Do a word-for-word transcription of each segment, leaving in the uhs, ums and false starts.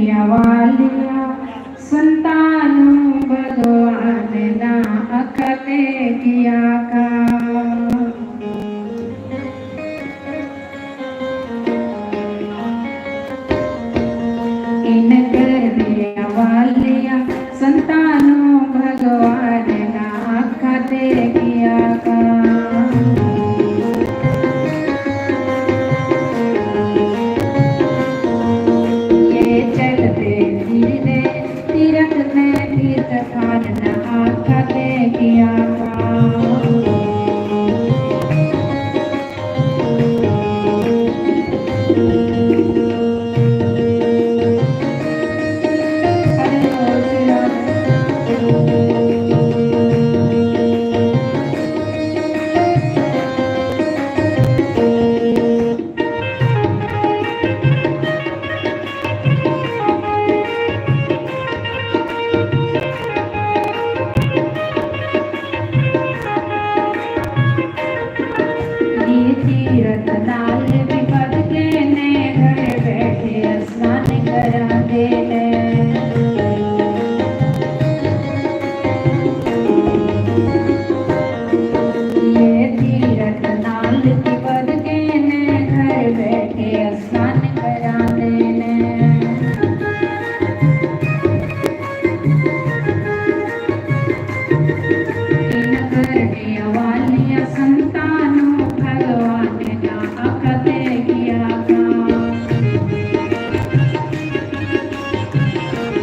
वालिया संतानों भगवान ना अखते किया का। इन करने वालिया संतानों भगवान ना अखते किया का। ये चलते फिरते तीरथ में तीर्थ स्थान न आखते किया का। ये तीरथ नाल विपद के ने घर बैठे स्नान करांदे ने। ये तीरथ नाल विपद के ने घर बैठे स्नान करांदे ने। इन करने वालिया संतानों भगवान ना अखते किया का।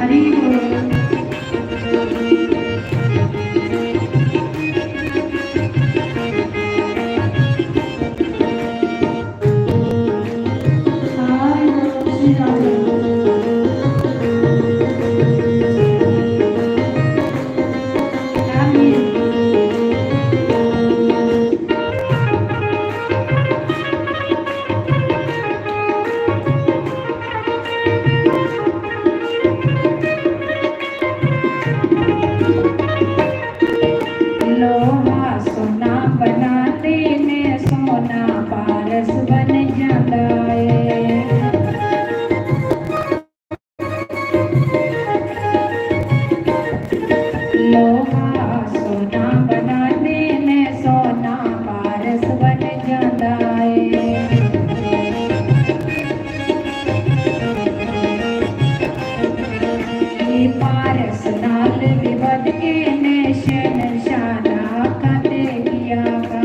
हरि बोल। लोहा सोना बनाते ने सोना पारस बन जाता है। लोहा सोना बनाते ने सोना पारस बन जाता है। ये पारस नाल विपद के ने शहंशाह ना अखते किया का।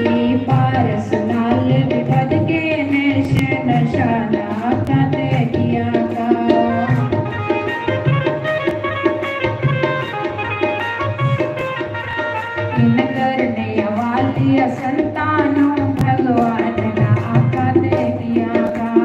ये पारस नाल विपद के ने शहंशाह ना अखते किया का। इन करने वाली संतानों भगवान ना अखते किया का।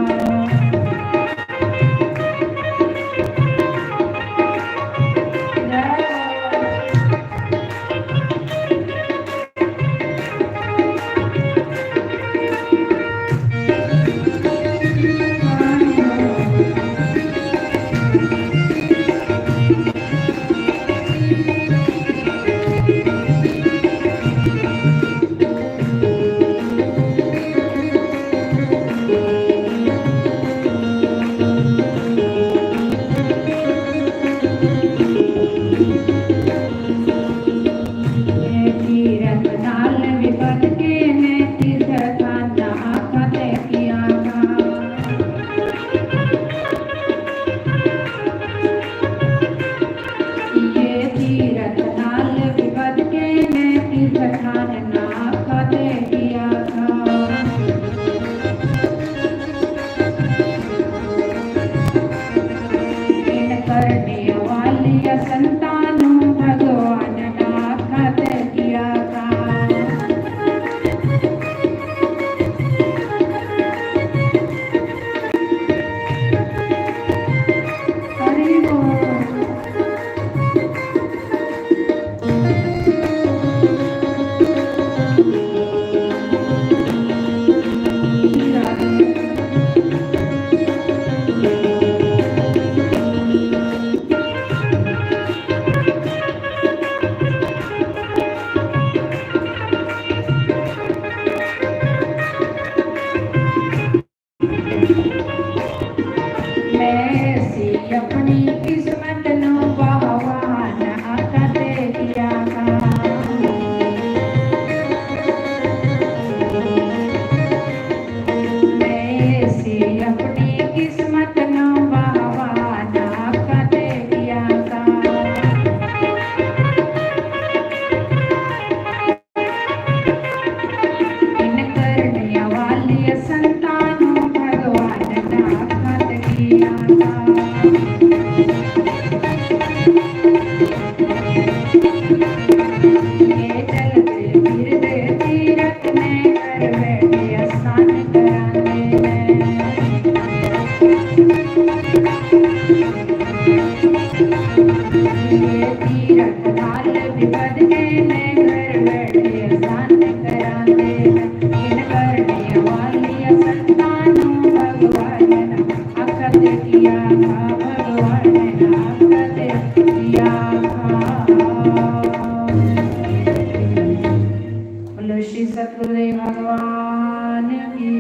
भगवान की,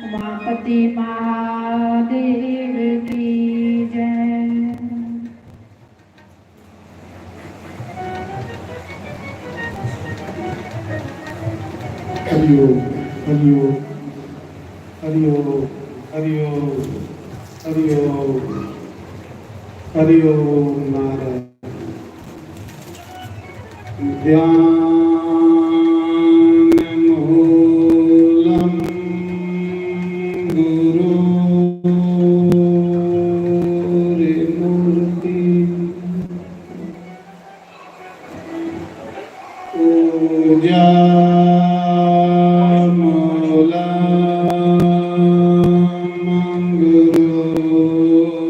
उमापति महादेव की जय। हरि ओम, हरि ओम, हरि ओम, हरि ओम, हरि ओम, हरि ओम नारायण। ध्यानमूलं गुरोर्मूर्ति। पूजामूलं गुरोपदम्।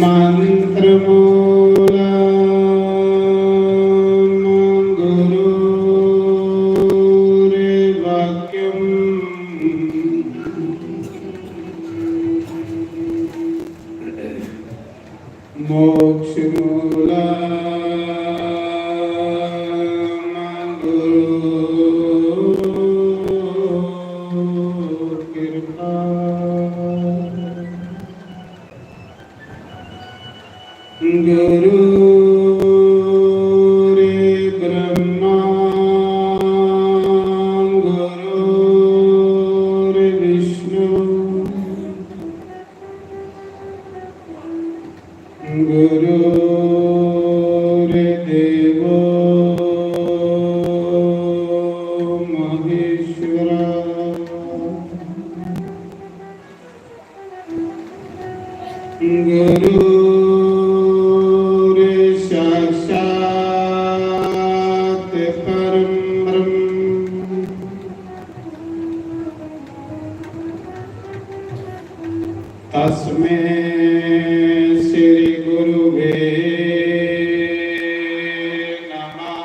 मन्त्रमूलं गुरोर्वाक्यम्। मोक्षमूलं गुरोर्कृपा। गुरोर्ब्रह्मा गुरोर्विष्णु गुरोर्देवो महेश्वरा। गुरोर्साक्षात् परं ब्रह्म। तस्मै श्री गुरुवे नमः।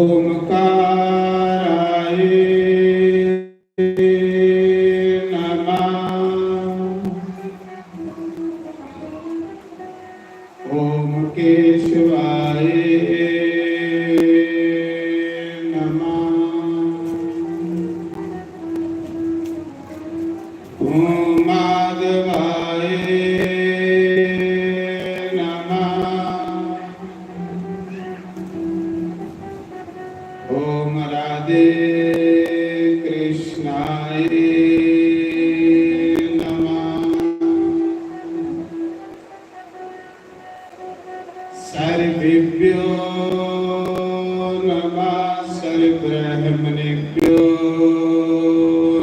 ओमकाराय नमः। ओम केशवाय नमः। ओम माधवाय नमः। ओम राधे कृष्णाय नमः। सर्वेभ्यो नमः, सर्वब्राह्मणेभ्यो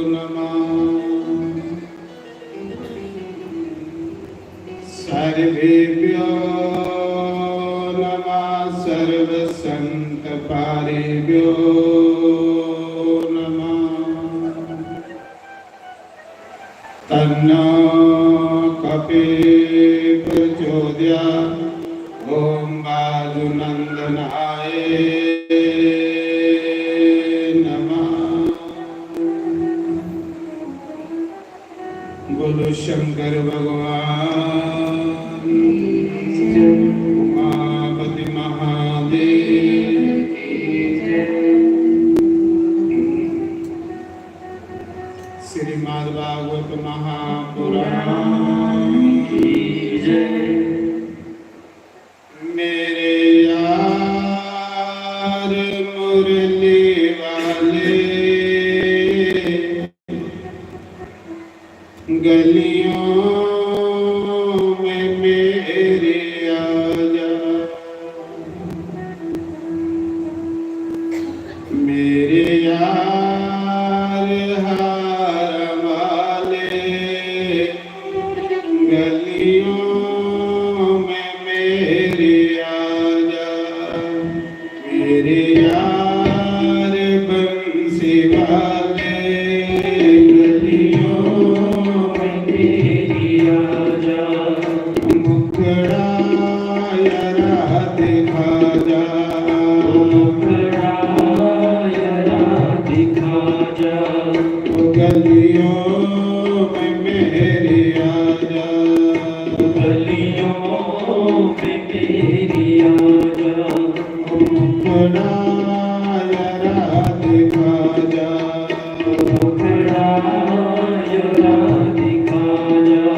नमः। सर्वेभ्यो नमः, सर्वसंतपारेभ्यो नमः। तन्नो कपि प्रचोदयात्। ओम वायुनंदनाय नमः। बोलो शंकर भगवान की जय। उमापति महादेव की जय। श्रीमद् भागवत महापुराण की जय। मेरे यार मुरली वाले, गलियों में मेरे आ जा। मेरे यार हार वाले, गलियों में मेरे आ जा। मेरे यार बंसी वाले, गलियों में मेरे गलियों में मेरी आजा, गलियों में मेरी आजा, मुखड़ा जरा दिखा जा, मुखड़ा जरा दिखा जा।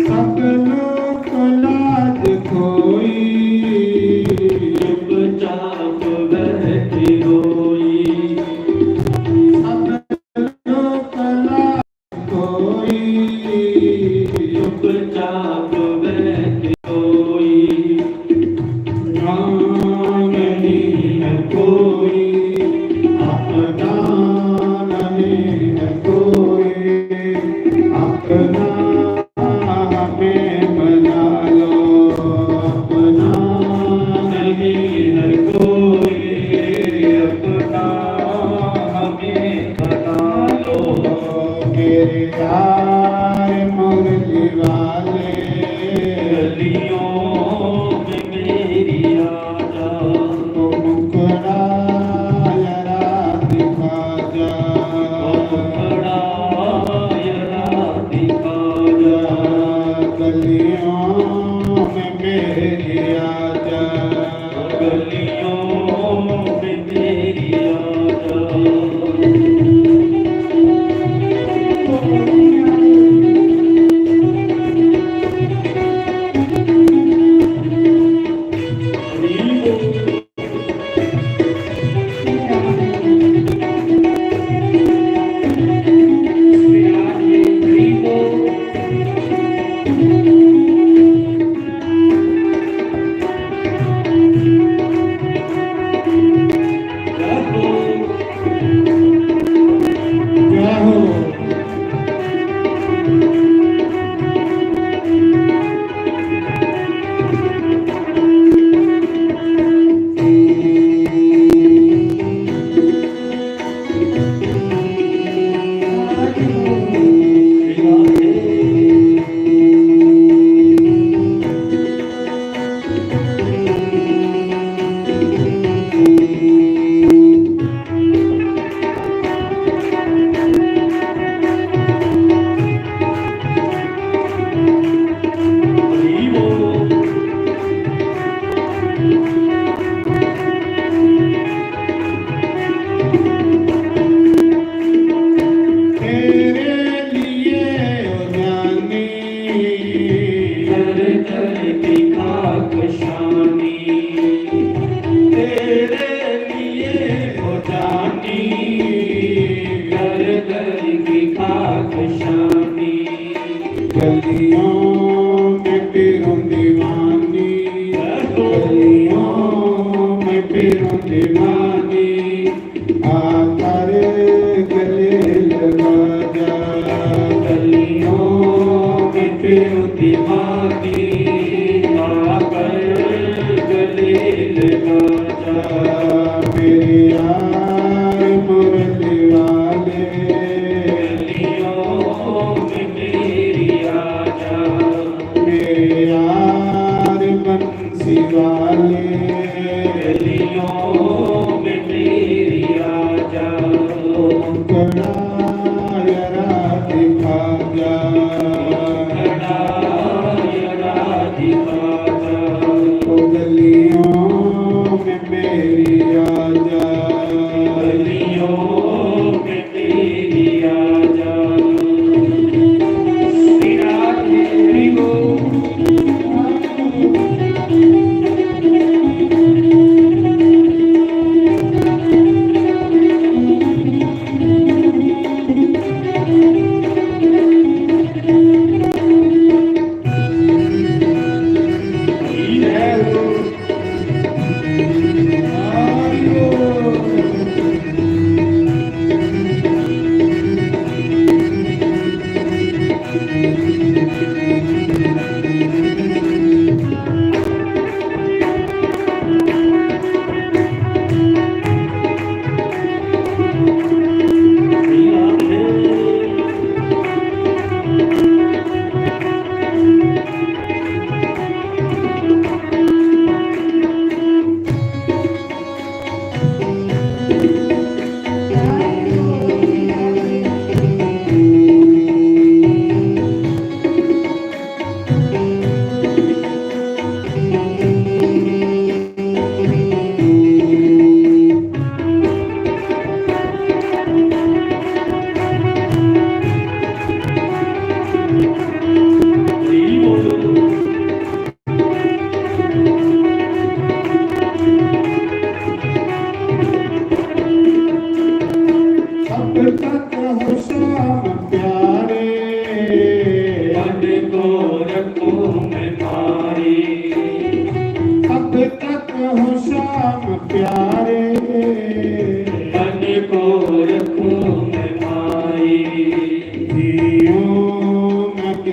सब लोक लाज खोई, चुपचाप बैठ रोई। सब लोक लाज खोई, चुपचाप बैठ रोई। अपना नहीं है कोई, अपना नहीं है कोई, अपना हमें बना लो। अपना नहीं है कोई, अपना हमें बना लो। मेरे यार मुरली वाले, गलियों में मेरी आजा, ओ मुखड़ा जरा दिखा जा, ओ मुखड़ा जरा दिखा जा। गलियों में मेरी आजा, गलियों में मेरी आजा। तेरे लिए ओ जानी, दर दर की खाक शानी। तेरे लिए ओ जानी, दर दर की खाक शानी। गलियों में फिरूं दीवानी, गलियों में फिरूं दीवानी। आकर गले लगा जा, गलियों में फिरूं दीवानी। आकर गले लगा जा, मेरे यार मुरली वाले। गलियों में मेरी आजा, मेरे यार बंसी वाले। गलियों में मेरी आजा, ओ मुखड़ा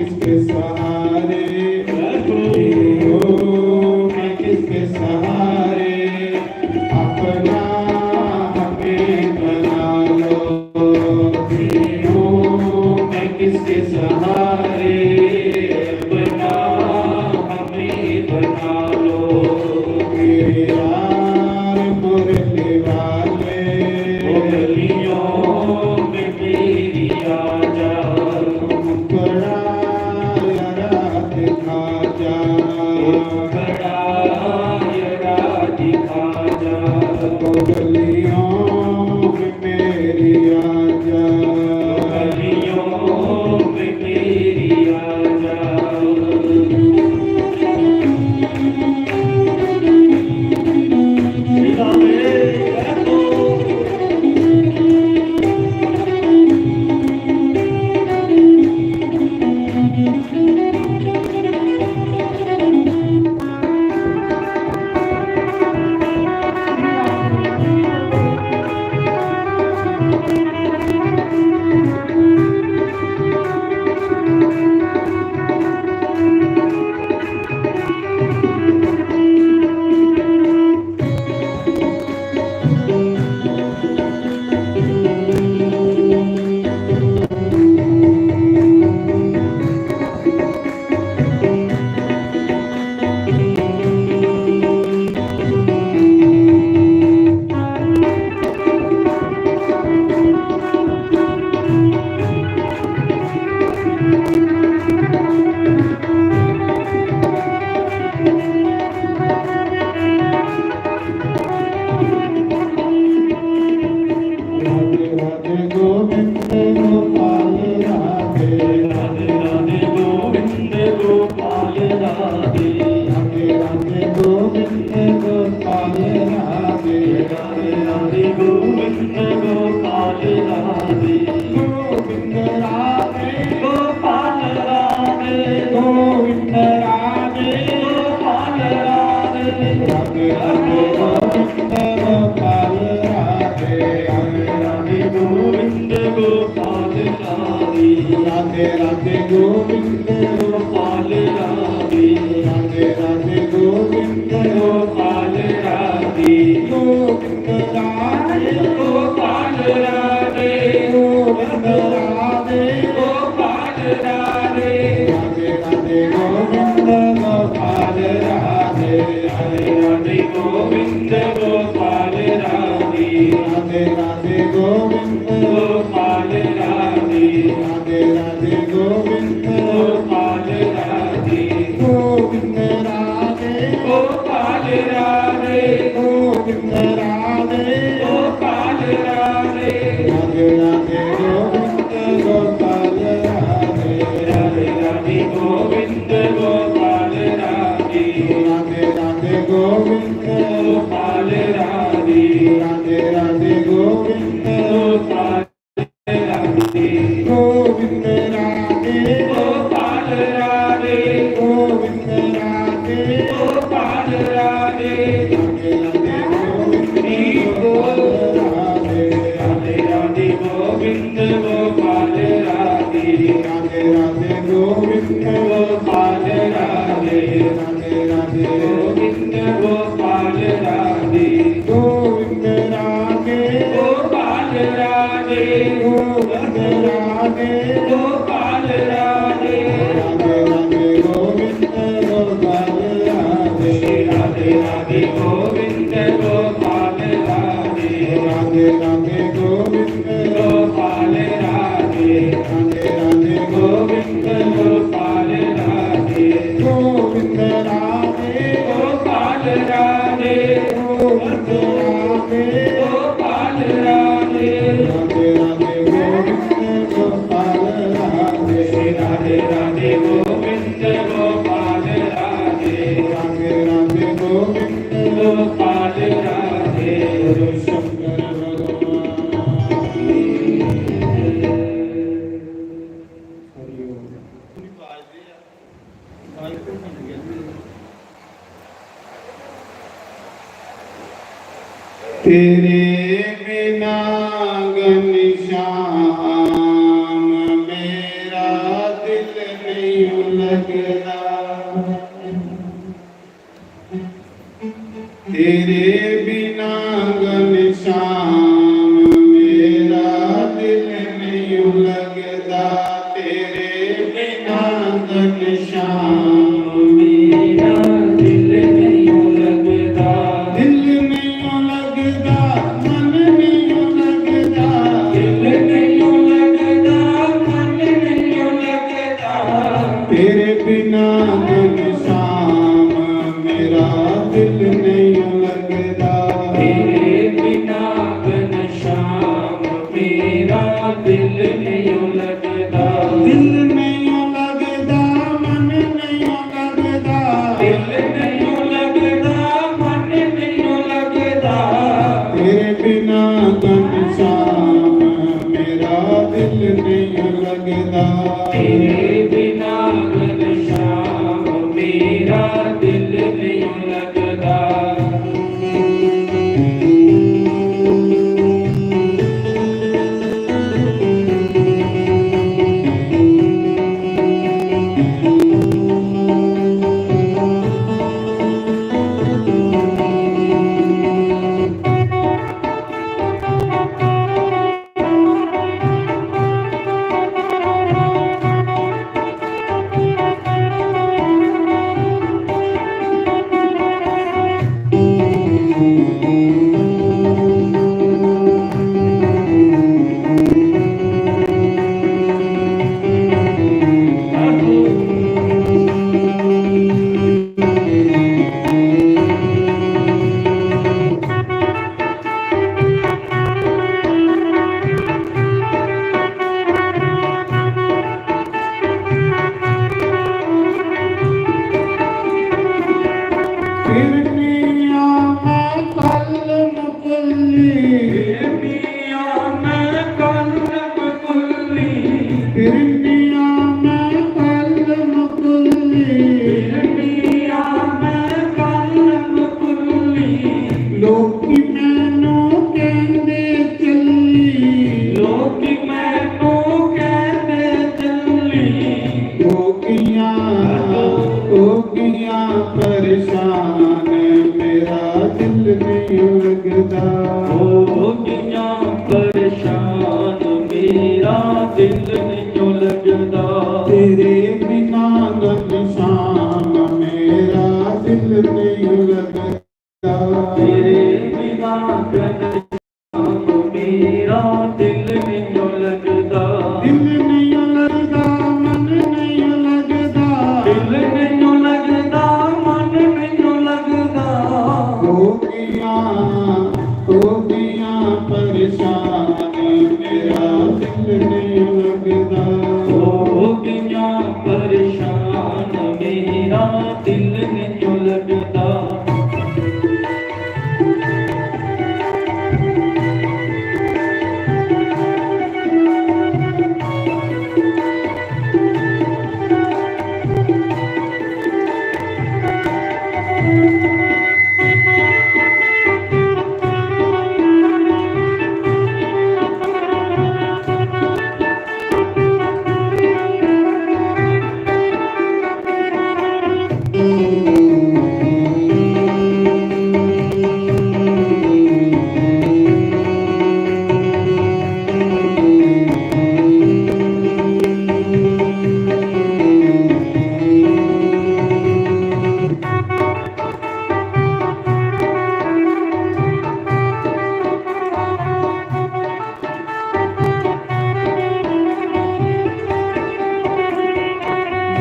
किसके सहारे जीऊं मैं, किसके सहारे अपना हमें बना लो। जीऊं मैं, किसके सहारे अपना हमें बना लो। मेरे यार मुरली वाले, ओ गलियों में मेरी आ जा। मुखड़ा जरा दिखा जा। मुखड़ा जरा दिखा जा। ओ गलियों में मेरी आ जा। गलियों में मेरी आ जा। राधे राधे गोविंद गोपाल राधे। राधे राधे गोविंद गोपाल राधे। राधे राधे गोविंद गोपाल राधे। राधे राधे गोविंद गोपाल राधे। गोविंद राधे गोपाल राधे। गोविंद राधे गोपाल राधे। राधे राधे गोविंद गोपाल राधे। राधे राधे गोविंद गोपाल राधे। राधे राधे गोविंद गोपाल राधे। राधे राधे गोविंद गोपाल राधे। गोविंद राधे गोपाल राधे। गोविंद राधे गोपाल राधे। राधे राधे गोविंद गोपाल राधे। राधे राधे गोविंद गोपाल राधे। राधे राधे गोविंद गोपाल राधे। राधे राधे गोविंद गोपाल राधे। गोविंद राधे गोपाल राधे। गोविंद राधे गोपाल राधे। राधे राधे गोविंद गोपाल राधे। राधे राधे गोविंद गोपाल राधे। राधे राधे गोविंद गोपाल राधे। राधे राधे गोविंद गोपाल राधे। गोविंद राधे गोपाल राधे। गोविंद राधे गोपाल राधे। राधे राधे गोविंद गोपाल राधे। राधे राधे गोविंद गोपाल राधे। राधे राधे गोविंद गोपाल राधे। राधे राधे गोविंद गोपाल राधे। गोविंद राधे गोपाल राधे। गोविंद राधे गोपाल राधे। राधे राधे गोविंद गोपाल राधे। राधे राधे गोविंद गोपाल राधे। राधे राधे गोविंद गोपाल राधे। राधे राधे गोविंद गोपाल राधे। गोविंद राधे गोपाल राधे। गोविंद राधे गोपाल राधे। राधे राधे गोविंद गोपाल राधे। राधे राधे गोविंद गोपाल राधे। राधे राधे गोविंद गोपाल राधे। शंकर भगवान की जय। हरि ओम। तेरे बिना घनश्याम मेरा दिल नहीं तेरे बिना घनश्याम मेरा दिल नहीं लगदा। दिल नहीं लगदा, मन नहीं लगदा। दिल नहीं लगदा, मन नहीं लगदा। तेरे बिना घनश्याम मेरा दिल नहीं लगदा। तेरे बिना घनश्याम मेरा दिल नहीं लगदा। दिल नहीं लगदा, मन नहीं लगदा। दिल नहीं लगदा, मन नहीं लगदा। तेरे बिना घनश्याम मेरा दिल नहीं लगदा। तेरे बिना घनश्याम मेरा दिल नहीं लगदा। फिरनिया मैं कलम कुल्ली। फिरनिया मैं कलम कुल्ली। फिरनिया मैं कलम कुल्ली। फिरनिया मैं कलम कुल्ली। लोकी मैनू कहंदे चली। लोकी मैनू कहंदे चली। कोकियां, कोकियां परेशान, मेरा दिल नहीं लगदा। कोकियां परेशान, मेरा दिल नहीं लगदा। तेरे बिना घनश्याम, मेरा दिल नहीं लगदा। तेरे बिना घनश्याम मेरा दिल नहीं लगदा। दिल नहीं लगदा, मन नहीं लगदा। दिल नहीं लगदा, मन नहीं लगदा। कोकियां, कोकियां परेशान, मेरा दिल नहीं लगदा। कोकियां परेशान, मेरा दिल नहीं लगदा।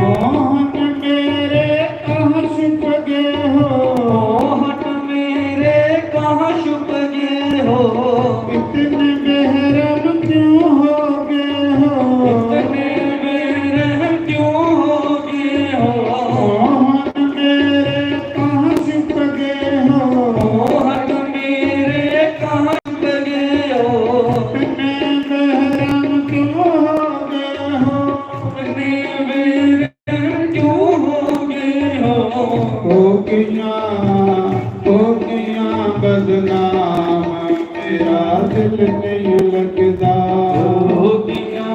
मोहन मेरे कहाँ छुप गए हो? मोहन मेरे कहाँ छुप गए हो? इतने बेरहम क्यों हो गए हो? इतने बेरहम क्यों हो गए हो? मोहन मेरे कहाँ छुप गए हो? मोहन मेरे कहाँ छुप गए हो? इतने बेरहम क्यों हो गए हो? इतने बेरहम क्यों हो गए हो? हो गया, हो गया बदनाम, मेरा दिल नहीं लगदा। हो गया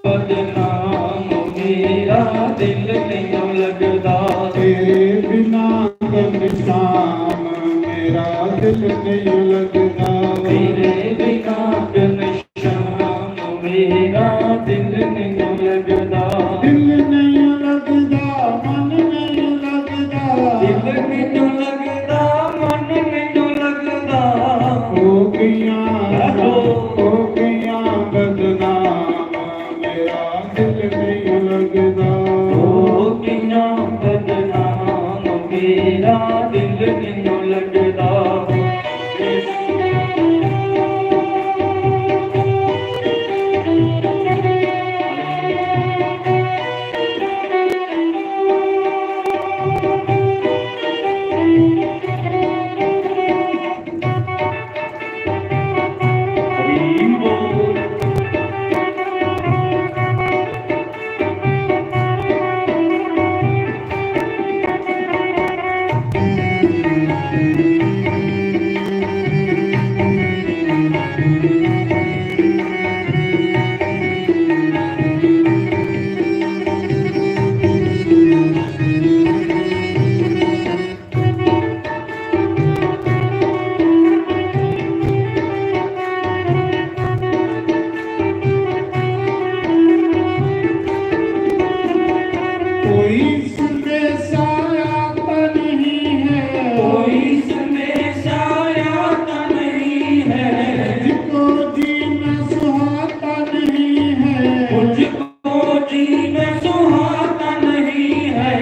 बदनाम, मेरा दिल नहीं लगदा। तेरे बिना घनश्याम, मेरा दिल नहीं लगदा। तेरे बिना घनश्याम, मेरा दिल नहीं दिल नहीं लगदा। ओ कियां बदनाम मेरा दिल नहीं लगदा। कोई इसमें साया तो नहीं है, कोई इसमें साया तो नहीं है, मुझको जीना सुहाता नहीं है, मुझको जीना सुहाता नहीं है।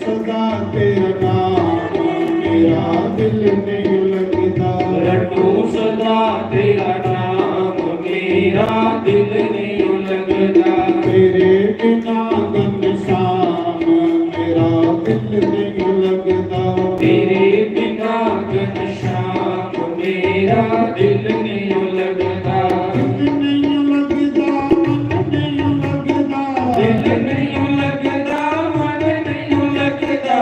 सदा तेरा नाम मेरा दिल नहीं लगदा। रटूं सदा तेरा नाम मेरा दिल नहीं लगदा। तेरे बिना घनश्याम मेरा दिल नहीं लगदा। तेरे बिना घनश्याम मेरा दिल नहीं लगदा। दिल नहीं लगदा, मन नहीं लगदा। दिल नहीं लगदा, मन नहीं लगदा।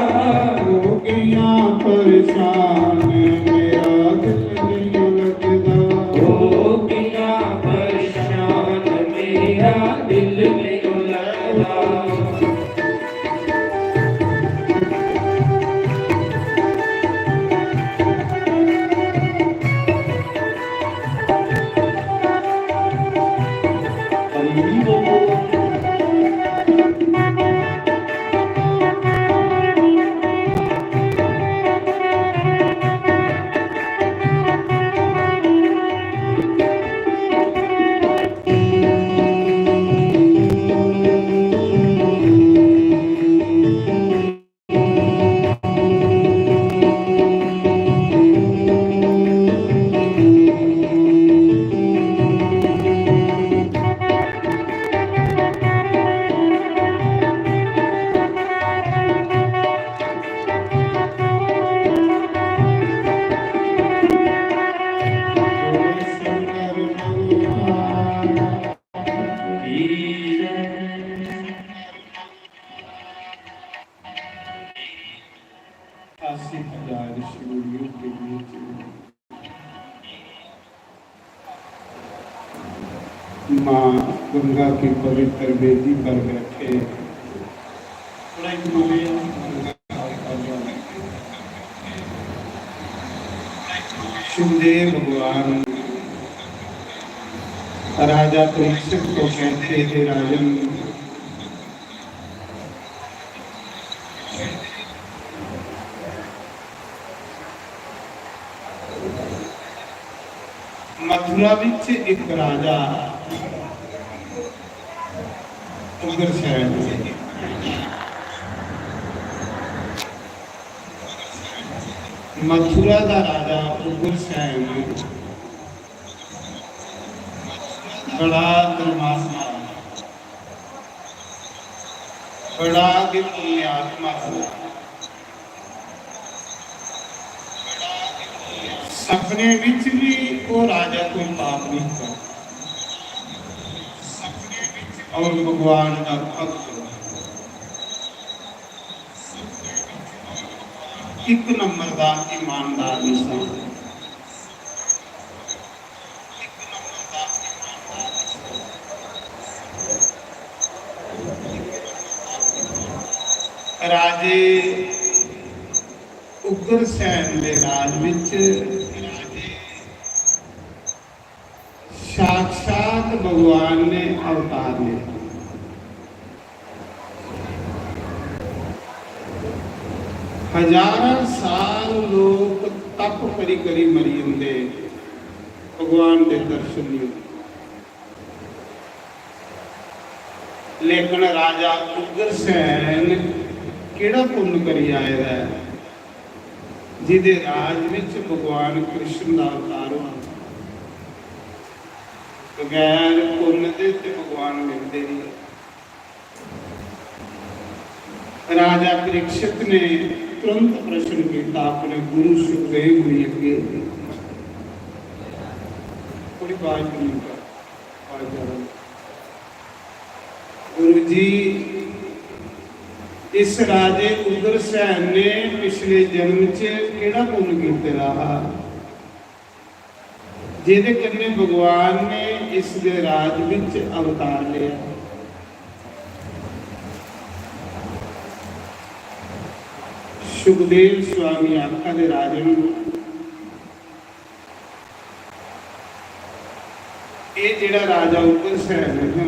हो गया परेशान, मेरा दिल नहीं लगदा। हो गया परेशान, मेरा दिल नहीं लगदा। अस्सी हजार शिवलिंग के बीच में माँ गंगा की पवित्र वेदी पर बैठे। शिवदेव भगवान राजा परीक्षित को कहते थे, राजन, मथुरा विच एक राजा उग्रसेन, मथुरा दा राजा उग्रसेन बड़ा धर्मात्मा, बड़ा गै पुण्यात्मा हा। सपने विच भी वो राजा कोई पाप नहीं करता और भगवान का भक्त। एक नंबर का ईमानदार इंसान। राजे उग्रसेन दे राज विच साक्षात भगवान ने अवतार लिया। हजारां साल लोग तप करी करी मरी जंदे, भगवान दे दर्शन नहीं होंदे। लेकिन राजा उग्रसेन केह्ड़ा पुन्न करी आए दा ऐ, जिदे राज विच भगवान कृष्ण दा अवतार होआ? बगैर पुन्न दे ते भगवान मिलदे नहीं। राजा परीक्षित ने तुरंत प्रश्न किया अपने गुरु सुखदेव जी अगे। थोड़ी आवाज कम कर, आवाज ज्यादा। गुरु जी, इस राजे उग्रसेन ने पिछले जन्म च केड़ा पुन्न कीते दा हा, जेदे कन्नै भगवान ने इस दे राज विच अवतार लिया? सुखदेव स्वामी आखा दे, राजन, एह् जेह्ड़ा राजा उग्रसेन हा,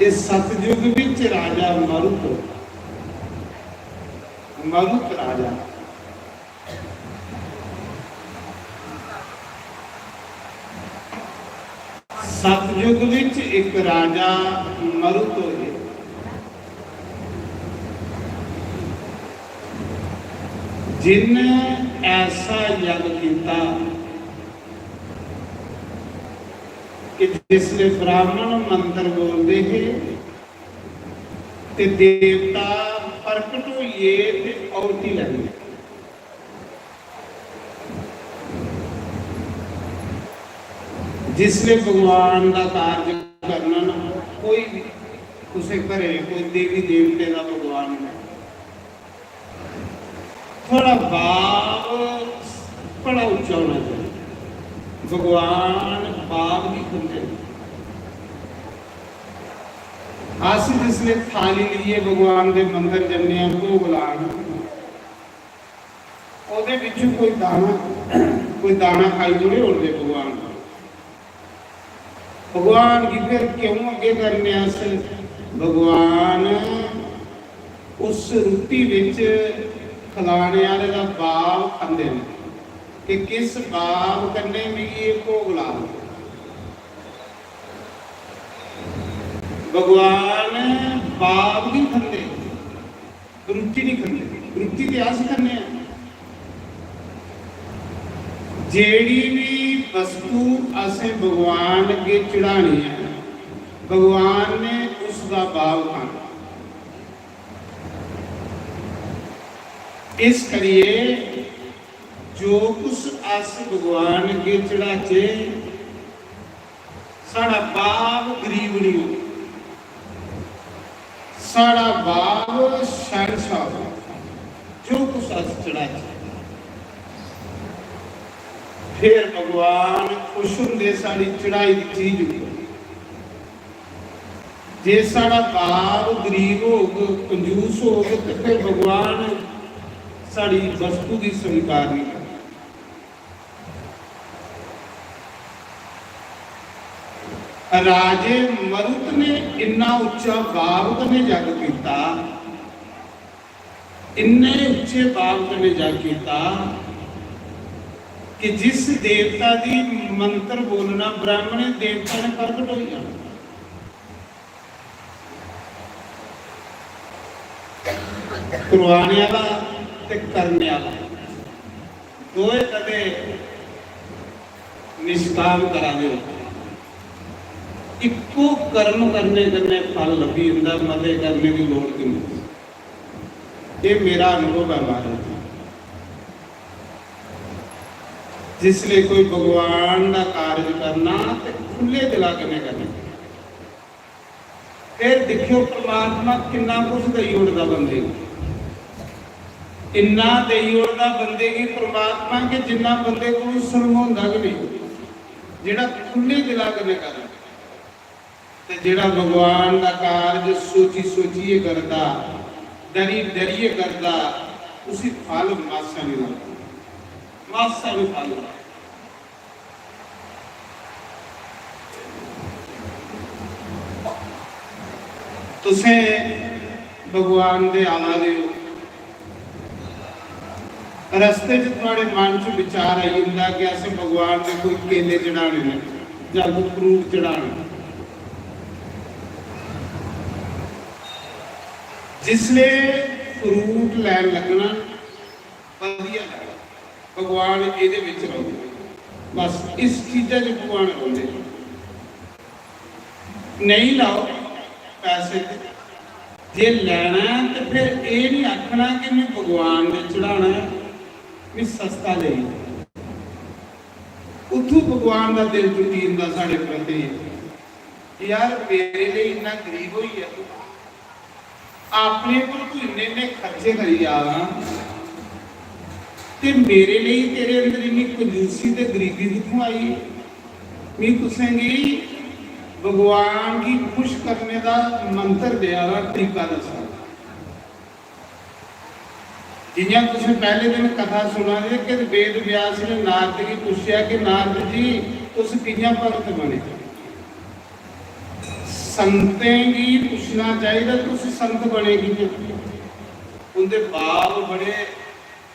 एह् सतयुग बिच राजा मरुत, मरुत राजा। सतयुग विच इक राजा मरुत होए, जिन ऐसा यज्ञ कीता कि जिसले ब्राह्मण मंत्र बोलदे हे ते देवता प्रकट होइए ते आहुति लैंदे। जिसले भगवान दा कार्य करना ना, कोई भी कुसै घरे कोई देवी देवते दा भगवान है, थोड़ा भाव बड़ा उच्चा होना चाहिए। भगवान भाव भी खंदे न। अस जिसले थाली लेइयै भगवान दे मंदर जन्ने आं, भोग लान, ओह्दे बिच्चों कोई दाना, कोई दाना खाई थोड़े ओड़दे भगवान। भगवान गी फिर क्यों अग्गें करने अस? भगवान उस रुट्टी बिच खलाने आह्ले दा भाव खंदे न कि किस भाव कन्नै मिगी एह् भोग लाग। भगवान भाव गी खंदे, रुचि नहीं खंदे। रुचि ते अस खन्ने आं। जेह्ड़ी भी वस्तु असें भगवान अग्गें चढ़ानी ऐ, भगवान ने उसदा भाव खाना। इस करिए जो कुछ अस भगवान अग्गें चढ़ाचे, साढ़ा भाव गरीब नहीं हो, साढ़ा भाव शैहनशाह हो, जो कुछ अस चढ़ाचे, फिर भगवान खुश होंदे साढ़ी चढ़ाई दी चीज उप्पर। जे साढ़ा भाव गरीब होग, कंजूस होग, ते फिर भगवान साढ़ी वस्तु गी स्वीकार नहीं करदा। राजे मरुत ने इन्ना उच्चा भाव कन्नै जग कीता, इन्ने उच्चे भाव कन्नै जग कीता कि जिस देवता दी मंत्र बोलना, ब्राह्मणे देवता ने प्रगट होई जाना। करवाने आह्ला ते करने आह्ला, दोए कदे निष्काम करा दे हो। इक्को कर्म करने कन्नै फल लब्भी जंदा, मते करने दी लोड़ गै नहीं। ये मेरा अनुभव है महाराज जी। जिसले कोई भगवान दा कार्य करना ते खु'ल्ले दिला कन्नै करना। फिर दिक्खेओ, परमात्मा किन्ना कुछ देई ओड़दा बंदे गी। इन्ना देई ओड़दा बंदे गी परमात्मा कि जिन्ना बंदे कोलों संभोंदा गै नहीं, जेह्ड़ा खु'ल्ले दिला कन्नै करै। ते जेह्ड़ा भगवान दा कारज सोची सोचियै करदा, डरी डरियै करदा, उसी फल मासा नहीं लगदा, मासा नहीं फल लगदा। तुसें भगवान दे आवा दे हो, रस्ते च थुआढ़े मन च विचार आई जंदा कि असें भगवान दे कोई केले चढ़ाने न जां कोई फ्रूट चढ़ाना। जिसले फ्रूट लैन लगना, बधिया लैना, भगवान एह्दे बिच रौंह्दे। बस इस चीजा च भगवान रौंह्दे। नेईं लाओ पैसे, जे लैना ऐ ते फिर एह् निं आखना कि में भगवान दे चढ़ाना ऐ, में सस्ता लेई। उत्थूं भगवान दा दिल टुट्टी जंदा साढ़े प्रति, "यार, मेरे लेई इन्ना गरीब होई गेआ तू, अपने पर तू इन्ने इन्ने खर्चे करी जा रहा, ते मेरे लेई तेरे अंदर इन्नी कंजूसी ते गरीबी कुत्थों आई?" मी तुसें गी भगवान गी खुश करने दा मंत्र देआ दा, तरीका दस्सा दा। जि'यां तुसें पैह्ले दिन कथा सुना दे कि वेद व्यास ने नारद गी पुच्छेआ कि "नारद जी, तुस कि'यां भगत बने?" संतें गी पुच्छना चाहिदा, "तुस संत बने कि'यां?" उं'दे बाप बड़े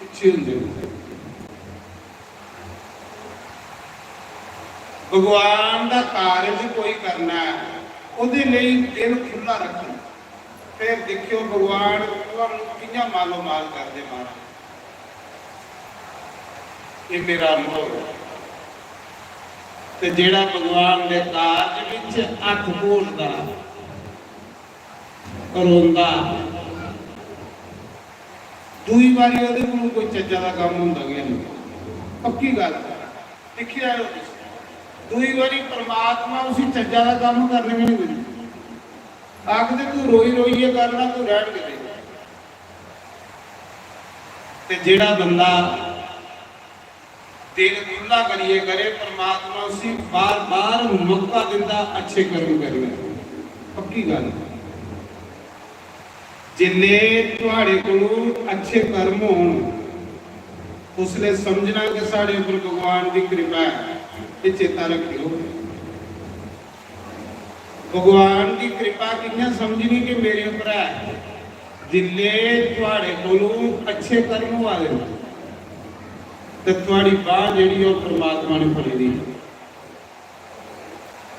उच्चे होंदे न। भगवान दा कारज कोई करना ऐ, ओह्दे लेई दिल खु'ल्ला रक्खो। फिर दिक्खेओ भगवान तुहानू कि'यां मालो माल करदे महाराज। एह् मेरा अनुभव ऐ। ते जेह्ड़ा भगवान दे कारज बिच हत्थ घोलदा, रोंदा, दूई बारी ओह्दे कोल कोई चज्जा दा कम्म होंदा गै नेईं। पक्की गल्ल ऐ, दिक्खी लैओ तुस। दूई बारी परमात्मा उसी चज्जा दा कम्म करने गै नेईं दिंदा। आखदे, "तू रोई रोइयै करना, तू रैह्न गै दे।" ते जेह्ड़ा बंदा दिल खु'ल्ला करियै करे, परमात्मा उसी बार-बार मौका दिंदा अच्छे कर्म करने दा। पक्की गल्ल। जिसले थुआड़े कोलों अच्छे कर्म होन, उसले समझना कि साढ़े उप्पर भगवान दी कृपा ऐ। एह् चेता रक्खेओ। भगवान दी कृपा कि'यां समझनी कि मेरे उप्पर ऐ? जिसले थुआड़े कोलों अच्छे कर्म होआ दे न, ते थुआड़ी बांह जेह्ड़ी, ओह् परमात्मा ने फड़ी दी।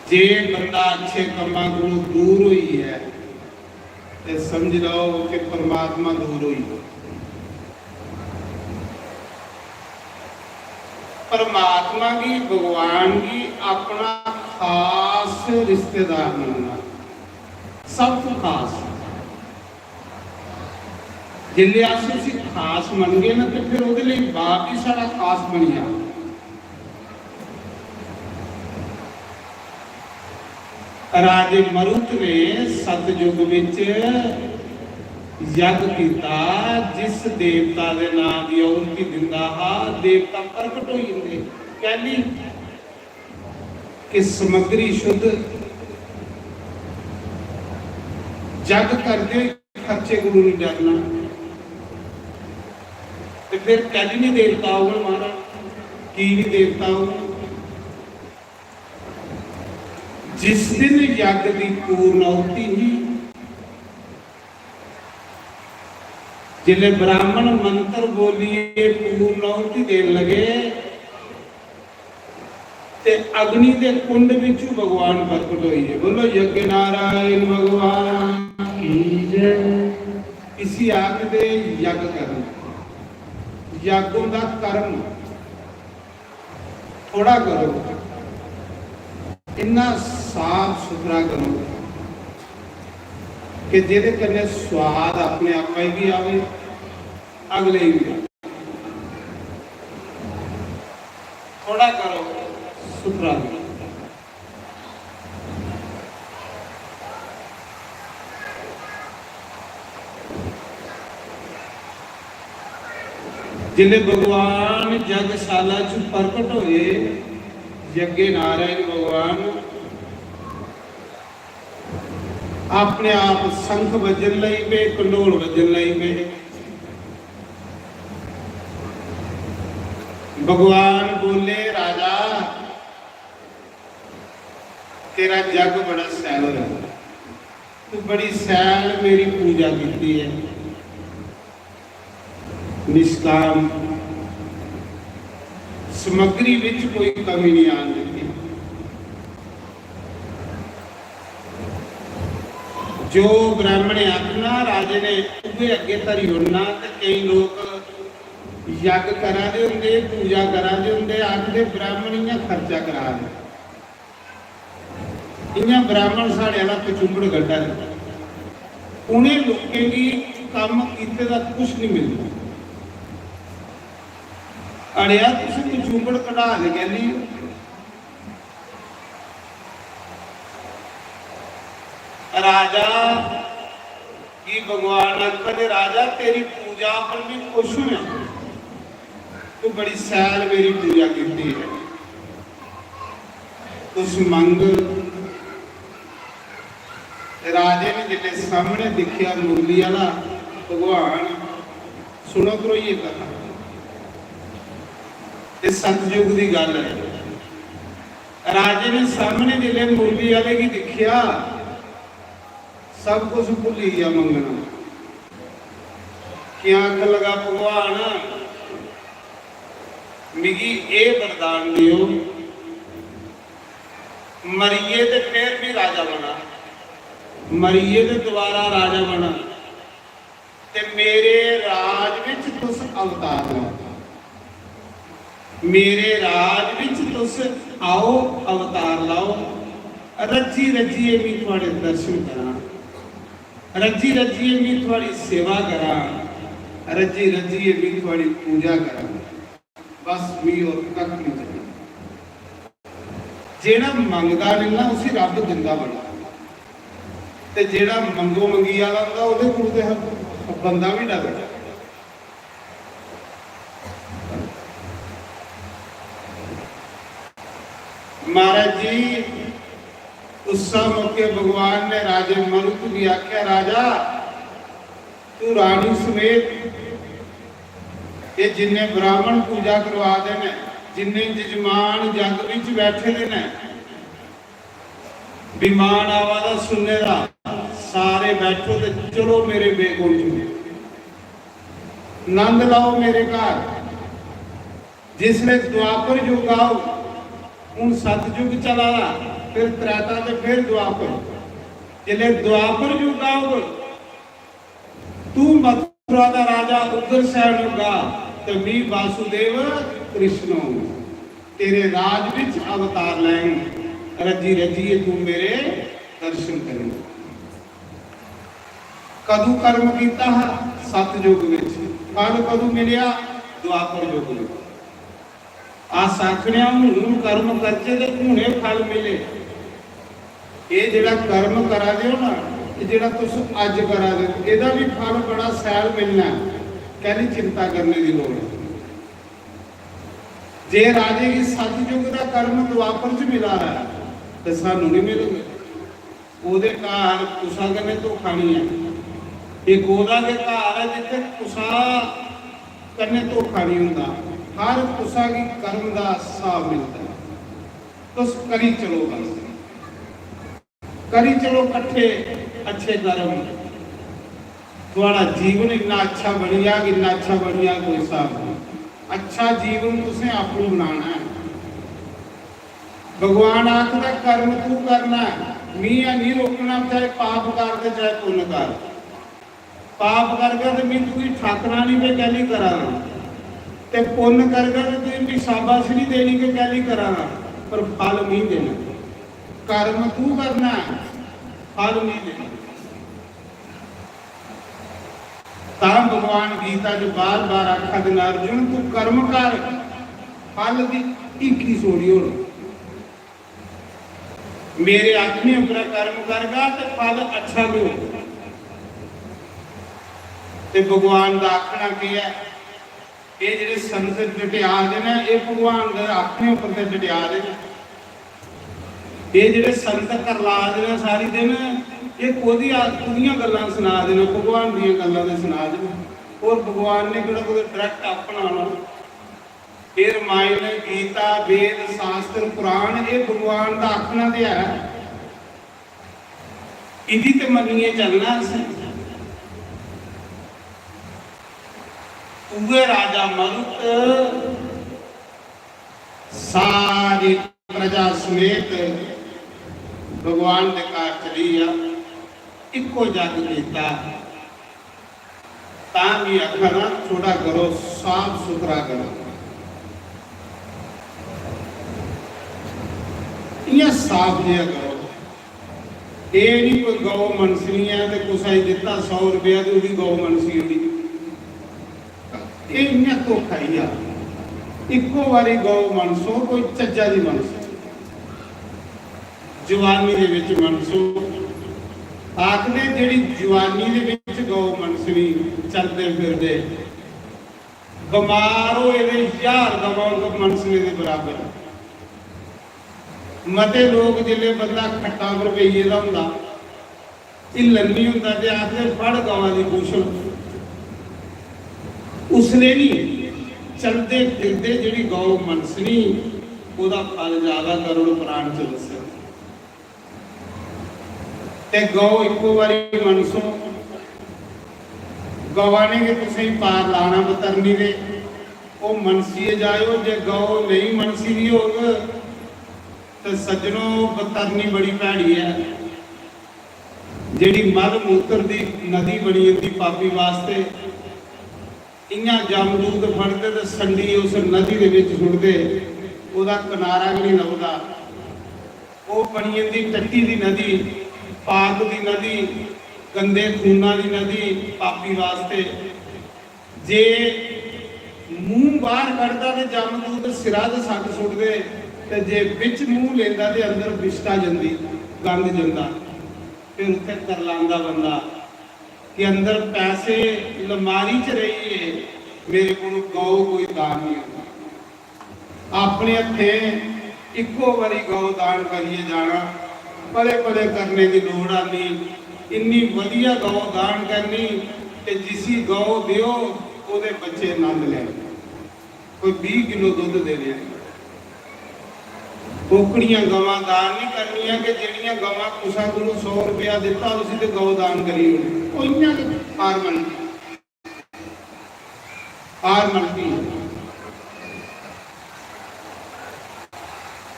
जे बंदा अच्छे कम्मां कोलों दूर होई ऐ, ते समझ लैओ कि परमात्मा दूर होई गेआ। परमात्मा गी, भगवान गी अपना खास रिश्तेदार मनना, सब तो खास। जिसलै अस उसी खास मनगे ना, ते फिर ओह्दे लेई बाप बी साढ़ा खास बनी जाना। राजे मरुत ने सतयुग विच यज्ञ कीता, जिस देवता दे नां दी आहुति दिंदा हा, देवता प्रकट होई जंदे। कैली? कि समग्री शुद्ध। जग करदे होई खर्चे कोलों नहीं डरना। ते फिर कैली नहीं देवता होङन महाराज? की नहीं देवता होङन? जिस दिन यज्ञ दी पूर्ण आहुति ही, जिसले ब्राह्मण मंत्र बोलिए पूर्ण आहुति देन लगे, ते अग्नि दे कुंड बिचू भगवान प्रकट होई गए। बोलो, यज्ञ नारायण भगवान की जय। इसी आखदे यज्ञ करना। यज्ञ होंदा कर्म। थोड़ा करो, इन्ना साफ सुथरा करो कि जेह्दे कन्नै स्वाद अपने आपा गी बी आवे, अगले गी बी आवे। थोड़ा करो, सुथरा करो। जिसले भगवान यज्ञशाला च प्रकट होए, यज्ञ नारायण भगवान अपने आप शंख बजन लगी पे, कंडोल बजन लगी पे। भगवान बोले, राजा, तेरा जग बड़ा सैल है, तू बड़ी सैल मेरी पूजा कीती है, निष्काम समग्री विच कोई कमी नहीं आन दी। जो ब्राह्मण ने आखना, राजे ने उ'ऐ अग्गें धरी ओड़ना। ते केईं लोक यज्ञ करा दे होंदे, पूजा करा दे होंदे, आखदे, "ब्राह्मण इ'यां खर्चा करा दे, इ'यां ब्राह्मण साढ़े आह्ला कचुंबड़ कड्ढा दे।" उ'नें लोकें गी कम्म कीते दा कुछ निं मिलदा। "अड़ेआ, तुस कचुंबड़ कढा दे कैह्ली ओ?" राजा गी भगवान आखदे, "राजा, तेरी पूजा पर मैं खुश हूं, तू बड़ी शैल मेरी पूजा कीती है, तुस मंग।" ते राजे ने जिसले सामने दिक्खेआ मुरली आह्ला भगवान, सुनो करोइये कथा, एह् सतयुग दी गल्ल है। राजे ने सामने जिसले मुरली आह्ले गी दिक्खेआ, सब कुछ भुल्ली गया मंगना। क्या आखन लगा, "भगवान, मिगी एह् वरदान देओ, मरियै ते फिर भी राजा बना, मरियै ते दोबारा राजा बना, ते मेरे राज विच तुस अवतार लैओ, मेरे राज विच तुस आओ, अवतार लैओ, रज्जी रज्जियै मी थुआड़े दर्शन करां, रज्जी रज्जियै मी थुआड़ी सेवा करां, रज्जी रज्जियै मी थुआड़ी पूजा करां, बस मी होर कक्ख निं चाहिदा।" जेह्ड़ा मंगदा निं ना, उसी रब्ब दिंदा बड़ा, ते जेह्ड़ा मंगो मंगी आह्ला होंदा, ओह्दे कोल ते हर बंदा बी डरदा। महाराज जी, उस मौके भगवान ने राजे मरुत गी आख्या, "राजा, तू रानी समेत एह् जिन्ने ब्राह्मण पूजा करवा दे न, जिन्ने जजमान जग विच बैठे दे न, विमान आवा दा सुनने दा, सारे बैठो ते चलो मेरे बैकुंठ में, नंद लाओ मेरे घर।" जिसले द्वापर युग आओ, हूं सतयुग चला दा, फिर त्रेता ते फिर द्वापर। जिसले द्वापर युग आओ, तू मथुरा दा राजा उग्रसेन होगा, ते मी वासुदेव कृष्ण होगा। तेरे राज विच अवतार लैंग, रज्जी रज्जिए तू मेरे दर्शन करें। कदू कर्म कीता हा? सतयुग विच। फल कदू मिलेआ? द्वापर युग विच। अस आखने आं, "हून कर्म करचै ते हूने फल मिले।" एह् जेह्ड़ा कर्म करा दे ओ ना, एह् जेह्ड़ा तुस अज्ज करा दे ओ, एह्दा बी फल बड़ा शैल मिलना ऐ। कैह्ली चिंता करने दी लोड़ ऐ? जे राजे गी सतयुग दा कर्म द्वापर च मिला दा ऐ, ते सानू नहीं मिलग। ओह्दे घर कुसा कन्नै धोखा नहीं ऐ। इक ओह्दा गै घर ऐ जित्थै कुसा कन्नै धोखा नहीं होंदा। हर कुसा गी कर्म दा हिसाब मिलदा ऐ। तुस करी चलो बस। करी चलो कट्ठे अच्छे कर्म। थुआड़ा जीवन इन्ना अच्छा बनी जाग, इन्ना अच्छा बनी जाग, कोई हिसाब नहीं। अच्छा जीवन तुसें आपूं बनाना है। भगवान आखदा, "कर्म तू करना है, मी है नहीं रोकना, चाहे पाप कर ते चाहे पुण्य कर।" पाप करगा ते मी तुगी ठाकना नहीं, मैं कैली करा ना। ते पुण्य करगा ते तुगी मी शाबाश नहीं देनी कि कैली करा ना, पर फल मी देना। कर्म तू करना है, फल मी देना। तां भगवान गीता च बार-बार आखा दे न, "अर्जुन, तू कर्म कर, फल दी हीखी छोड़ी ओड़। मेरे आखने उप्पर कर्म करगा ते फल अच्छा मिलग।" ते भगवान दा आखना केह् ऐ? एह् जेह्ड़े संत डटेआ दे न, एह् भगवान दे आखने उप्पर ते डटेआ दे न। एह् जेह्ड़े संत करलाद न सारी दिन, एह् कोह्दी आ-, कोह्दियां गल्लां सना दे न? भगवान दियां गल्लां ते सना दे न। और भगवान ने केह्ड़ा कुतै direct अपना आना? एह् रमायण, गीता, वेद, शास्त्र, पुराण, एह् भगवान दा आखना ते है। इदी ते मन्नियै चलना असें। उ'ऐ राजा मरुत सारी प्रजा समेत भगवान दे घर चली गेआ। इक्को जग कीता, तां भी आखा ना, थोड़ा करो, साफ सुथरा करो, इयां साफ जेहा करो। एह् नहीं कोई गौ मनसनी ऐ ते कुसै गी दित्ता सौ रुपया ते ओह्दी गौ मनसी ओड़ी। एह् इयां धोखा ही आ। इक्को बारी गौ मनसो, कोई चज्जा दी मनसो, जवानी दे विच मनसो। आखदे जेह्ड़ी जवानी दे विच गौ मनसनी, चलदे फिरदे, बमार होए दे ज्हार गवां उंदे मनसने दे बराबर। मते लोक जिसलै बंदा खट्टा पर पेई गेदा होंदा, हिल्लन नहीं होंदा ते आखदे, "फड़ गवा दी पूछल।" उसले नहीं, चलदे फिरदे जेह्ड़ी गौ मनसनी, ओह्दा फल ज्यादा करुण पुराण च दस्सेआ। ते गौ इक्को बारी मनसो, गवा ने गै तुसेंगी पार लाना बतरनी दे, ओह् मनसियै जाएओ। जे गौ नेईं मनसी दी होग ते सज्जनो, बतरनी बड़ी भैड़ी ऐ, जेह्ड़ी मल मूत्र दी नदी बनी जंदी पापी वास्ते। इयां जमदूत फड़दे ते संडी उस नदी दे विच सुट्टदे, ओह्दा किनारा गै नहीं लभदा। ओह् बनी जंदी टट्टी दी नदी, पाप दी नदी, गंदे खूना दी नदी, पापी वास्ते। जे मूंह बाहर कढदा ते जमदूत सिरा ते सट्ट सुट्टदे, ते जे बिच मूंह लेंदा ते अंदर बिष्टा जंदी, गंद जंदा। फिर उत्थे करलांदा बंदा कि अंदर पैसे लमारी च रेही गे, मेरे कोल गौ कोई दान नहीं होंदा। अपने हत्थें इक्को बारी गौ दान करियै जाना, पले पले करने दी लोड़ आनी। इन्नी वधिया गौ दान करनी कि जिसी गौ देओ, ओह्दे बच्चे नंद लैन। कोई बीह किलो दुद्ध देने आह्ली। ओकड़ियां गवां दान नहीं करनियां कि जेह्ड़ियां गवां कुसै कोलों सौ रुपया दित्ता, उसी ते गौ दान करी ओड़ी। ओह् इ'यां गै formality, formality।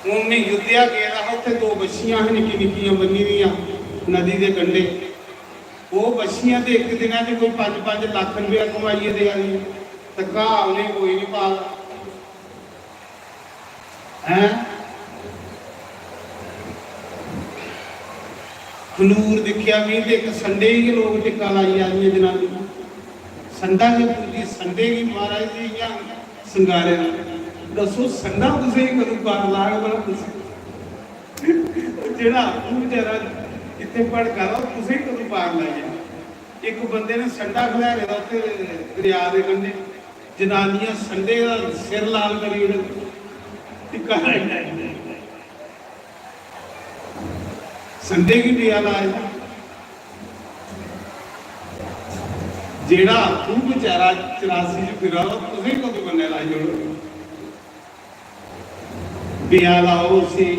हून में अयोध्या गेदा हा, उत्थे दो बच्छियां हियां निक्की निक्कियां बन्नी दियां नदी दे कंढे। ओह् बच्छियां ते इक दिना च कोई पंज पंज लक्ख रपेआ कमाइयै देआ दियां, ते घाऽ उ'नें कोई निं पा दा। हैं? खनूर दिक्खेआ में ते इक संडे गी गै लोक टिक्का लाई जा दियां जनानियां। संडा गै पूजी, संडे गी महाराज जी इ'यां संगारे दा। दस्सो, संडा कुसै गी कदूं पार लाग भला? कुसै, जेह्ड़ा आपूं बेचारा इत्थै भड़का दा, ओह् कुसै गी कदूं पार लाई जा? इक बंदे ने संडा खलारे दा उत्थै दरेआ दे कंढे, जनानियां संडे दा सिर लाल करी ओड़न, टिक्का लाई लाई। संडे गी बेआ लाए दा। जेह्ड़ा आपूं बेचारा चरासी च फिरा दा, तुसें कदूं कन्नै लाई ओड़ग? बेआ लाओ उसी,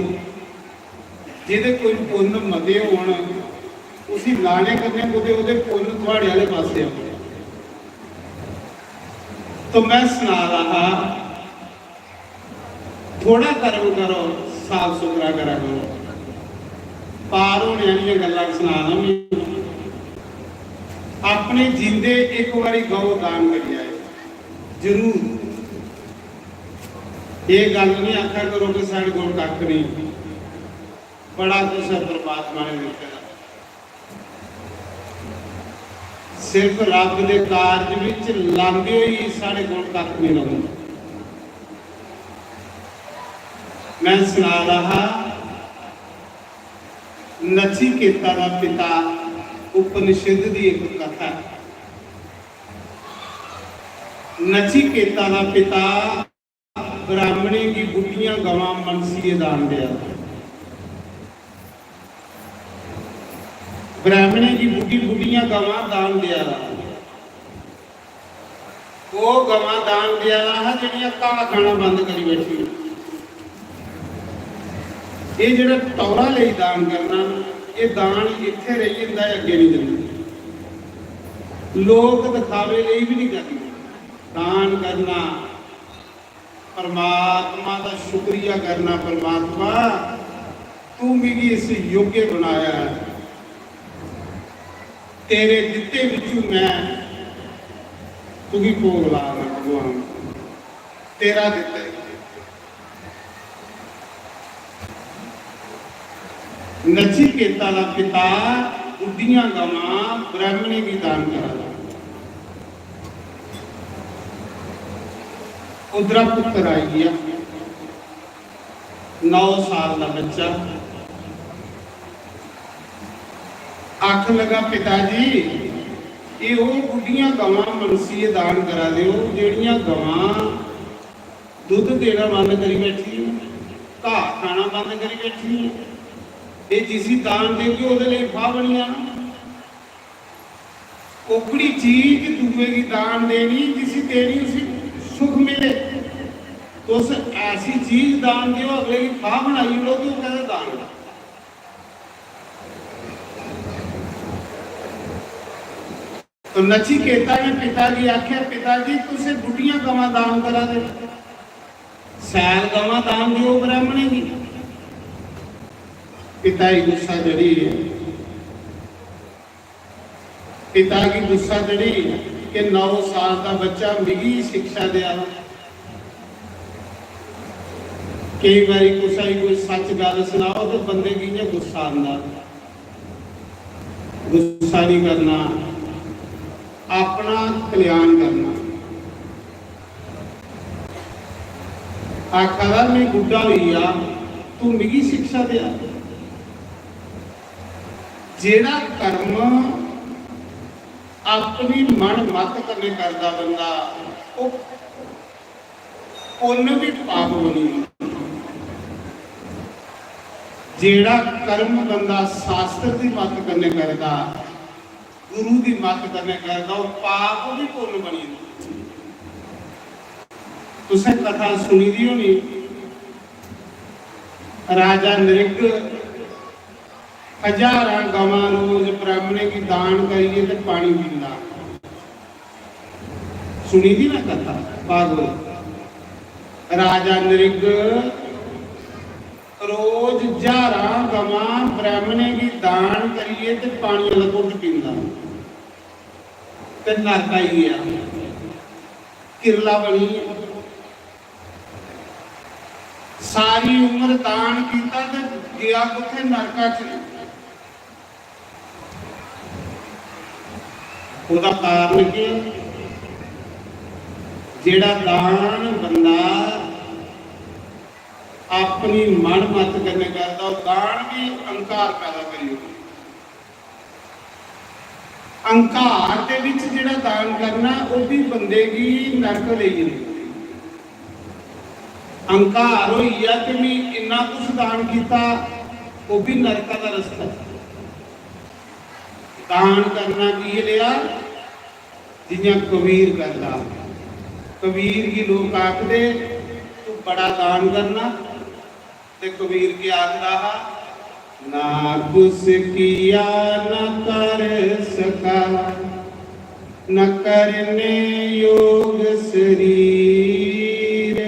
जेह्दे कोई पुन्न मते होन, उसी लाने कन्नै कुतै ओह्दे पुन्न थुआड़े आह्ले पासै औन। तो मैं सना दा हा, थोड़ा कर्म करो, साफ सुथरा करा करो। पार होने आह्लियां गल्लां सना दा मैं। अपने जींदे इक बारी गौ दान करी आए, जरूर। एह् गल्ल नहीं आखा करो कि साढ़े कोल कक्ख नहीं, बड़ा कुछ ऐ परमात्मा ने दित्ते दा। सिर्फ रब दे कारज विच लांदे होई साढ़े कोल कक्ख नहीं रौंह्दा। मैं सना दा हा, नचिकेता दा पिता, उपनिषद दी इक कथा ऐ। नचिकेता दा पिता ब्राह्मणें गी बुड्ढियां गवां मनसियै दान देआ दा। ब्राह्मणें गी बुड्ढी बुड्ढियां गवां दान देआ दा। ओह् गवां दान देआ दा हा जेह्ड़ियां घाऽ खाना बंद करी बैठी। एह् जेह्ड़ा टौरा लेई दान करना, एह् दान इत्थै रेही जंदा ऐ, अग्गें नहीं जंदा। लोक दिखावे लेई भी नहीं करना। दान करना, परमात्मा दा शुक्रिया करना, "परमात्मा, तू मिगी इस योग्य बनाया है।" तेरे दित्ते विचू मैं तुगी भोग ला मैं भगवान, तेरा दित्ते। नचिकेता दा पिता बुड्ढियां गवां ब्राह्मणें गी दान करा दा। उद्धरा पुत्र आई गया, नौ साल का बच्चा। आखन लगा, पिता जी, ये वो बुड्ढियां गवां मनसियै दान करा दे हो, जेह्ड़ियां गवां दुद्ध देना बंद करी बैठी, घाह खाना बंद करी बैठी। ये जिसी दान देगे, ओह्दे लेई फाह बनी जाना। ओकड़ी चीज दूए गी दान देनी, जिसी देनी उसी सुख मिले। तुस ऐसी चीज दान देओ, अगले गी फाह बनाई ओड़ो, ते ओह् कैह्दा दान? तो नचिकेता ने पिता गी आख्या, पिता जी, तुसें बुड्ढियां गवां दान करा दे, सैल गवां दान देओ ब्राह्मणें गी। पिता गी गुस्सा चढ़ी गेआ। पिता गी गुस्सा चढ़ी कि नौ साल का बच्चा मिगी शिक्षा देआ दा। कई बारी कुसै गी कोई सच गल्ल सनाओ तो बंदे गी इ'यां गुस्सा आंदा। गुस्सा नहीं करना, अपना कल्याण करना। आखा दा, मैं बुड्ढा होई गेआ, तू मिगी शिक्षा देआ। जेड़ा कर्म अपनी मन मत कन्नै करदा बंदा, ओह् पुन्न भी पाप बनी जंदा। जेड़ा कर्म बंदा शास्त्र दी मत कन्नै करदा, गुरु दी मत कन्नै करदा, ओह् पाप भी पुन्न बनी जंदा। तुसें कथा सुनी दी होनी, राजा नृग हजारां गवां रोज ब्राह्मणें गी दान करियै ते पानी पींदा। सुनी दी ना कथा भागवत? राजा नृग रोज हजारां गवां ब्राह्मणें गी दान करियै ते पानी आह्ला घुट्ट पींदा ते नरक आई गेआ, किरला बनी गेआ। सारी उम्र दान कीता ते गेआ कुत्थै? नरका च। ओह्दा कारण केह्? जेह्ड़ा दान बंदा अपनी मन मत कन्नै करदा, ओह् दान भी अहंकार पैदा करी ओड़दा। अहंकार दे विच जेह्ड़ा दान करना, ओह् भी बंदे गी नरक लेई जंदा। अहंकार होई गेआ कि मैं इन्ना कुछ दान कीता, ओह् भी नरका दा रस्ता। दान करना की लेआ? जियां कबीर करदा, कबीर गी लोक आखदे, "तू बड़ा दान करना।" ते कबीर की आखदा हा, "ना कुछ किया न कर सका, न करने योग शरीर,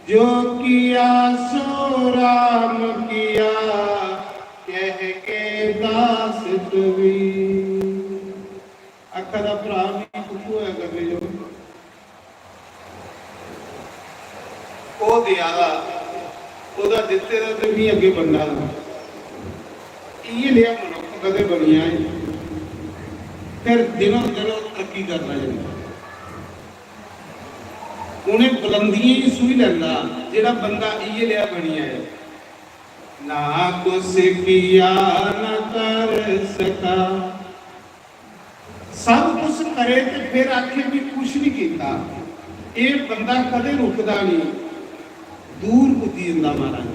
जो किया सो राम किया, कह के दास कबीर।" आखा दा, "भ्रा, मिगी कुत्थों होया करने जो?" ओह् देआ दा, ओह्दा दित्ते दा ते मी अग्गें बंडा दा। इ'यै नेहा मनुक्ख कदें बनी जाए, फिर दिनों दिन ओह् तरक्की करदा जंदा। उ'नें बुलंदियें गी छूही लैंदा जेह्ड़ा बंदा इ'यै नेहा बनी जाए। ना कुछ किया ना कर सका। सब कुछ करे ते फिर आखे भी कुछ नहीं कीता। ये बंदा कदे रुकदा नहीं, दूर पुज्जी जंदा महाराज।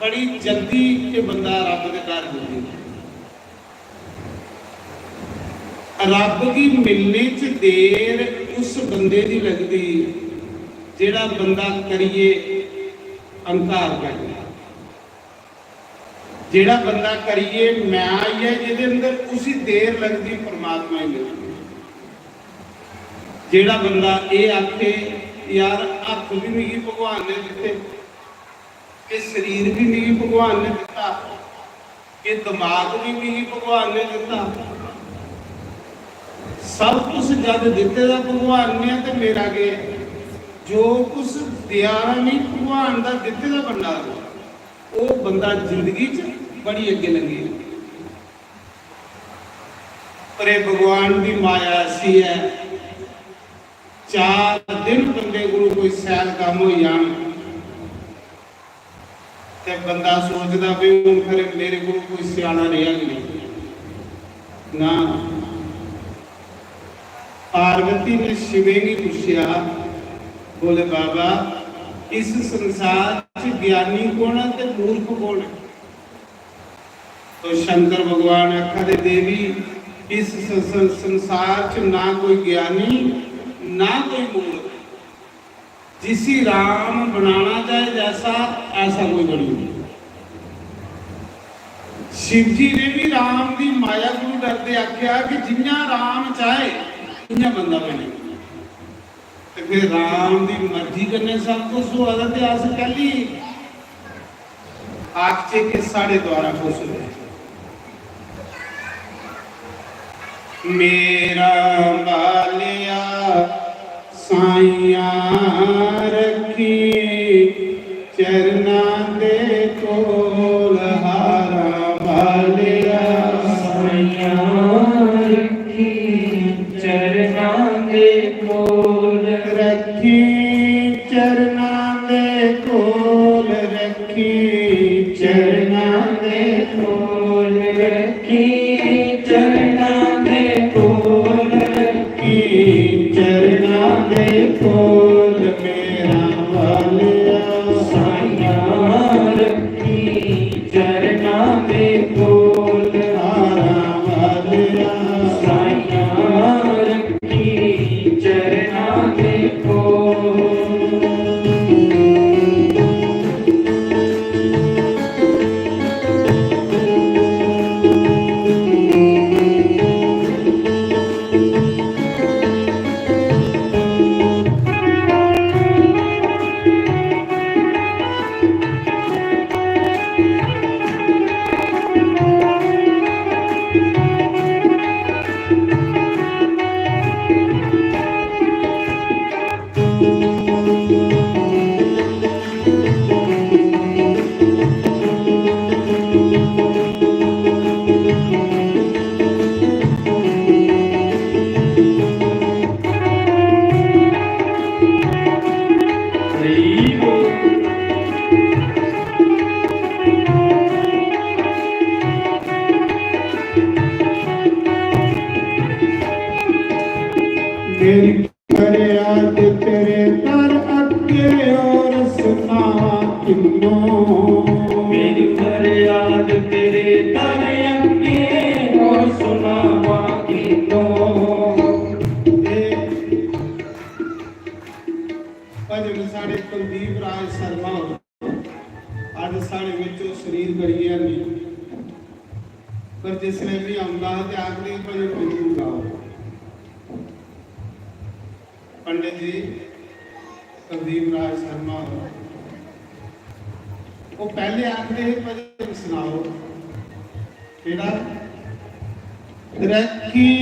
बड़ी जल्दी ये बंदा रब दे घर पुज्जी जंदा। रब गी मिलने च देर उस बंदे दी लगदी, जेड़ा बंदा करिए अहंकार करदा। जेड़ा बंदा करिए मैं आई है, जेदे अंदर उसी देर लगदी परमात्मा ही मिलदी। जेड़ा बंदा एह् आखे, "यार, हत्थ भी मिगी भगवान ने दित्ते, एह् शरीर भी मिगी भगवान ने दित्ता, एह् दिमाग भी मिगी भगवान ने दित्ता, सब कुछ जद दित्ते दा भगवान ने ते मेरा केह् ऐ? जो कुछ देआ दा मिगी भगवान दा दित्ते दा भंडार, ओह् बंदा जिंदगी च बड़ी अग्गें लंघी जंदा। पर एह् भगवान दी माया ऐसी ऐ, चार दिन बंदे कोल कोई सैल कम्म होई जान, ते बंदा सोचदा भी हून फिर मेरे कोल कोई स्याना रेहा कि नहीं। ना, पार्वती ने शिवे गी पुच्छेआ, बोले, "बाबा, इस संसार च ज्ञानी कौन है ते मूर्ख कौन है?" तो शंकर भगवान आखा दे, "देवी, इस स-, स-, संसार च ना कोई ज्ञानी, ना कोई मूर्ख। जिसी राम बनाना चाहे जैसा, ऐसा कोई बनी नहीं।" शिव जी ने भी राम दी माया को डरदे आख्या कि जियां राम चाहे, इयां बंदा बने। ते फिर राम दी मर्जी कन्नै सब कुछ होआ दा, ते अस कैल्ली आखचे कि साढ़े द्वारा कुछ होआ? मेरा बालिया साइयां रखी चरना दे कोल, हारा बालिया साइयां रखी चरना दे कोल, रखी चरना दे कोल, रखी चरना दे कोल, रखी चरना दे कोल, रखी चरना दे कोल, मेरा बालिया साइयां रखी चरना दे कोल, हारा बालिया साइयां रखी चरना दे कोल। मेरी फरियाद तेरे दर अगे और सुनावा किन्नो। मेरी फरियाद तेरे दर अगे और सुनावा किन्नो। भजन साढ़े कुलदीप राज शर्मा होर, अज्ज साढ़े विच ओह शरीर करियै नहीं, पर जिसलै भी आंदा हा ते आखदे, "भजन बिल्कुल गाओ।" पंडित जी कुलदीप राज शर्मा होर, ओह पैहले आखदे हे, "भजन सुनाओ।" केड़ा? रखी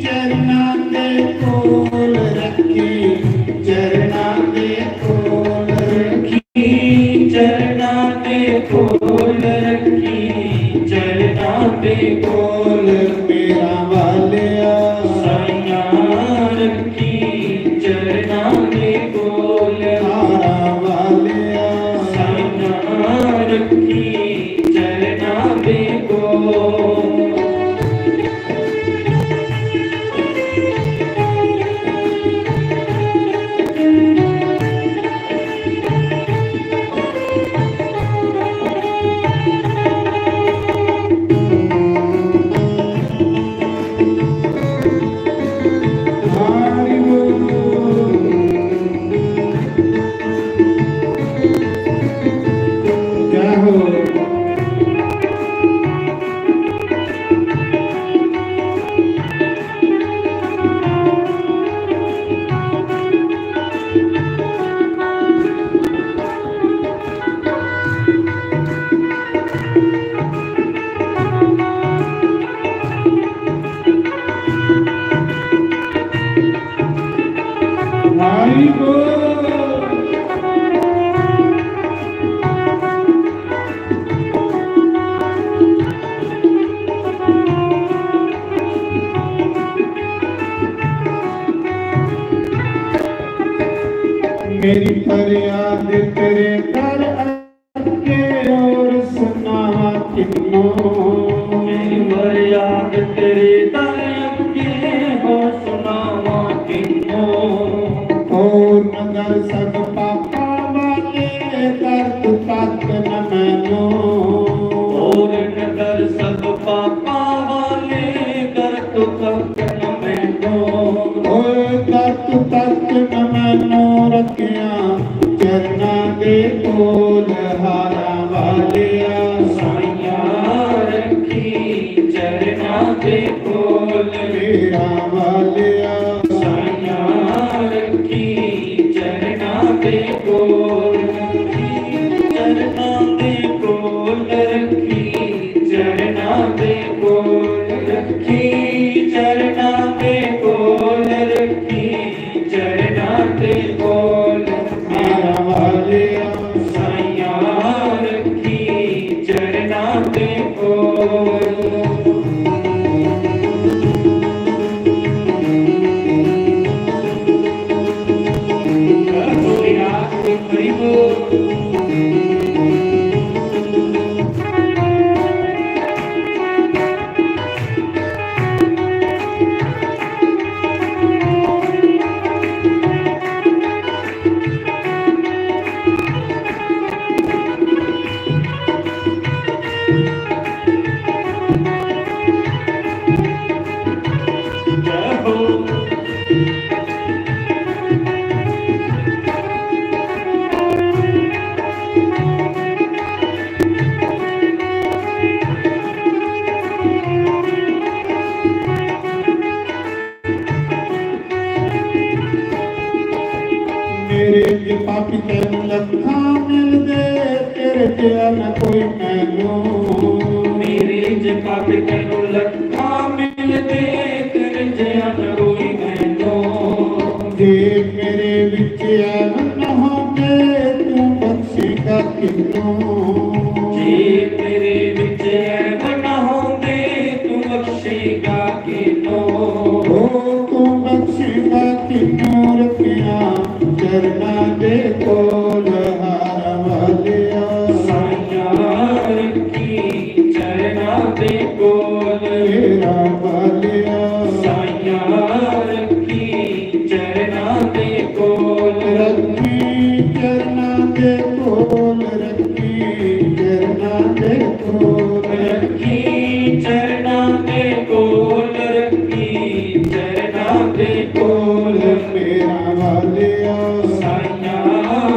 चरना दे कोल, रखी चरना दे कोल, रखी चरना दे कोल, रखी चरना दे कोल, मेरा बालिया साइयां रखी चरना दे कोल, हारा बालिया साइयां रखी चरना दे कोल। मेरी फरियाद तेरे दर अगे, और सुनावा किन्नों। मेरी फरियाद तेरे दर अगे, और सुनावा किन्नों। और नगर सब पापा वाले, दर तू तक न मैनों। और नगर सब पापा वाले, दर तू तक न मैनों। ਓਏ, ਤੱਕ ਤੱਕ ਮੈਨੂੰ ਰੱਖਿਆ ਚਰਨਾਂ ਦੇ ਕੋਲ, ਹਾਰਾਂ ਵਾਲਿਆ। ਸਾਈਆਂ, ਰੱਖੀ ਚਰਨਾਂ ਦੇ ਕੋਲ, ਮੇਰਾ ਵਾਲਿਆ। ਸਾਈਆਂ, ਰੱਖੀ ਚਰਨਾਂ ਦੇ ਕੋਲ, ਰੱਖੀ ਚਰਨਾਂ ਦੇ ਕੋਲ, ਰੱਖੀ ਚਰਨਾਂ ਦੇ ਕੋਲ, ਰੱਖੀ ਚਰਨਾਂ ਦੇ ਕੋਲ, ਰੱਖੀ ਚਰਨਾਂ ਦੇ ਕੋਲ, ਮੇਰਾ ਵਾਲਿਆ। ਸਾਈਆਂ, ਰੱਖੀ ਚਰਨਾਂ ਦੇ ਕੋਲ। ਮੇਰੇ ਜੇ ਪਾਪੀ ਤੈਨੂੰ ਲੱਖਾਂ ਮਿਲਦੇ, ਤੇਰੇ ਜਿਹਾ ਨਾ ਕੋਈ ਮੈਨੂੰ। ਮੇਰੇ ਜੇ ਪਾਪੀ ਤੈਨੂੰ ਲੱਖਾਂ ਮਿਲਦੇ, ਤੇਰੇ ਜਿਹਾ ਨਾ ਕੋਈ ਮੈਨੂੰ। ਜੇ ਮੇਰੇ ਵਿੱਚ ਐਬ ਨਾ ਹੁੰਦੇ, ਤੂੰ ਬਖਸ਼ੇਗਾ ਕਿਨੂੰ। ਜੇ ਮੇਰੇ ਵਿੱਚ ਐਬ ਨਾ ਹੁੰਦੇ, ਤੂੰ ਬਖਸ਼ੇਗਾ ਕਿਨੂੰ। ਓ, ਤੂੰ ਬਖਸ਼ੇਗਾ ਕਿਨੂੰ, ਰੱਖਿਆ ਚਰਨਾਂ ਦੇ ਕੋਲ, ਹਾਰਾਂ ਵਾਲਿਆ। ਸਾਈਆਂ, ਰੱਖੀ ਚਰਨਾਂ ਦੇ ਕੋਲ, ਮੇਰਾ ਵਾਲਿਆ। ਸਾਈਆਂ, ਰੱਖੀ ਚਰਨਾਂ ਦੇ ਕੋਲ, ਰੱਖੀ ਚਰਨਾਂ ਦੇ ਕੋਲ, ਰੱਖੀ ਚਰਨਾਂ ਦੇ ਕੋਲ, ਰੱਖੀ ਚਰਨਾਂ ਦੇ ਕੋਲ, ਰੱਖੀ ਚਰਨਾਂ ਦੇ ਕੋਲ, ਮੇਰਾ ਵਾਲਿਆ। ਸਾਈਆਂ,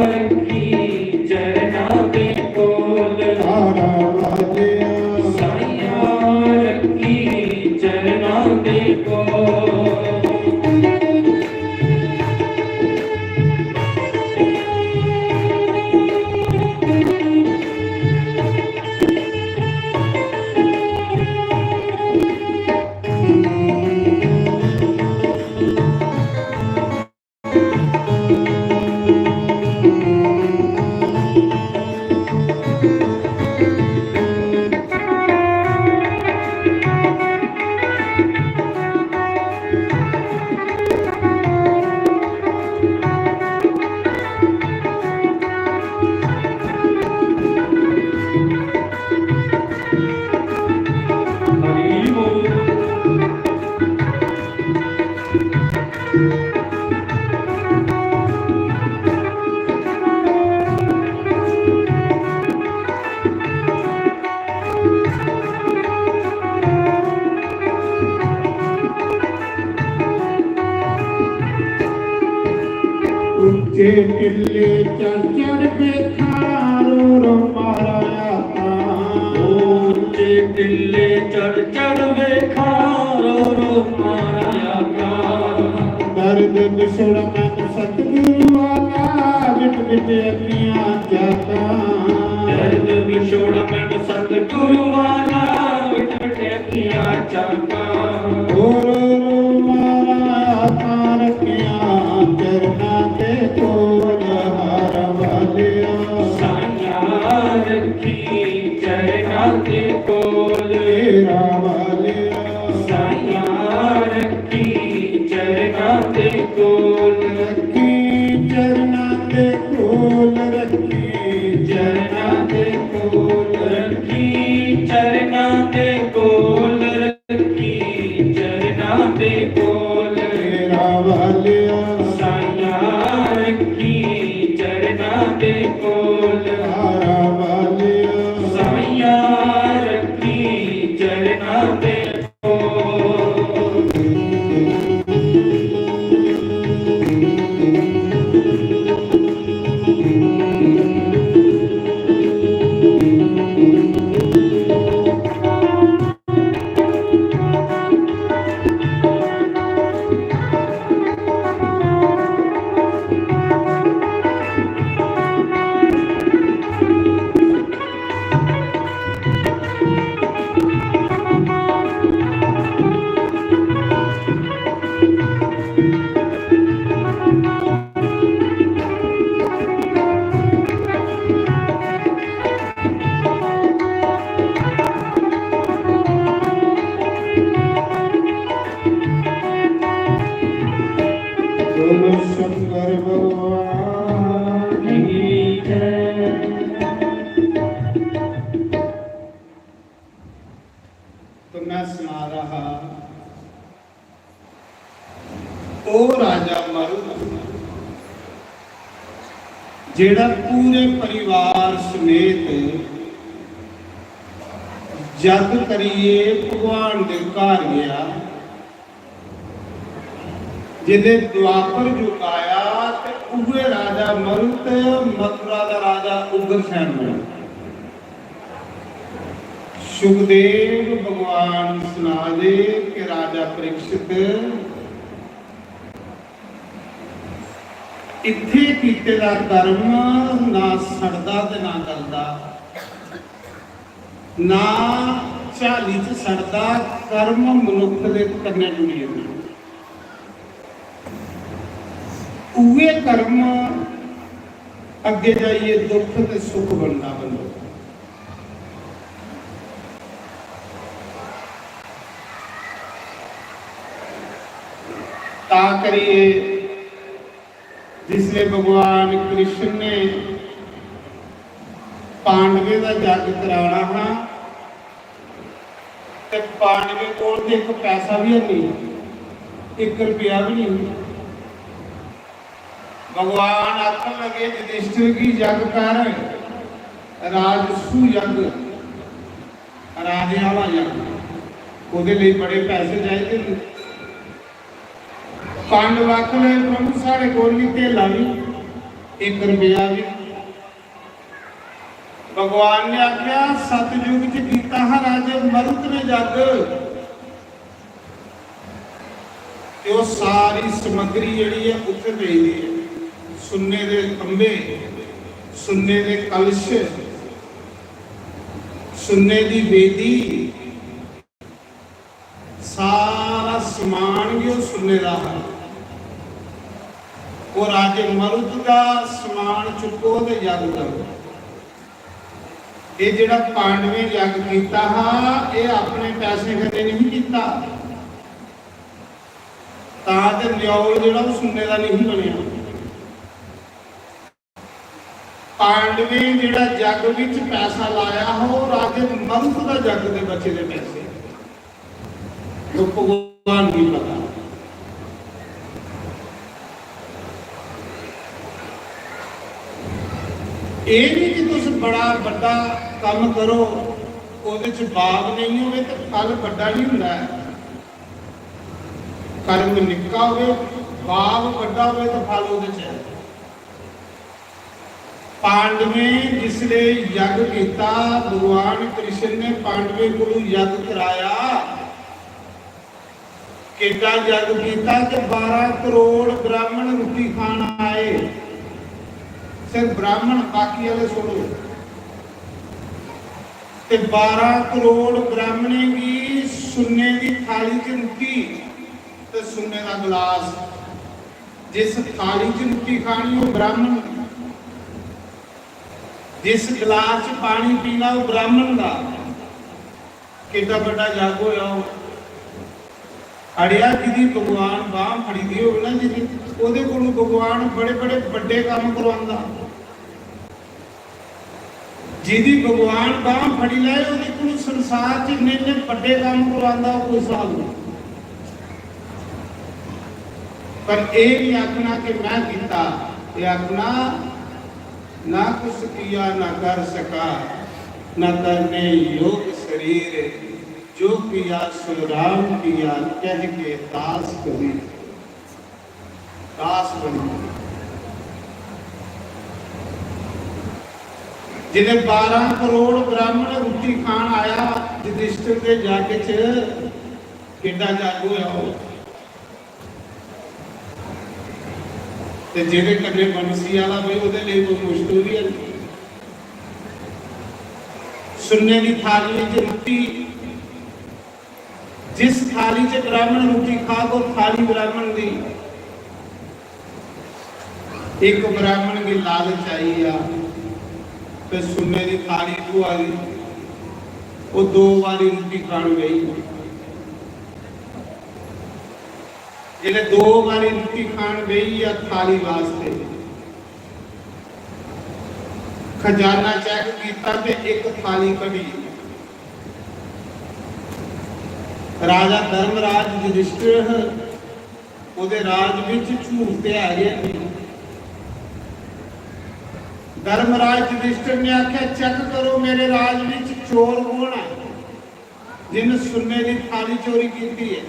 ਰੱਖੀ ਚਰਨਾਂ ਦੇ ਕੋਲ, ਹਾਰਾਂ ਵਾਲਿਆ। ਸਾਈਆਂ, ਰੱਖੀ ਚਰਨਾਂ ਦੇ ਕੋਲ। ਉੱਚੇ ਟਿੱਲੇ ਚੜ੍ਹ ਚੜ੍ਹ ਵੇਖਾਂ, ਰੋ ਰੋ ਮਾਰਾ ਆਖਾਂ। ਉੱਚੇ ਟਿੱਲੇ ਚੜ੍ਹ ਚੜ੍ਹ ਵੇਖਾਂ, ਰੋ ਰੋ ਮਾਰਾ ਆਖਾਂ। ਦਰਦ ਵਿਛੋੜਾ ਮੈਨੂੰ ਸਤਿਗੁਰੂ ਵਾਲਾ, ਮਿਟ ਮਿਟ ਅੱਖੀਆਂ ਝਾਕਾਂ। ਦਰਦ ਵਿਛੋੜਾ ਮੈਨੂੰ ਸਤਿਗੁਰੂ ਵਾਲਾ, ਮਿਟ ਮਿਟ ਅੱਖੀਆਂ ਝਾਕਾਂ। ਓ ਰੋ ਰੋ ਮਾਰਾ ਆਖਾਂ, ਰੱਖਿਆ ਚਰਨਾਂ ਦੇ ਕੋਲ, ਹਾਰਾਂ ਵਾਲਿਆ। ਸਾਈਆਂ, ਰੱਖੀ ਚਰਨਾਂ ਦੇ ਕੋਲ, ਮੇਰਾ ਵਾਲਿਆ। ਸਾਈਆਂ, ਰੱਖੀ ਚਰਨਾਂ ਦੇ ਕੋਲ, ਰੱਖੀ ਚਰਨਾਂ ਦੇ बोलो शंकर भगवान की जय। तो मैं सुना रहा, ओ राजा मरुत, जेड़ा पूरे परिवार समेत जग करिए भगवान दे घर गया, जिसले द्वापर युग आया ते उहे राजा मरुत मथुरा दा राजा उग्रसेन बना। सुखदेव भगवान सुना दे कि राजा परीक्षित, इत्थे कीते दा कर्म ना सड़दा ते ना गलदा, ना झाली च सड़दा, कर्म मनुख दे कन्नै जुड़ी जंदा। उए कर्म अग्गे जाइए दुख ते सुख बनदा बंदे दा। तां करिए जिसले भगवान कृष्ण ने पांडवें दा जग कराना हा, ते पांडवें कोल ते इक पैसा भी है नहीं, इक रुपया भी नहीं। भगवान आखन लगे, "युधिष्ठिर गी यज्ञ कर, राजसू यज्ञ, राजे आह्ला यज्ञ, ओह्दे लेई बड़े पैसे चाहिदे न।" पांडव आखन लगे, "प्रभु, साढ़े कोल निं धेला बी, इक रपेआ बी।" भगवान ने आखेआ, "सतयुग च कीता हा राजे मरुत ने जग।" ते ओह् सारी समग्री जेह्ड़ी ऐ, उत्थै पेई दी ऐ। सुन्ने दे खंभे, सुन्ने दे कलश, सुन्ने दी वेदी, सारा समान गै ओह् सुन्ने दा हा। ओह् राजे मरुत दा समान चुक्को ते जग करो। एह् जेह्ड़ा पांडवें जग कीता हा, एह् अपने पैसे कन्नै नहीं कीता। तां ते न्यौल जेह्ड़ा ओह् सुन्ने दा नहीं बनेआ। पांडवें जेह्ड़ा जग विच पैसा लाया हा, ओह् राजे मरुत दा जग दे बचे दे पैसे। तो भगवान गी पता। एह् नहीं कि तुस बड़ा बड्डा कम्म करो, ओह्दे च भाव नेईं होवे ते फल बड्डा नहीं हुंदा ऐ। कर्म निक्का होवे, भाव बड्डा होवे ते फल ओह्दे च ऐ। पांडवें जिसले यज्ञ कीता, भगवान कृष्ण ने पांडवें कोलों यज्ञ कराया। केड्डा यज्ञ कीता कि बारां करोड़ ब्राह्मण रुट्टी खान आए। सिर्फ ब्राह्मण, बाकी आह्ले छोड़ो। ते बारां करोड़ ब्राह्मणें गी सुन्ने दी थाली च रुट्टी ते सुन्ने दा गलास। जिस थाली च रुट्टी खानी, ओह् ब्राह्मण। जिस गलास च पानी पीना, ओह् ब्राह्मण दा। कितना बड़ा जग होया हो। अड़िया, जिदी भगवान बांह फड़ी दी होवे ना, जिदी, ओह्दे कोलों भगवान बड़े-बड़े बड्डे काम करवांदा। जिदी भगवान बांह फड़ी लै, ओह्दे कोलों संसार च इन्ने, इन्ने बड्डे काम करवांदा, कोई स्हाब नहीं। पर एह् नहीं आखना कि मैं कीता, एह् आखना, "ना कुछ किया, ना कर सका, ना करने योग शरीर।" जो किया सो राम किया, कह के दास कबीर, दास बन गए। जिसलै बारां करोड़ ब्राह्मण रुट्टी खान आया युधिष्ठिर दे जग च, केड्डा जग होया हो। ते जेह्दे कन्नै बंसी आह्ला बी, ओह्दे लेई कोई मुश्कल बी है नहीं। सुन्ने दी थाली च रुट्टी, जिस थाली च ब्राह्मण रुट्टी खाग, ओह् थाली ब्राह्मण दी। इक ब्राह्मण गी लालच आई आ ते सुन्ने दी थाली थ्होआ दी, ओह् दो बारी रुट्टी खान गई। जिसलै दो बारी रुट्टी खान बेही गेआ थाली वास्ते, खजाना चैक कीता ते इक थाली कढी। राजा धर्मराज युधिष्ठिर ह, ओह्दे राज बिच झूठ ते है गै नहीं। धर्मराज युधिष्ठिर ने आख्या, "चेक करो, मेरे राज बिच चोर कौन है?" जिन सुन्ने दी थाली चोरी कीती है।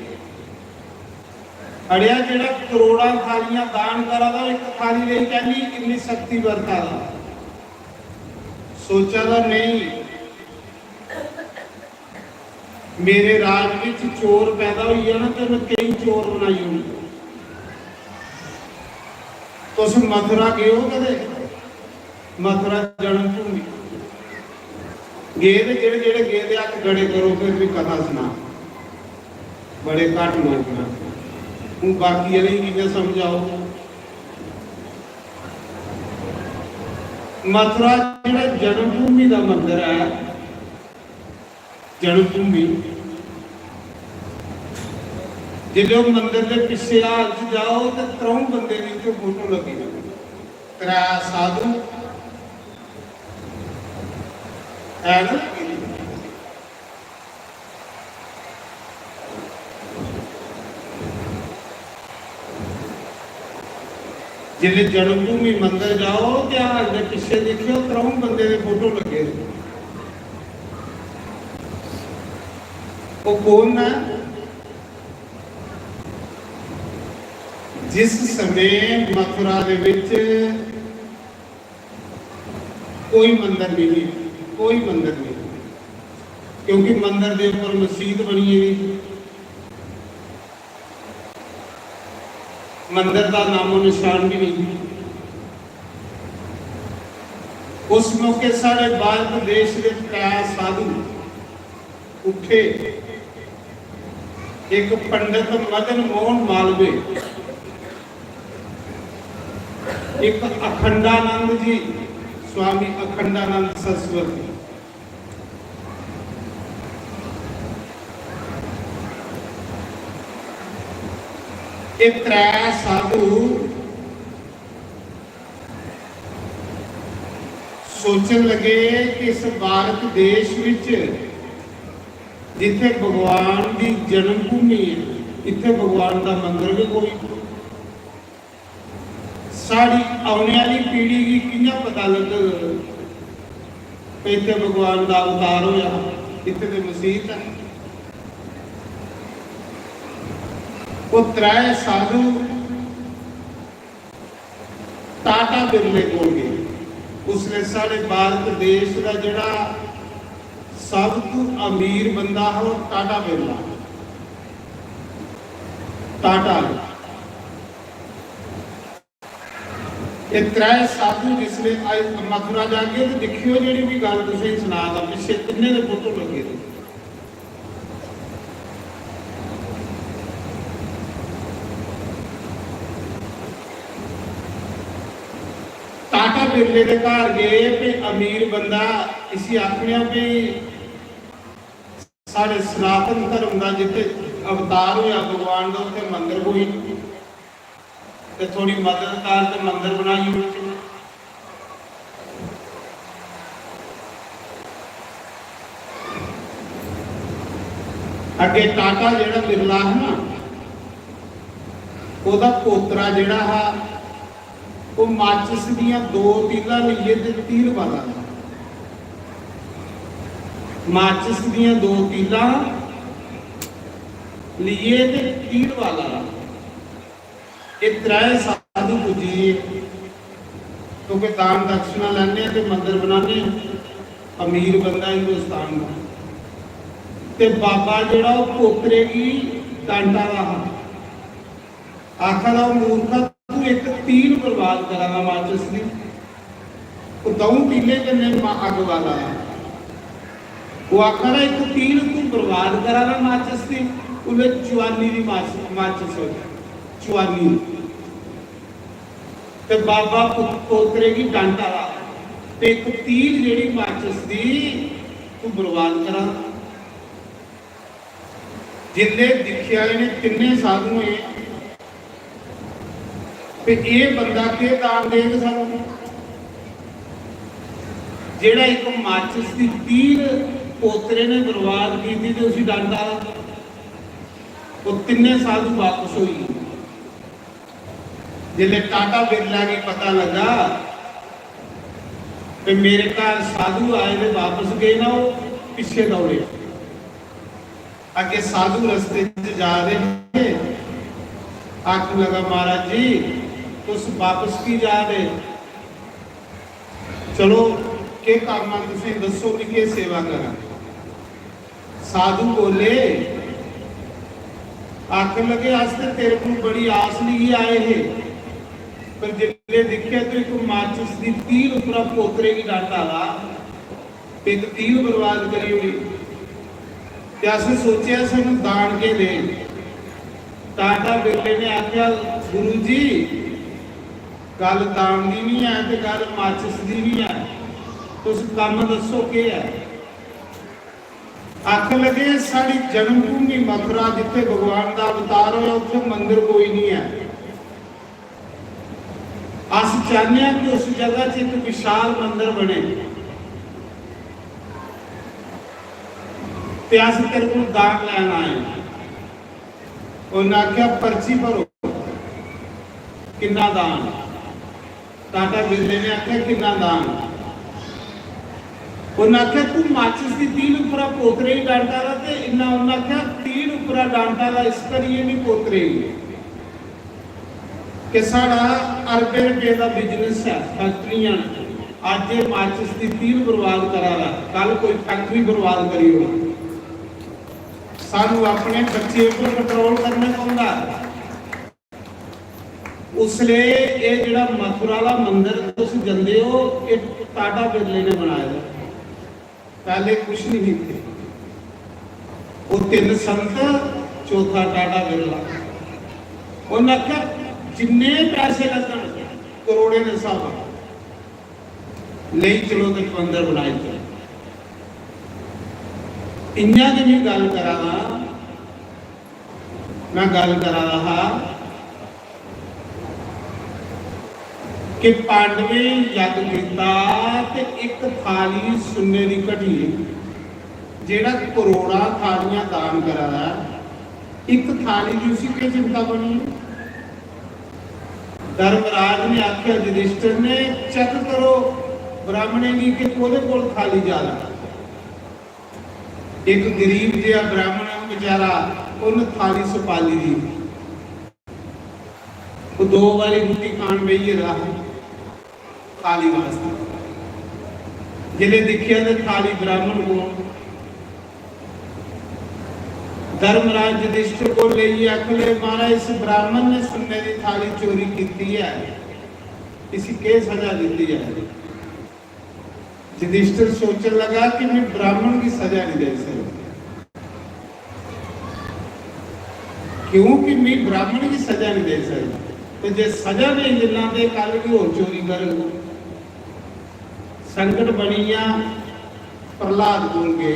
अड़िया, जेड़ा करोड़ां थालियां दान करा दा, इक थाली लेई कैली इन्नी सख्ती बरता दा? सोचा दा नहीं, मेरे राज विच चोर पैदा होई जाना ते मैं कई चोर बनाई ओड़ने। तुस मथुरा गए हो कदे? मथुरा जन्मभूमि। गेदे जेह्ड़े जेह्ड़े गेदे हत्थ खड़े करो, फिर भी कथा सुना। बड़े घट्ट लोग न। हूँ बाकी आह्लें गी कि'यां समझाओ? मथुरा जेह्ड़ा जन्मभूमि दा मंदर ऐ, जन्मभूमि, जिसलै ओह् मंदर दे पिच्छे हाल च जाओ ते त्र'ऊं बंदे दी उत्थै फोटो लग्गी दी। त्रै साधु है ना? जिसलै जन्मभूमि मंदर जाओ ते हाल दे पिच्छे दिक्खेओ, त्र'ऊं बंदे दे फोटो लग्गे दे। ओह् कौन न? जिस समय मथुरा दे विच कोई मंदर नहीं, कोई मंदर नहीं, क्योंकि मंदर दे ऊपर मसीत बनी गेदी, मंदर दा नामो निशान भी नहीं। उस मौके साढ़े भारत देश दे त्रै साधु उठे, एक पंडित मदन मोहन मालवीय, एक अखंडानंद जी, स्वामी अखंडानंद सरस्वती। ये त्रै साधु सोचन लगे कि इस भारत देश विच जिथे भगवान दी जन्मभूमि है, इथे भगवान दा मंदर भी कोई। साढ़ी औने आह्ली पीढ़ी गी कि'यां पता लगग कि इत्थै भगवान दा अवतार होया, इत्थै ते मसीत ऐ। ओह् त्रै साधु टाटा बिरले कोल गे। उसलै साढ़े भारत देश दा जेह्ड़ा सब तू अमीर बंदा हा, ओह् टाटा बिरला। टाटा। एह् त्रै साधु जिसलै आई मथुरा जागे ते दिक्खेओ, जेह्ड़ी बी गल्ल तुसेंगी सना दा, पिच्छे तिन्ने दे फोटो लग्गे दे। टाटा बिरले दे घर गे ते अमीर बंदा, इसी आखने आं भी साढ़े सनातन धर्म दा जित्थे अवतार होया भगवान दा, उत्थे मंदर कोई नहीं, ते थोड़ी मदद कर ते मंदर बनाई ओड़चै। अग्गे टाटा जेह्ड़ा बिरला हा ना, ओह्दा पोतरा जेह्ड़ा हा, ओह् माचिस दियां दो तीलां लेइयै ते तीर पांदा हा। माचिस दियां दो तीलां लिए ते तीर वाला दा। एह् त्रै साधु पुज्जी गे। क्योंकि दान दक्षिणा लैने आं ते मंदर बनाने आं, अमीर बंदा हिंदुस्तान दा। ते बाबा जेह्ड़ा ओह् पोतरे गी डांटा दा हा, आखा दा, "ओह् मूर्खा, तू इक तीर बर्बाद करा दा माचिस दी।" ओह् द'ऊं तीले कन्नै मा-, अग्ग बाला दा। ओह् आखा दा, "इक तीर तू बर्बाद करा दा माचिस दी।" उसलै चुआनी दी माचिस, माचिस होई, चुआनी। ते बाबा पु-, पोतरे गी डांटा दा, ते इक तीर जेह्ड़ी माचिस दी तू बर्बाद करा दा। जिसलै दिक्खेआ इ'नें तिन्ने साधुएं, ते एह् बंदा केह् दान देग सानूं, जेह्ड़ा इक माचिस दी तीर पोतरे ने बर्बाद कीती ते उसी डांटा दा। ओह् तिन्ने साधु बापस होई गे। जिसलै टाटा बिरला गी पता लगा कि मेरे घर साधु आए ते वापस गए ना, ओह् पिच्छे दौड़े। अग्गे साधु रस्ते च जा दे हे, आखन लगा, "महाराज जी, तुस वापस की जा दे? चलो, केह् कम्म आ तुसें, दस्सो, मैं केह् सेवा करां?" साधु बोले, आखन लगे, "अस ते तेरे कोल बड़ी आस लेइयै आए हे, पर जिसलै दिक्खेआ ते इक माचिस दी तीर उप्परा पोतरे गी डांटा दा, ते इक तीर बर्बाद करी ओड़ी। ते असें सोचेआ सानूं दान गै दे।" टाटा बिरले ने आखेआ, "गुरु जी, गल्ल दान दी निं ऐ ते गल्ल माचिस दी निं ऐ, तुस कम्म दस्सो केह् ऐ?" आखन लगे, "साढ़ी जन्मभूमि मथुरा, जित्थे भगवान दा अवतार होया, उत्थे मंदिर कोई नहीं ऐ। अस चाहने आं कि उस जगह च एक विशाल मंदिर बने, ते अस तेरे कोल दान लैन आए।" उन्हें आख्या, "पर्ची भरो, किन्ना दान?" टाटा बिरले ने आख्या, "किन्ना दान?" उन्हें आख्या, "तू माचिस दी तील उपरा पोतरे ही डांटा दा ते इन्ना।" उन्हें आख्या, "तील उपरा डांटा दा इस करिए नहीं पोतरे ही कि साढ़ा अरबें रपें दा बिजनेस है, फैक्टरियां न। अज्ज एह् माचिस दी तील बर्बाद करा दा, कल कोई फैक्टरी बर्बाद करी ओड़ग। सानू अपने बच्चे उपर कंट्रोल करना पौंदा।" उसले एह् जेह्ड़ा मथुरा दा मंदर तुस जंदे ओ, एह् टाटा बिरले ने बनाए दा। पैह्ले कुछ नहीं थे। ओह् तिन्न संत, चौथा टाटा बिरला। उन्हें आखेआ, "जिन्ने पैसे लगन, करोड़ें दे स्हाब, लेई चलो ते मंदर बनाई चलो।" इ'यां गै में गल्ल करा दा, में गल्ल करा दा हा कि पांडवें यज्ञ कीता ते इक थाली सुन्ने दी घटी, जेह्ड़ा करोड़ां थालियां दान करा दा, इक थाली दी उसी केह् चिंता बनी? धर्मराज ने आखेआ, युधिष्ठिर ने, "चेक करो ब्राह्मणें गी कि कोह्दे कोल थाली ज्यादा।" इक गरीब जेहा ब्राह्मण ऐ, बेचारा, उन्न थाली सपाली दी। ओह् दो बारी रुट्टी खान बेही गेदा हा थाली वास्तै। जिसलै दिक्खेआ ते थाली ब्राह्मण कोल। धर्मराज युधिष्ठिर कोल लेइयै आखन लगे, "महाराज, इस ब्राह्मण ने सुन्ने दी थाली चोरी कीती ऐ, इसी केह् सजा दित्ती जाए?" युधिष्ठिर सोचन लगा कि मैं ब्राह्मण की सजा नहीं दे सकता, क्योंकि मैं ब्राह्मण की सजा नहीं दे सकता। तो जे सजा नहीं दिना, तो कल भी और चोरी करेगा। संकट बनी गया, प्रहलाद कोल गए।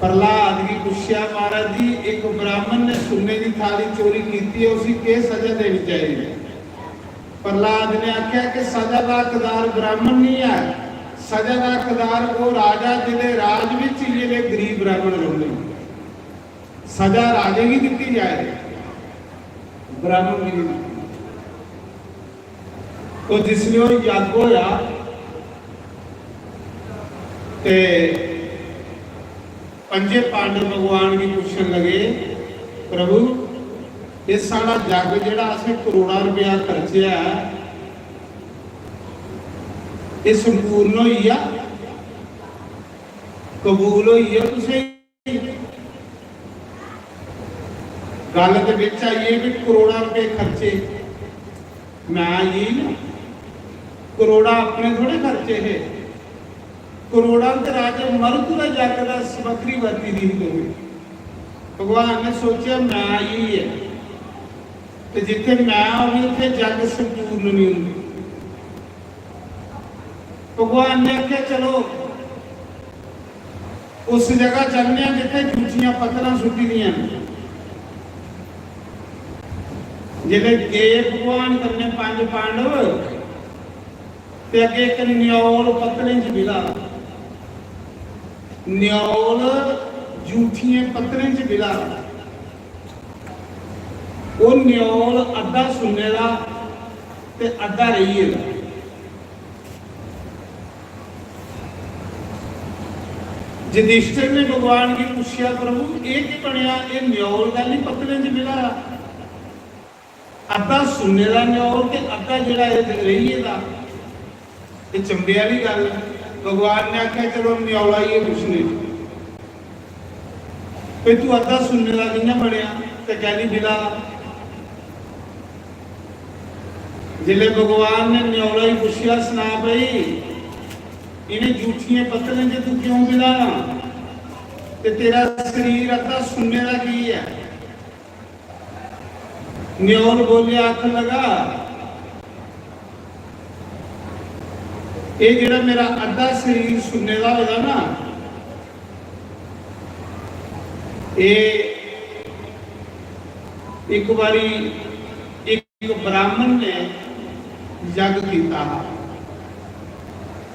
प्रहलाद गी पुच्छेआ, "महाराज जी, एक ब्राह्मण ने सुन्ने की थाली चोरी की है, उसी केह् सजा देनी चाहिए?" प्रहलाद ने आख्या कि सजा का हकदार ब्राह्मण नहीं है, सजा का हकदार वो राजा जिले राज विच जिले गरीब ब्राह्मण रौंदे। सजा राजे की दित्ती जाए, ब्राह्मण की नहीं। तो जिसले ओह यज्ञ होया ते पंजे पांडव भगवान गी पुच्छन लगे, एह् साढ़ा जग जेह्ड़ा असें करोड़ां रपेआ खर्चेआ ऐ, एह् संपूर्ण होई गेआ, कबूल होई गेआ तुसें? गल्ल ते बिच आई गेई कि करोड़ां रपेऽ खर्चे, मैं आई गेई ना, करोड़ां अपने थोड़े खर्चे हे, करोड़ां ते राजे मरुत दा जग दा समग्री वरती दी ही तुसें। भगवान ने सोचेआ, मैं आई गेई ऐ, ते जित्थै मैं होगी उत्थै जग संपूर्ण नहीं होंदी। भगवान ने आखेआ, चलो उस जगह चलने आं जित्थै जूठियां पत्तलां सुट्टी दियां न। जिसलै गे भगवान कन्नै पंज पांडव, ते अग्गें इक न्यौल पत्तलें च बिला, न्यौल जूठियें पत्तलें च बिला। ओह् न्यौल अद्धा सुन्ने दा ते अद्धा रेही गेदा। युधिष्ठिर ने भगवान गी पुच्छेआ, प्रभु, एह् केह् बनेआ? एह् न्यौल दा नहीं पत्तलें च मिला दा, अद्धा सुन्ने दा न्यौल ते अद्धा जेह्ड़ा एह् रेही गेदा, एह् चंबे आह्ली गल्ल ऐ। भगवान ने आखेआ, चलो न्यौला ही एह् पुच्छने, भाई तू अद्धा सुन्ने दा कि'यां बनेआ ते कैह्ली बिला दा? जिसलै भगवान ने न्यौला ही पुच्छेआ, सना भाई, इ'नें जूठियें पत्तलें च तू क्यों बिला ना? ते तेरा शरीर अद्धा सुन्ने दा की ऐ? न्यौल बोलेआ, आखन लगा, एह् जेह्ड़ा मेरा अद्धा शरीर सुन्ने दा होए दा ना, एह् इक बारी इक ब्राह्मण ने जग कीता हा।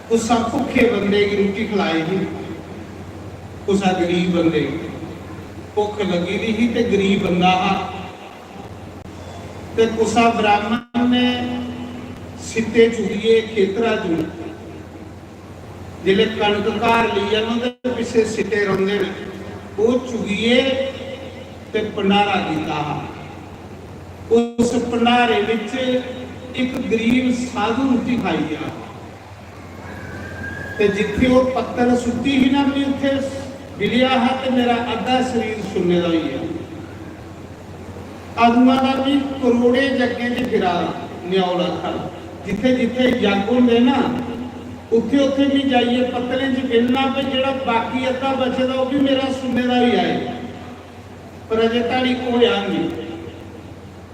कुसै भुक्खे बंदे गी रुट्टी खलाई ही, कुसै गरीब बंदे गी भुक्ख लग्गी दी ही ते गरीब बंदा हा। ते कुसै ब्राह्मण ने सिट्टे चुगियै खेतरा चों, जिसलै कनक घर लेई जाना ते पिच्छे सिट्टे रौंह्दे न, ओह् चुगियै ते भंडारा कीता हा। उस भंडारे बिच इक गरीब साधु रुट्टी खाई गेआ। ते जित्थे ओह् पत्तल सुट्टी ही ना, मी उत्थे बिलेआ हा ते मेरा अद्धा शरीर सुन्ने दा होई गेआ। अदुआं दा मी करोड़ें जग्गें च फिरा दा, न्यौल आखा दा। जित्थे जित्थे जग होंदे ना, उत्थे उत्थे मी जाइयै पत्तलें च बिलना, ते जेह्ड़ा बाकी अद्धा बचे दा, ओह् बी मेरा सुन्ने दा होई जाए। पर अजे धड़ी होया नेईं।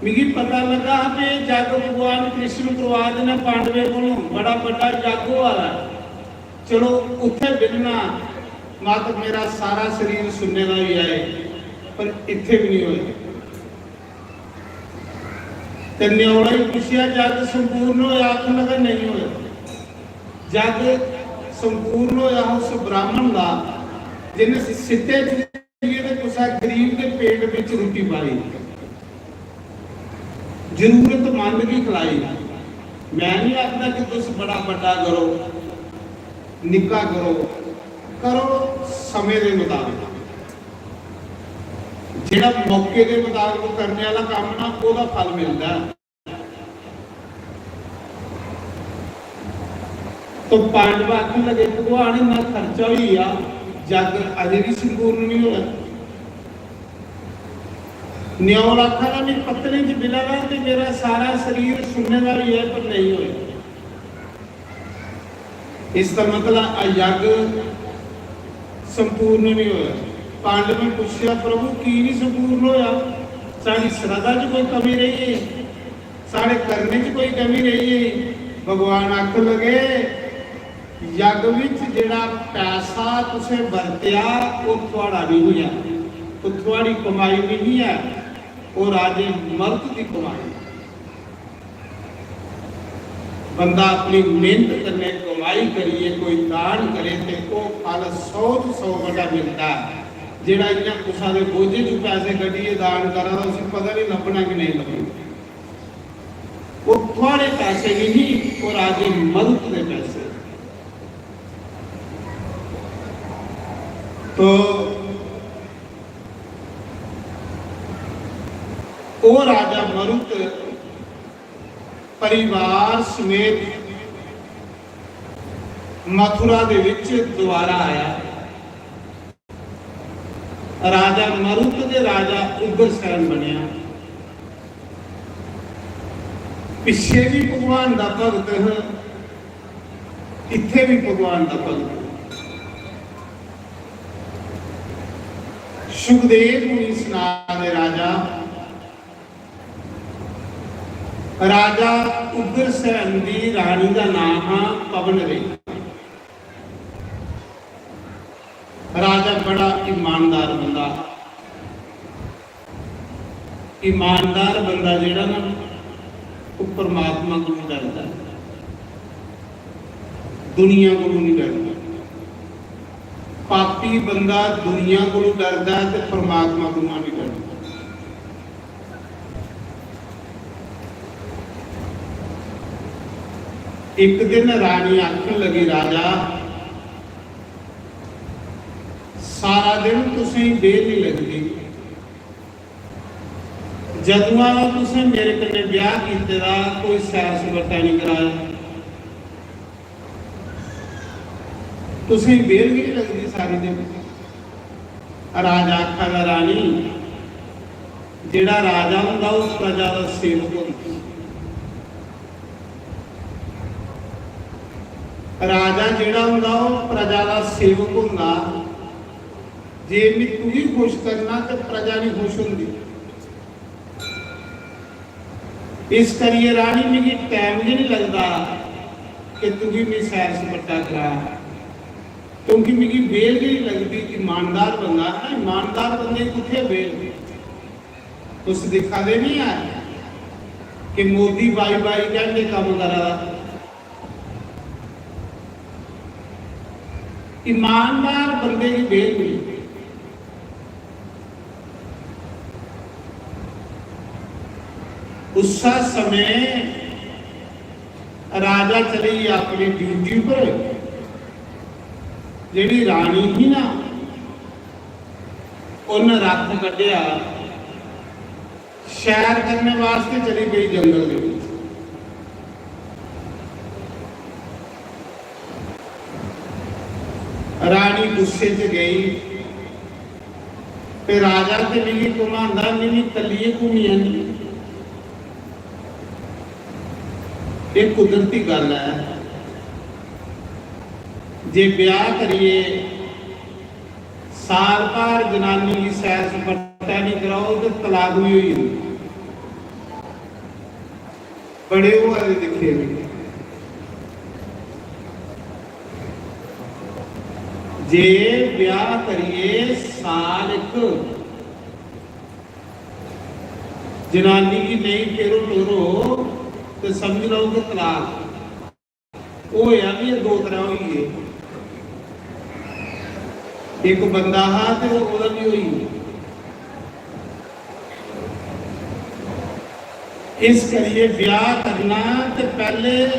मिगी पता लगा हा कि एह् जग भगवान कृष्ण करवा दे न पांडवें कोलों, बड़ा बड्डा जग होआ दा ऐ। चलो उत्थे बिलना, मत मेरा सारा शरीर सुन्ने दा होई जाए, पर इत्थे भी नहीं होया। ते न्यौला ही पुच्छेआ, जग संपूर्ण होया? आखन लगा, नहीं होया। जग संपूर्ण होया उस ब्राह्मण दा, जिन्ने सिट्टे चुगियै ते कुसै गरीब दे पेट बिच रुट्टी पाई, जरूरतमंद गी खलाई। मैं नहीं आखदा कि तुस बड़ा बड्डा करो, निक्का करो, करो समें दे मताबक। जेह्ड़ा मौके दे मताबक करने आह्ला कम्म ना, ओह्दा फल मिलदा ऐ। तो पांडव आखन लगे, भगवान, इन्ना खर्चा होई गेआ, जग अजें बी संपूर्ण नहीं होया। न्यौल आखा दा, मैं पत्तलें च बिला दा ते मेरा सारा शरीर सुन्ने दा होई जाए, पर नहीं होया। इसदा मतलब अजग संपूर्ण नहीं होया। पांडवें पुच्छेआ, प्रभु, की नहीं संपूर्ण होया? साढ़ी श्रद्धा च कोई कमी रेही गेई, साढ़े करने च कोई कमी रेही गेई? भगवान आखन लगे, जग विच जेड़ा पैसा तुसें बरतेआ, ओह थुआड़ा नहीं होया, ओह थुआड़ी कमाई नहीं ऐ, ओह राजे मर्द दी कमाई। बंदा अपनी मेहनत कन्नै कमाई करियै कोई दान करे ते ओह फल सौ च सौ बटा मिलदा ऐ। जेड़ा इ'यां कुसा दे बोझे चों पैसे कड्ढियै दान करा दा, उसी पता नहीं लब्भना कि नहीं लब्भना। ओह थुआड़े पैसे नहीं, ओह राजे मरुत दे पैसे। तो ਉਹ ਰਾਜਾ ਮਰੁਤ ਪਰਿਵਾਰ ਸਮੇਤ ਮਥੁਰਾ ਦੇ ਵਿੱਚ ਦੁਬਾਰਾ ਆਇਆ। ਰਾਜਾ ਮਰੁਤ ਦੇ ਰਾਜਾ ਉਗਰਸੈਨ ਬਣਿਆ। ਪਿੱਛੇ ਵੀ ਭਗਵਾਨ ਦਾ ਭਗਤ ਹੈ, ਇੱਥੇ ਵੀ ਭਗਵਾਨ ਦਾ ਭਗਤ ਹੈ। ਸੁਖਦੇਵ ਮੁਨੀ ਸਨਾ ਦੇ ਰਾਜਾ ਰਾਜਾ ਉਗਰਸੈਨ ਦੀ ਰਾਣੀ ਦਾ ਨਾਮ ਹਾਂ ਪਵਨ ਰਹੀ। ਰਾਜਾ ਬੜਾ ਇਮਾਨਦਾਰ ਬੰਦਾ। ਇਮਾਨਦਾਰ ਬੰਦਾ ਜਿਹੜਾ ਨਾ, ਉਹ ਪਰਮਾਤਮਾ ਕੋਲੋਂ ਡਰਦਾ ਹੈ, ਦੁਨੀਆ ਕੋਲੋਂ ਨਹੀਂ ਡਰਦਾ। ਪਾਪੀ ਬੰਦਾ ਦੁਨੀਆ ਕੋਲੋਂ ਡਰਦਾ ਹੈ ਤੇ ਪਰਮਾਤਮਾ ਕੋਲੋਂ ਨਹੀਂ ਡਰਦਾ। ਇੱਕ ਦਿਨ ਰਾਣੀ ਆਖਣ ਲੱਗੀ, "ਰਾਜਾ, ਸਾਰਾ ਦਿਨ ਤੁਸੀਂ ਵੇਲ ਨਹੀਂ ਲੱਗਦੀ। ਜਦੋਂ ਆ ਤੁਸੀਂ ਮੇਰੇ ਕਨੇ ਵਿਆਹ ਕੀਤੇ ਦਾ, ਕੋਈ ਸੈਰ ਸਪਾਟਾ ਨਹੀਂ ਕਰਾਇਆ, ਤੁਸੀਂ ਵੇਲ ਵੀ ਨਹੀਂ ਲੱਗਦੀ ਸਾਰੀ ਦਿਨ।" ਰਾਜਾ ਆਖਦਾ, "ਰਾਣੀ, ਜਿਹੜਾ ਰਾਜਾ ਹੁੰਦਾ, ਉਹ ਪ੍ਰਜਾ ਦਾ ਸੇਵਕ ਹੁੰਦਾ।" ਰਾਜਾ ਜਿਹੜਾ ਹੁੰਦਾ, ਉਹ ਪ੍ਰਜਾ ਦਾ ਸੇਵਕ ਹੁੰਦਾ। ਜੇ ਮੈਂ ਤੂੰ ਵੀ ਖੁਸ਼ ਕਰਨਾ, ਤੇ ਪ੍ਰਜਾ ਨਹੀਂ ਖੁਸ਼ ਹੁੰਦੀ। ਇਸ ਕਰੀਏ ਰਾਣੀ, ਮਿਗੀ ਟਾਈਮ ਵੀ ਨਹੀਂ ਲੱਗਦਾ ਕਿ ਤੂੰ ਵੀ ਮੈਂ ਸੈਰ ਸਪਾਟਾ ਕਰਾ, ਕਿਉਂਕਿ ਮਿਗੀ ਵੇਲ ਵੀ ਨਹੀਂ ਲੱਗਦੀ। ਇਮਾਨਦਾਰ ਬੰਦਾ ਹੈ, ਇਮਾਨਦਾਰ ਬੰਦੇ ਕਿੱਥੇ ਵੇਲ? ਤੁਸੀਂ ਦਿਖਾਦੇ ਨਹੀਂ ਆ ਕਿ ਮੋਦੀ ਬਾਈ ਬਾਈ ਕਹਿੰਦੇ ਕੰਮ ਕਰਾ। ਇਮਾਨਦਾਰ ਬੰਦੇ ਦੀ ਵੇਲ ਨਹੀਂ। ਉਸਾ ਸਮੇਂ ਰਾਜਾ ਚਲੀ ਆਪਣੀ ਡਿਊਟੀ ਉੱਪਰ। ਜਿਹੜੀ ਰਾਣੀ ਸੀ ਨਾ, ਉਹਨੇ ਰੱਥ ਕੱਢਿਆ, ਸੈਰ ਕਰਨੇ ਵਾਸਤੇ ਚਲੀ ਗਈ ਜੰਗਲ ਦੇ ਵਿੱਚ। ਰਾਣੀ ਗੁੱਸੇ 'ਚ ਗਈ ਤੇ ਰਾਜਾ ਤੇ ਲੀਲੀ ਘੁਮਾਉਂਦਾ, ਲੀਲੀ ਕੱਲੀ ਹੀ ਘੁੰਮੀ ਆਂਦੀ। ਇਹ ਕੁਦਰਤੀ ਗੱਲ ਹੈ। ਜੇ ਵਿਆਹ ਕਰੀਏ, ਸਾਲ ਭਰ ਜਨਾਨੀ ਦੀ ਸੈਰ ਸਪਾਟਾ ਨਹੀਂ ਕਰਾਓ ਤੇ ਤਲਾਕ ਵੀ ਹੋਈ ਹੁੰਦੀ। ਬੜੇ ਉਹ ਵਾਲੇ ਦੇਖੇ ਵੀ। ਜੇ ਵਿਆਹ ਕਰੀਏ, ਸਾਲ ਇੱਕ ਜਨਾਨੀ ਦੀ ਨਹੀਂ ਫੇਰੋ ਟੋਰੋ, ਤੇ ਸਮਝ ਲਓ ਕਿ ਤਲਾਕ। ਉਹ ਹੋਇਆ ਵੀ ਇਹ ਦੋ ਤਰ੍ਹਾਂ ਹੋਈ ਏ। ਇੱਕ ਬੰਦਾ ਹਾਂ ਤੇ ਉਹ ਉਹਦਾ ਵੀ ਹੋਈ। ਇਸ ਕਰੀਏ ਵਿਆਹ ਕਰਨਾ ਤੇ ਪਹਿਲੇ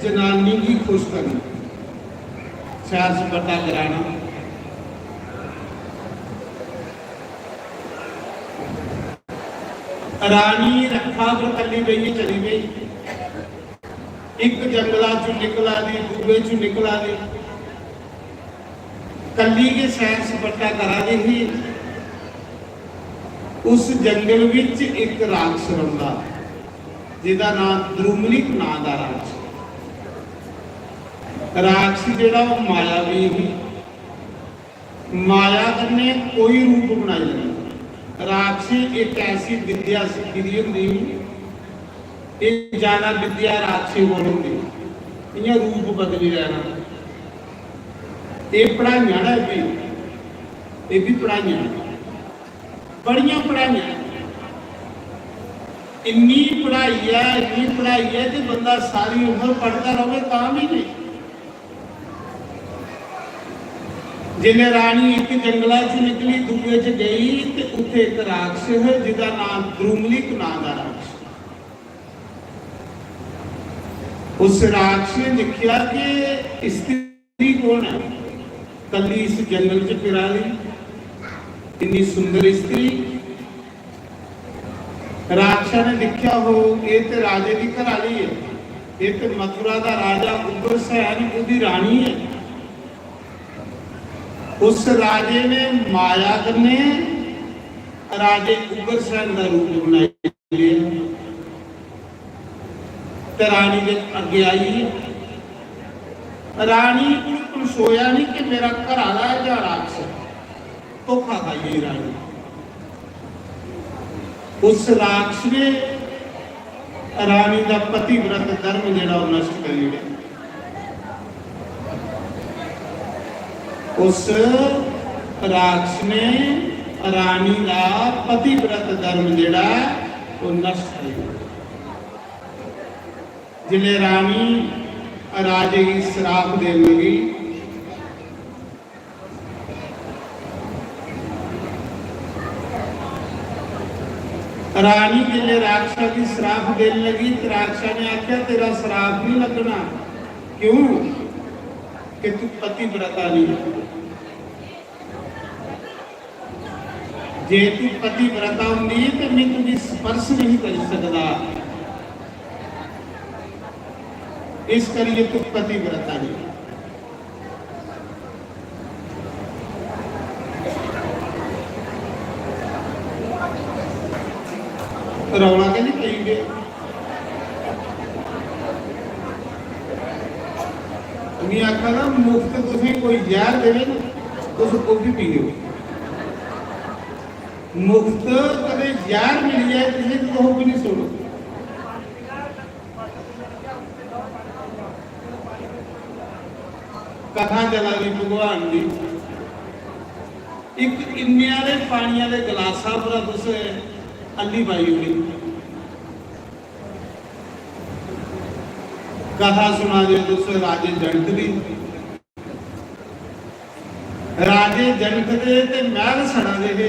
ਜਨਾਨੀ ਕੀ ਖੁਸ਼ ਕਰਨਾ, ਸੈਰ ਸਪਾਟਾ ਕਰਾਣਾ। ਰਾਣੀ ਰੱਖਾ ਤੋਂ ਕੱਲੀ ਗਈ, ਚਲੀ ਗਈ। ਇੱਕ ਜੰਗਲਾ ਚੋਂ ਨਿਕਲ ਆਂਦੀ, ਦੂਜੇ ਚੋਂ ਨਿਕਲ ਆਂਦੀ, ਕੱਲੀ ਕੇ ਸੈਰ ਸਪਾਟਾ ਕਰਾ ਦੀ ਸੀ। ਉਸ ਜੰਗਲ ਵਿੱਚ ਇੱਕ ਰਾਕਸ਼ ਰਹਿੰਦਾ, ਜਿਹਦਾ ਨਾਮ ਦ੍ਰੁਮਲਿਕ ਨਾਂ ਦਾ ਰਾਕਸ਼। ਰਾਕਸ਼ ਜਿਹੜਾ ਉਹ ਮਾਇਆ ਵੀ ਸੀ। ਮਾਇਆ ਕਰਨੇ ਕੋਈ ਰੂਪ ਬਣਾਈ ਲੈਂਦਾ। ਰਾਕਸ਼ੀ ਇੱਕ ਐਸੀ ਵਿਦਿਆ ਸਿੱਖੀ ਦੀ ਹੁੰਦੀ, ਇਹ ਜਾਣਾ ਵਿਦਿਆ ਰਾਕਸ਼ੀ ਕੋਲ ਹੁੰਦੀ, ਇਆਂ ਰੂਪ ਬਦਲੀ ਲੈਣਾ। ਇਹ ਪੜ੍ਹਾਈਆਂ ਨਾ, ਇਹ ਵੀ, ਇਹ ਵੀ ਪੜ੍ਹਾਈਆਂ, ਬੜੀਆਂ ਪੜ੍ਹਾਈਆਂ। ਇੰਨੀ ਪੜ੍ਹਾਈ ਹੈ, ਇੰਨੀ ਪੜ੍ਹਾਈ ਹੈ ਕਿ ਬੰਦਾ ਸਾਰੀ ਉਮਰ ਪੜ੍ਹਦਾ ਰਹੇ ਤਾਂ ਵੀ ਨਹੀਂ। ਜਿਵੇਂ ਰਾਣੀ ਇੱਕ ਜੰਗਲਾਂ ਚ ਨਿਕਲੀ, ਦੂਜੇ ਚ ਗਈ, ਤੇ ਉੱਥੇ ਇੱਕ ਰਾਕਸ਼ ਹੈ, ਜਿਹਦਾ ਨਾਮ ਦ੍ਰੁਮਲਿਕ ਨਾਂ ਦਾ ਰਾਕਸ਼। ਉਸ ਰਾਕਸ਼ ਨੇ ਦੇਖਿਆ ਕਿ ਇਸਤਰੀ ਕੌਣ ਹੈ, ਕੱਲੀ ਇਸ ਜੰਗਲ ਚ ਫਿਰਾ ਰਹੀ, ਇੰਨੀ ਸੁੰਦਰ ਇਸਤਰੀ। राक्षस ने दिक्खेआ हो, एह् ते राजे दी घर आह्ली ऐ, एह् ते मथुरा दा राजा उग्रसेन, ओह्दी रानी ऐ। उस राजे ने माया कन्नै राजे उग्रसेन दा रूप बनाई लेआ ते रानी दे अग्गें आई। रानी कोल पनसोया नहीं कि मेरा घर आह्ला ऐ जां राक्षस। धोखा खाई गेई रानी। उस राक्षस ने रानी दा पतिव्रत धर्म जेह्ड़ा ओह् नष्ट करी ओड़ेआ। उस राक्षस ने रानी दा पतिव्रत धर्म जेह्ड़ा ऐ ओह् नष्ट करी ओड़ेआ। जिसलै रानी राजे गी श्राप देन लगी, रानी जिसलै राक्षस गी श्राप देन लगी ते राक्षस ने आखेआ, "तेरा श्राप नहीं लगना।" क्यों? कि तू पतिव्रता नहीं। जे तू पतिव्रता होंदी ते मैं तुझे स्पर्श नहीं कर सकता, इस करिए तू पतिव्रता नहीं। रौला के नहीं पी गए। मैं आखा ना, मुफ्त तुसें कोई जहर देवे ना, तुस ओह् भी पियो। मुफ्त कदे जहर मिली जाए तुसें, तो ओह् भी नहीं सुनो। कथा चला दी भगवान दी। इक इन्ने आह्ले पानी आह्ले गलासा पर तुस अल्ली पाई ओड़ी। कथा सुना दे तुस राजे जनक दी। राजे जनक दे ते मैह्ल सड़ा दे हे,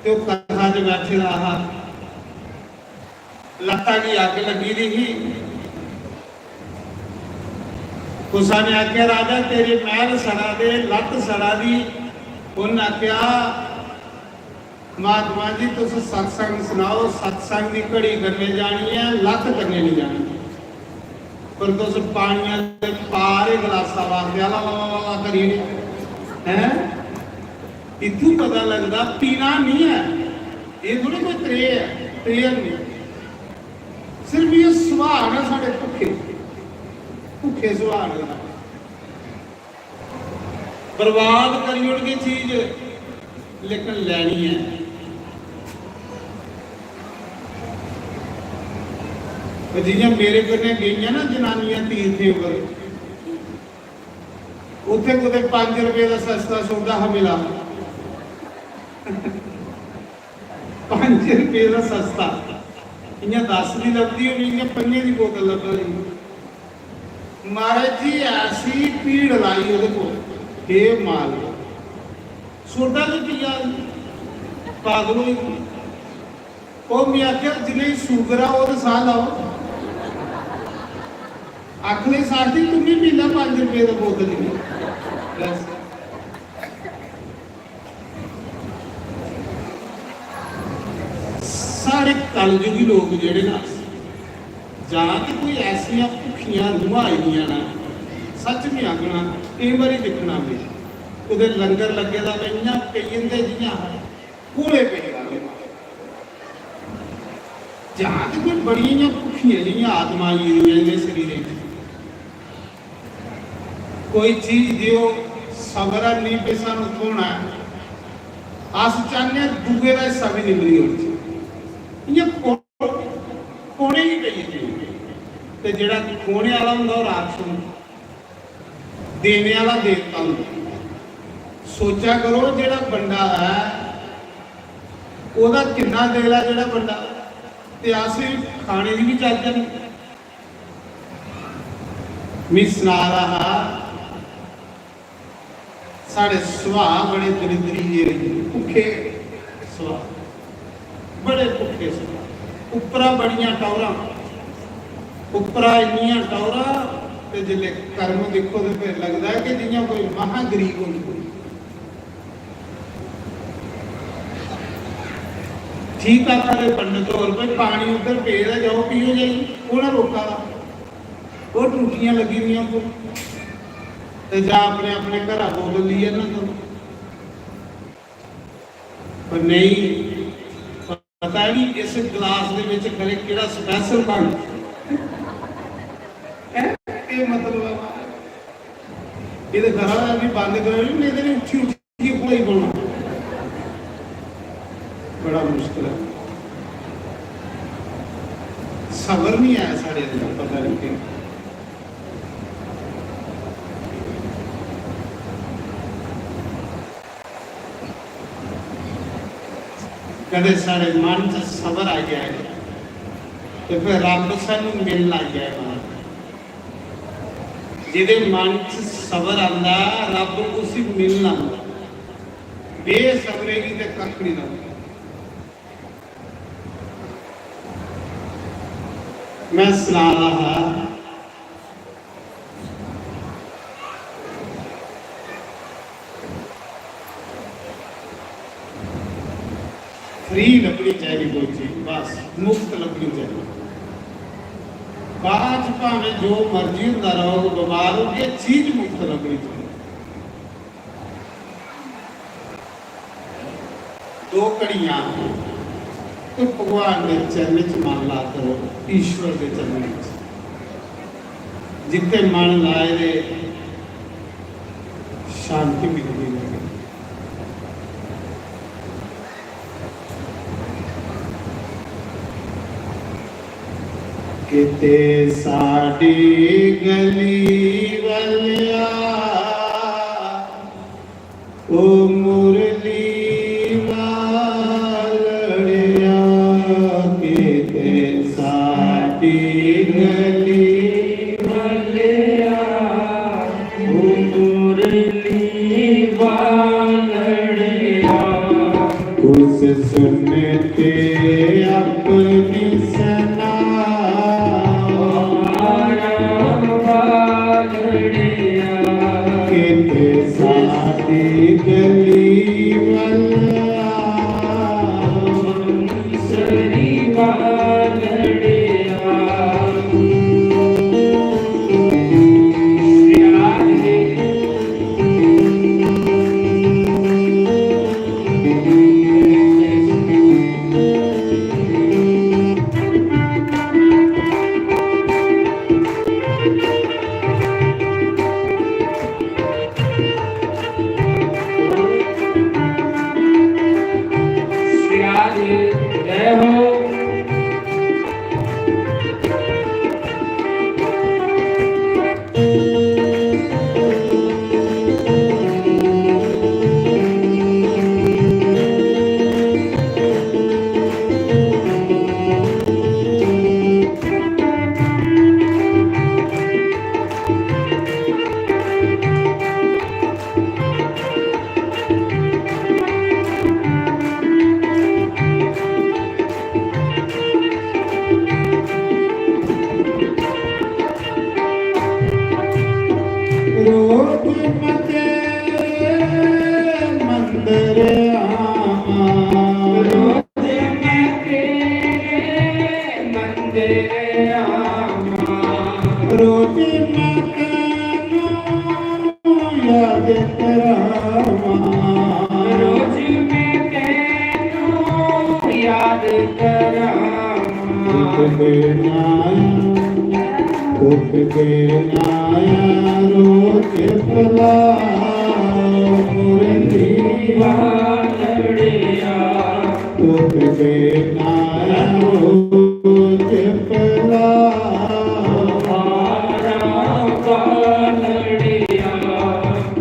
ते ओह् कथा च बैठे दा हा। लत्ता गी अग्ग लग्गी दी ही। कुसा ने आखेआ, "राजा, तेरे मैह्ल सड़ा दे, लत्त सड़ा दी।" उन्न आखेआ, "महात्मा जी, तुस सत्संग सनाओ, सत्संग दी घड़ी कन्नै जानी ऐ, लत्त कन्नै नहीं जानी।" पर तुस पानिया दे पार ही गलासा वास्ते आला ला ला ला करी ओड़े। हैं? इत्थूं पता लगदा पीना नहीं है, ये थोड़ी कोई त्रेह् है, त्रेह् नहीं। सिर्फ ये सुभाऽ ना साढ़े भुक्खे, भुक्खे सुभाऽ न। बर्बाद करी ओड़गे चीज, लेकिन लैनी ऐ। ते जि'यां मेरे कन्नै गेइयां ना जनानियां तीर्थें पर, उत्थै कुतै पंज रपेऽ दा सस्ता सौदा हा मिला, पंज रपेऽ दा सस्ता, इ'यां दस दी लभदी होनी, इ'यां पंजे दी बोतल लब्भा दी। महाराज जी, ऐसी भीड़ लाई ओह्दे कोल, हे मालक, सोडा बी पिया दी, पागल होई गेई। ओह्, में आखेआ, "जि'नें गी शुगर आ, ओह् ते साह् लाओ।" आखने साथी, "तूं बी पी लै पंज रपेऽ दा बोतल ही।" बस। साढ़े कलयुगी लोक जेह्ड़े ना, जां ते कोई ऐसियां भुक्खियां रूहां आई दियां ना, सच में आखना, केईं बारी दिक्खना में, कुतै लंगर लग्गे दा, ते इ'यां पेई जंदे जि'यां कोले पेई जंदे। जां ते कोई बड़ियां इ'यां भुक्खियां जेहियां आत्मा आई दियां इं'दे शरीरें च। कोई चीज देओ, सबर है नहीं पे सानू थ्होना है। अस चाहने आं दूए दा हिस्सा भी निकली ओड़चे। इ'यां खो-, खोने ही पेई जंदी। ते जेह्ड़ा खोने आह्ला होंदा, ओह् राक्षस होंदा। देने आह्ला देवता होंदा। सोचा करो, जेह्ड़ा बंडा ऐ, ओह्दा किन्ना दिल ऐ जेह्ड़ा बंडा, ते अस खाने दी बी चज्ज नहीं। मी सना दा हा, साढ़े सुभाऽ बड़े दरिद्री जे होई गे, भुक्खे सुभाऽ, बड़े भुक्खे सुभाऽ। उप्परा बड़ियां टौह्रां, उप्परा इन्नियां टौह्रां, ते जेल्लै कर्म दिक्खो ते फिर लगदा ऐ कि जि'यां कोई महागरीब होंदा। ठीक आखा दे पंडित होर, "भाई, पानी उद्धर पेदा, जाओ पियो जाई।" ओह् ना रोका दा, ओह् टूटियां लग्गी दियां उद्धर, ते जां अपने, अपने घरा बोतल लेइयै ना करो। पर नेईं, पता नहीं इस ग्लास दे विच खरे केह्ड़ा special पानी। हैं? केह् मतलब ऐ? एह् ते खरा होया कि बंद करो, नहीं ते उठी उठी ये कोई बोलना बड़ा मुश्किल है। सबर नहीं आया साढ़े अंदर, पता नहीं क्यों। कदे साढ़े मन च सबर आई जाए, तो फिर रब सानू मिलन आई जाए। महाराज, जिहदे मन च सबर आंदा, रब उसी मिलन आंदा। बेसबरे गी ते कक्ख नहीं लगदा। मैं सना रहा हा, फ्री लब्भनी चाहिदी कोई चीज, बस मुफ्त लब्भनी चाहिदी। बाद च भावें जो मर्जी होंदा रहो, बमार हो गए, चीज मुफ्त लब्भनी चाहिदी। दो घड़ियां ते भगवान दे चरण च मन ला करो, ईश्वर दे चरण च। जित्थे मन लाए दे शांति मिलदी रहे। किते साडी गली वालिया, ओ मुरली वालड़िया, किते साडी गली वालिया, ओ मुरली वालड़िया। कुस सुनते अपनी सना, किते साडी गली वाला, सरी वालड़िया। रोज मते मंदर आवां, रोज मते मंदर आवां, रोज मते याद करावां। रोज मैं तैनू याद करावां। दुख देना, दुख देना यारो चेपला, मुरली वालड़िया। दुख देना यारो चेपला,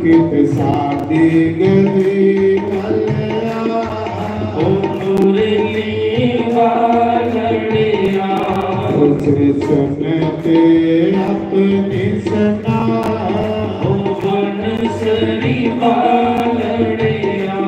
कित सादी गली वालिया, ओ मुरली वालड़िया। उसे सुन के अपनी सना, ओ बनसरी वालड़िया।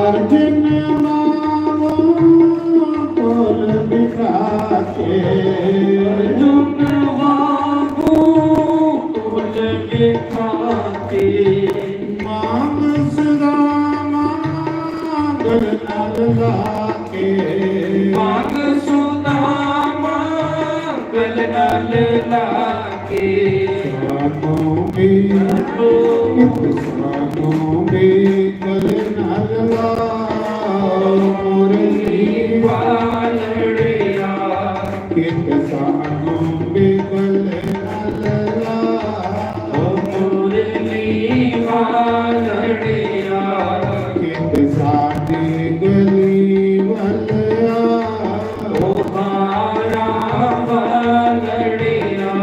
अर्जुन वांगू कोल बिठा के। अर्जुन वांगू कोल बिठा के। मांग सुदामा गल नाल लाके। मांग सुदामा गल नाल लाके। सानू भी, सानू भी गल नाल ला, मुरली वालड़िया। कित सानू भी गल नाल ला, ओ मुरली वालड़िया। कित साडी गली वालड़िया। ओ हारा वालड़िया।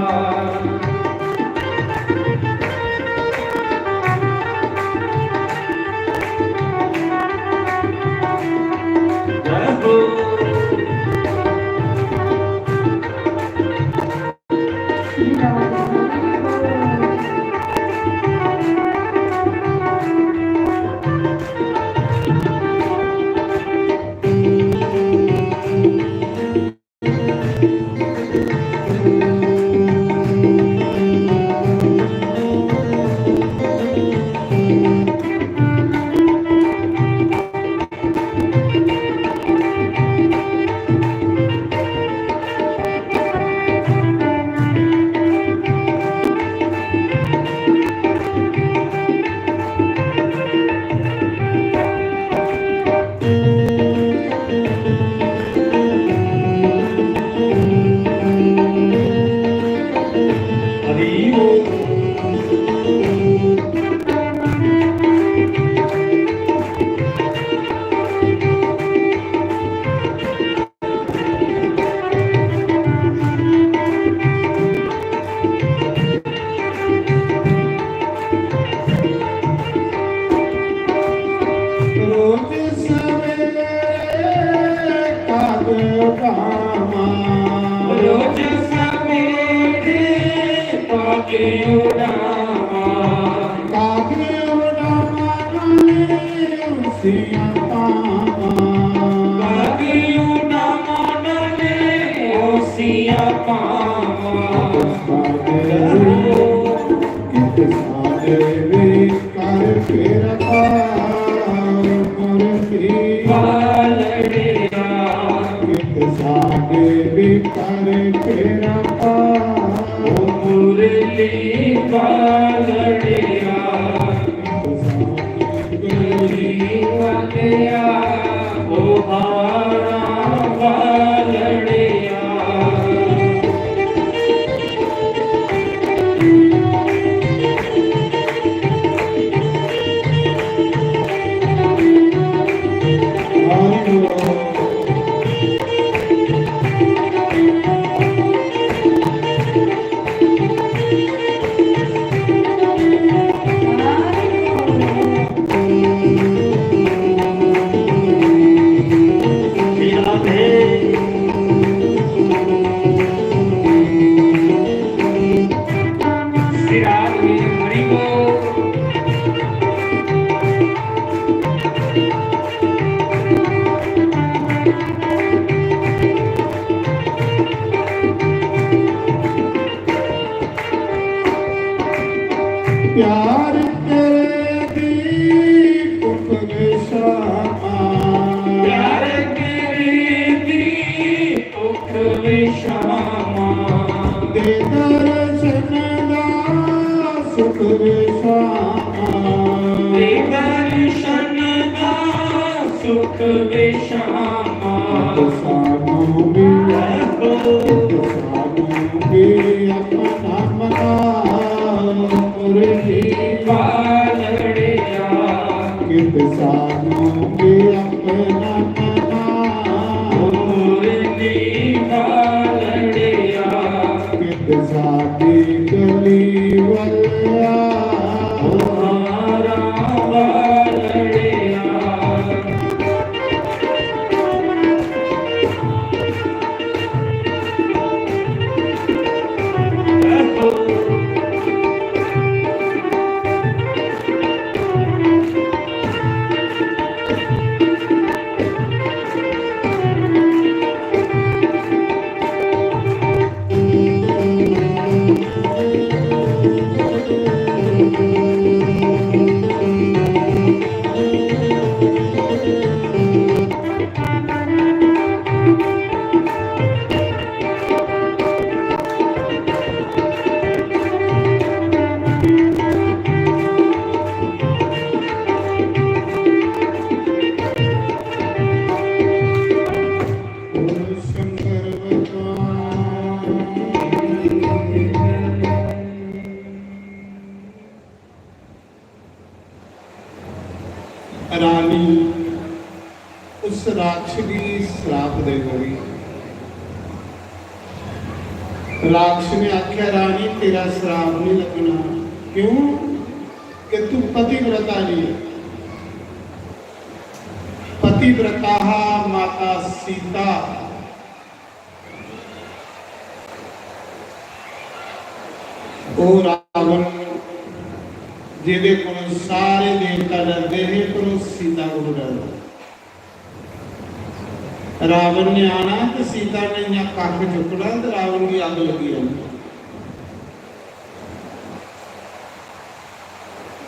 रोज सवेरे काग उड़ावा। रोज सवेरे काग उड़ावा। काग उड़ावा नाले उसियां पावा। काग उड़ावा नाले उसियां पावा। कित साडे भी कर फेरा पार मुरली वालड़िया। कित साडे भी कर फेरा पार ओ मुरली वालड़िया। कित साडे गली वालड़िया, ओ हारा वालड़िया। प्यार तेरे दी भुख विशामा। प्यार तेरे दी भुख विशामा। दे दर्शन दा सुख विशामा। दे दर्शन दा सुख विशामा। सानू भी, सानू भी अपना मना मुरली वालड़िया। कित सानू भी अपना मना मुरली वालड़िया। कित साडी गली वालड़िया। ओ हारा वालड़िया। रानी उस राक्षस गी श्राप देई ओड़ी। राक्षस ने आखेआ, "रानी, तेरा श्राप नहीं लगना। क्यों? कि तू पतिव्रता नहीं है।" पतिव्रता हा माता सीता। ओह रावण, जेदे कोल सारे देवता डरदे हे, पर ओह सीता कोल डरदा। रावण ने आना ते सीता ने इयां कक्ख चुकना ते रावण गी अग्ग लगी जानी।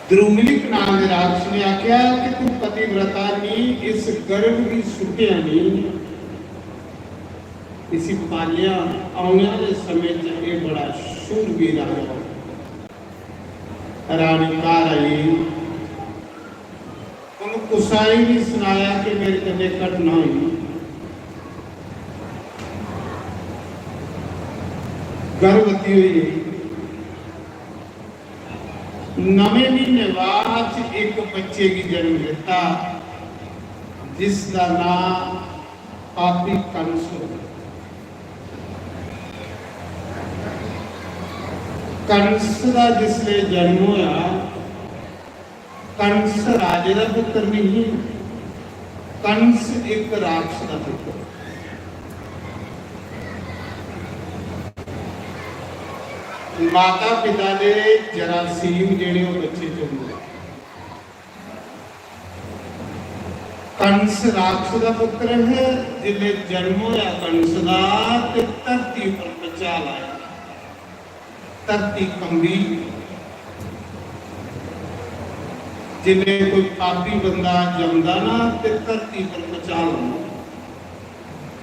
द्रुमलिक नां दे राक्षस ने आख्या कि तू पतिव्रता नहीं, इस गर्भ गी सुट्टेआ नहीं, इसी पालेआ, औने आह्ले समें च एह् बड़ा शूरवीर राजा होग। रानी घर आई, उन्हें कुसा गी नहीं सनाया कि मेरे कन्नै घटना हुई। गर्भवती हुई गई। नवें महीने बाद च इक बच्चे गी जन्म दिता, जिसदा नां पापी कंस हो। कंस दा जिसले जन्म होया, कंस राजे दा पुत्र नहीं, कंस एक राक्षस दा पुत्र। माता पिता दे जरासीम जेहड़े ओह बच्चे च होंदे। कंस राक्षस दा पुत्र है, जिसले जन्म होया कंस दा ते धरती पर भूचाल आया। धरती कंबी। जिसले कोई पापी बंदा जमदा ना ते धरती पर भूचाल आंदा,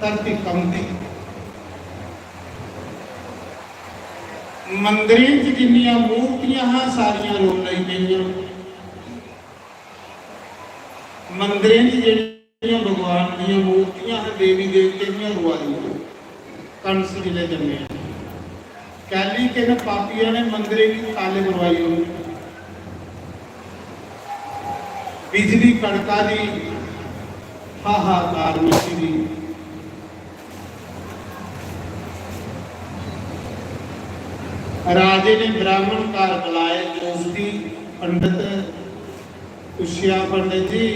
धरती कंबदी। मंदिरें च जिन्नियां मूर्तियां हां, सारियां रोन लगी पेइयां। मंदिरें च जेहड़ियां भगवान दियां मूर्तियां हां, देवी देवते दियां, रोआ दियां। कंस जिसले जम्मेआ, कैली किन पापियां ने मंदिरें गी ताले मरवाई ओड़े। बिजली कड़का दी, हाहाकार मची दी। राजे ने ब्राह्मण घर बुलाए, जोशी पंडित पुच्छेआ, "पंडित जी,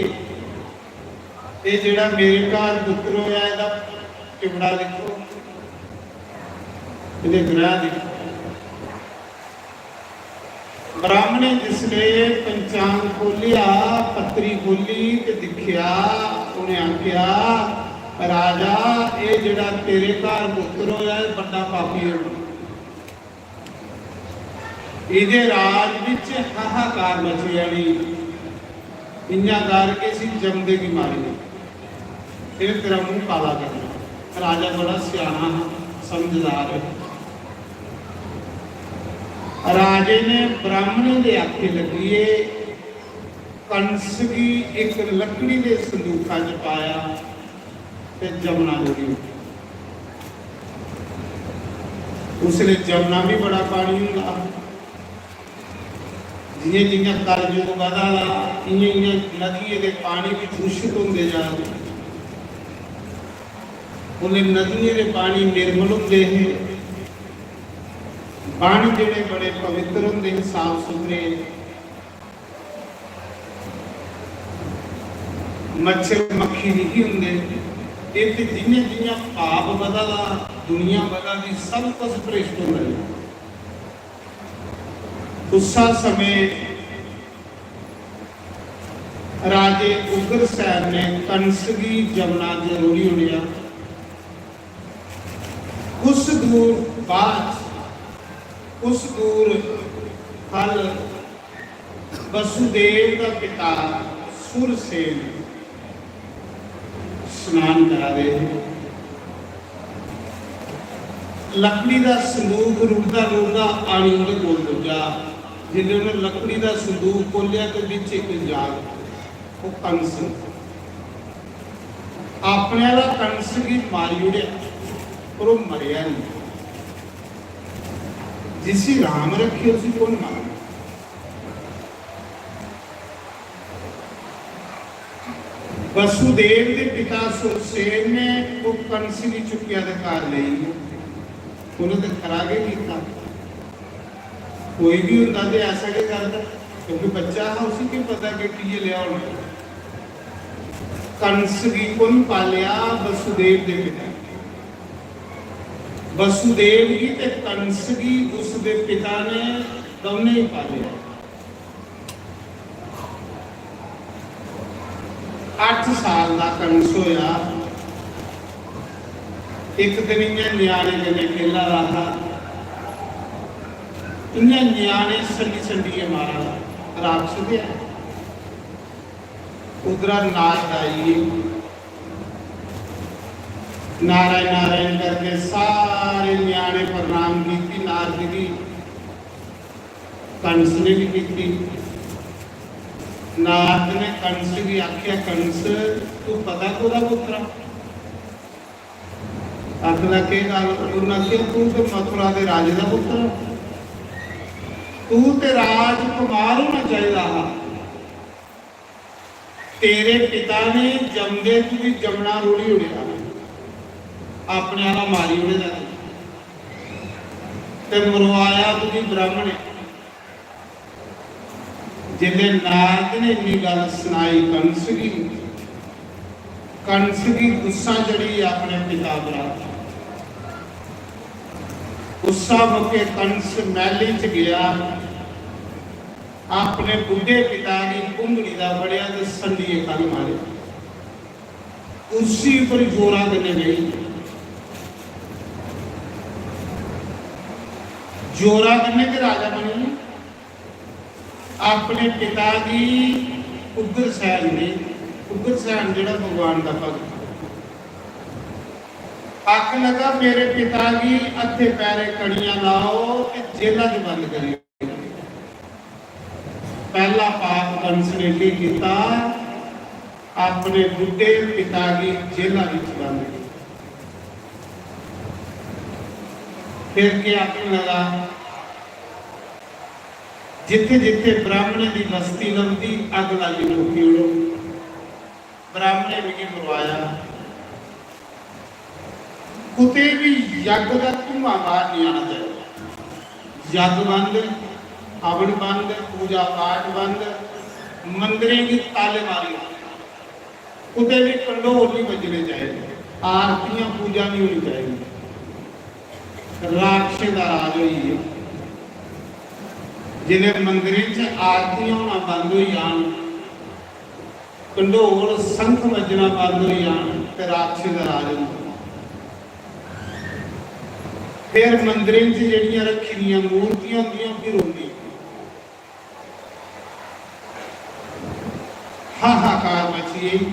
एह् जेह्ड़ा मेरे घर पुत्र होया, एह्दा टिबड़ा दिक्खो, एह्दे ग्रह दिक्खो।" ब्राह्मणे जिसले पंचांग खोलिया, पत्री खोली ते दिक्खेआ, उ'नें आखेआ, "राजा, एह् जेह्ड़ा तेरे घर पुत्र होया, एह् बड्डा पापी होना।" एह्दे राज बिच हाहाकार मची जानी। इ'यां कर के इसी जमदे गी मारी दे, फिर तेरा मुंह काला करना। राजा बड़ा स्याना हा, समझदार है। राजे ने ब्राह्मणें दे आखे लगिए कंस गी इक लकड़ी दे संदूखा च पाया ते जमुना डोली उठी। उसलै जमुना भी बड़ा पानी होंदा हा। जियां जियां कलयुग बधा दा, इयां इयां नदियें दे पानी भी दूषित होंदे जा दे। उसलै नदियें दे पानी निर्मल होंदे हे, बन जेह्ड़े बड़े पवित्र होंदे हे, साफ सुथरे। मच्छर मक्खी नहीं होंदे। इत्त जियां जियां पाप बधा दा, दुनिया बधा दी, सब कुछ भ्रष्ट होंदा जा। उस्सा समें राजे उग्रसेन ने कंस गी जमुना च रोढ़ी ओड़ेआ। कुछ दूर बाद, कुछ दूर खल वसुदेव दा पिता सुरसेन स्नान करा दे हे। लकड़ी दा संदूक रुढ़दा रुढ़दा आनी उंदे कोल पुज्जा। जिसलै उ'नें लकड़ी दा संदूक खोलेआ ते बिच इक जाग, ओह् कंस, अपने आह्ला कंस गी मारी ओड़ेआ, पर ओह् मरेआ नेईं। जिसी राम रक्खे, उसी कु'न मारे? वसुदेव दे पिता सुरसेन ने ओह् कंस गी चुक्केआ ते घर लेई गेआ। उ'नें ते खरा गै कीता। कोई बी होंदा ते ऐसा गै करदा, क्योंकि बच्चा हा, उसी केह् पता कि कि'यै लेआ होना। कंस गी कु'न पालेआ? वसुदेव दे पिता। वसुदेव गी ते कंस गी उसदे पिता ने दौनें ही पालेआ। अट्ठ साल दा कंस होया। इक दिन इ'यां ञ्याणे कन्नै खेला दा हा। इ'यां ञ्याणे संडी संडियै मारा दा। राक्षस ते है। उद्धरा नारद आई गे। नारायण नारायण करके सारे ञ्याणे प्रणाम कीती नारद गी। कंस ने भी कीती। नारद ने कंस गी आख्या, "कंस, तू पता कोदा पुत्र आ?" आखदा, "केह् गल्ल?" उन्नै आखेआ, "तू ते मथुरा दे राजे दा पुत्र आ। तू ते राजकुमार होना चाहिदा हा। तेरे पिता ने जमदे तुगी जमना रोड़ी ओड़ेआ, अपने आह्ला मारी ओड़े दा तू, ते मरवाया तुगी ब्राह्मणे।" जिसलै नारद ने इन्नी गल्ल सनाई कंस गी, कंस गी गुस्सा चढ़ी गेआ अपने पिता पर। गुस्सा मुक्के कंस मैह्ली च गेआ, अपने बुड्ढे पिता गी घुंगड़ी दा फड़ेआ ते संडियै ख'ल्ल मारे। कुर्सी उप्पर जोरा कन्नै बेही, जोरा कन्नै गै राजा बनी गेआ। अपने पिता गी उग्रसेन ने, उग्रसेन जेह्ड़ा भगवान दा भक्त, आखन लगा, "मेरे पिता गी हत्थे पैरे कड़ियां लाओ ते जेला च बंद करी ओड़ो।" पैह्ला पाप कंस ने केह् कीता? अपने बुड्ढे पिता गी जेला विच बंद कीता। फिर केह् आखन लगा, "जित्थे जित्थे ब्राह्मणें दी बस्ती लभदी, अग्ग लाइयै फूकी ओड़ो।" ब्राह्मणें मिगी मरवाया। कुतै बी यज्ञ दा धुआं बाहर नहीं आना चाहिए। यज्ञ बंद, हवन बंद, पूजा पाठ बंद, मंदिरें गी ताले मारी ओड़ो। कुतै बी कंडोल नहीं बजने चाहिए, आरतियां, पूजा नहीं होनी चाहिए। राक्षसें दा राज होई गेआ। जिसलै मंदिरें च आरतियां होना बंद होई जान, कंडोल संख बज्जना बंद होई जान ते राक्षसें दा राज होंदा। फिर मंदिरें च जेह्ड़ियां रक्खी दियां मूर्तियां होंदियां, ओह् बी रोंदियां। हाहाकार मची गेई।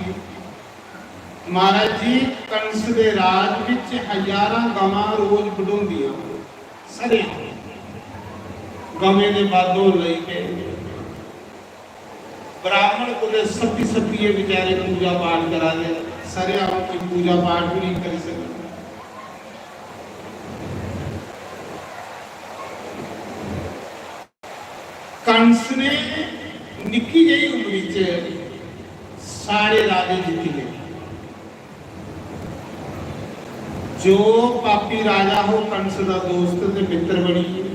महाराज जी, कंस दे राज विच हजारां गवां रोज बढोंदियां, सरेआं गवें दे बद्ध होन लगी पे। ब्राह्मण कुतै सप्पी सप्पियै बेचारे पूजा पाठ करा दे, सरेआं कोई पूजा पाठ भी नहीं करी सकदा। कंस ने निक्की जेही उम्री च सारे राजे जित्ती ले। जो पापी राजा हो, कंस दा दोस्त ते मित्र बनी।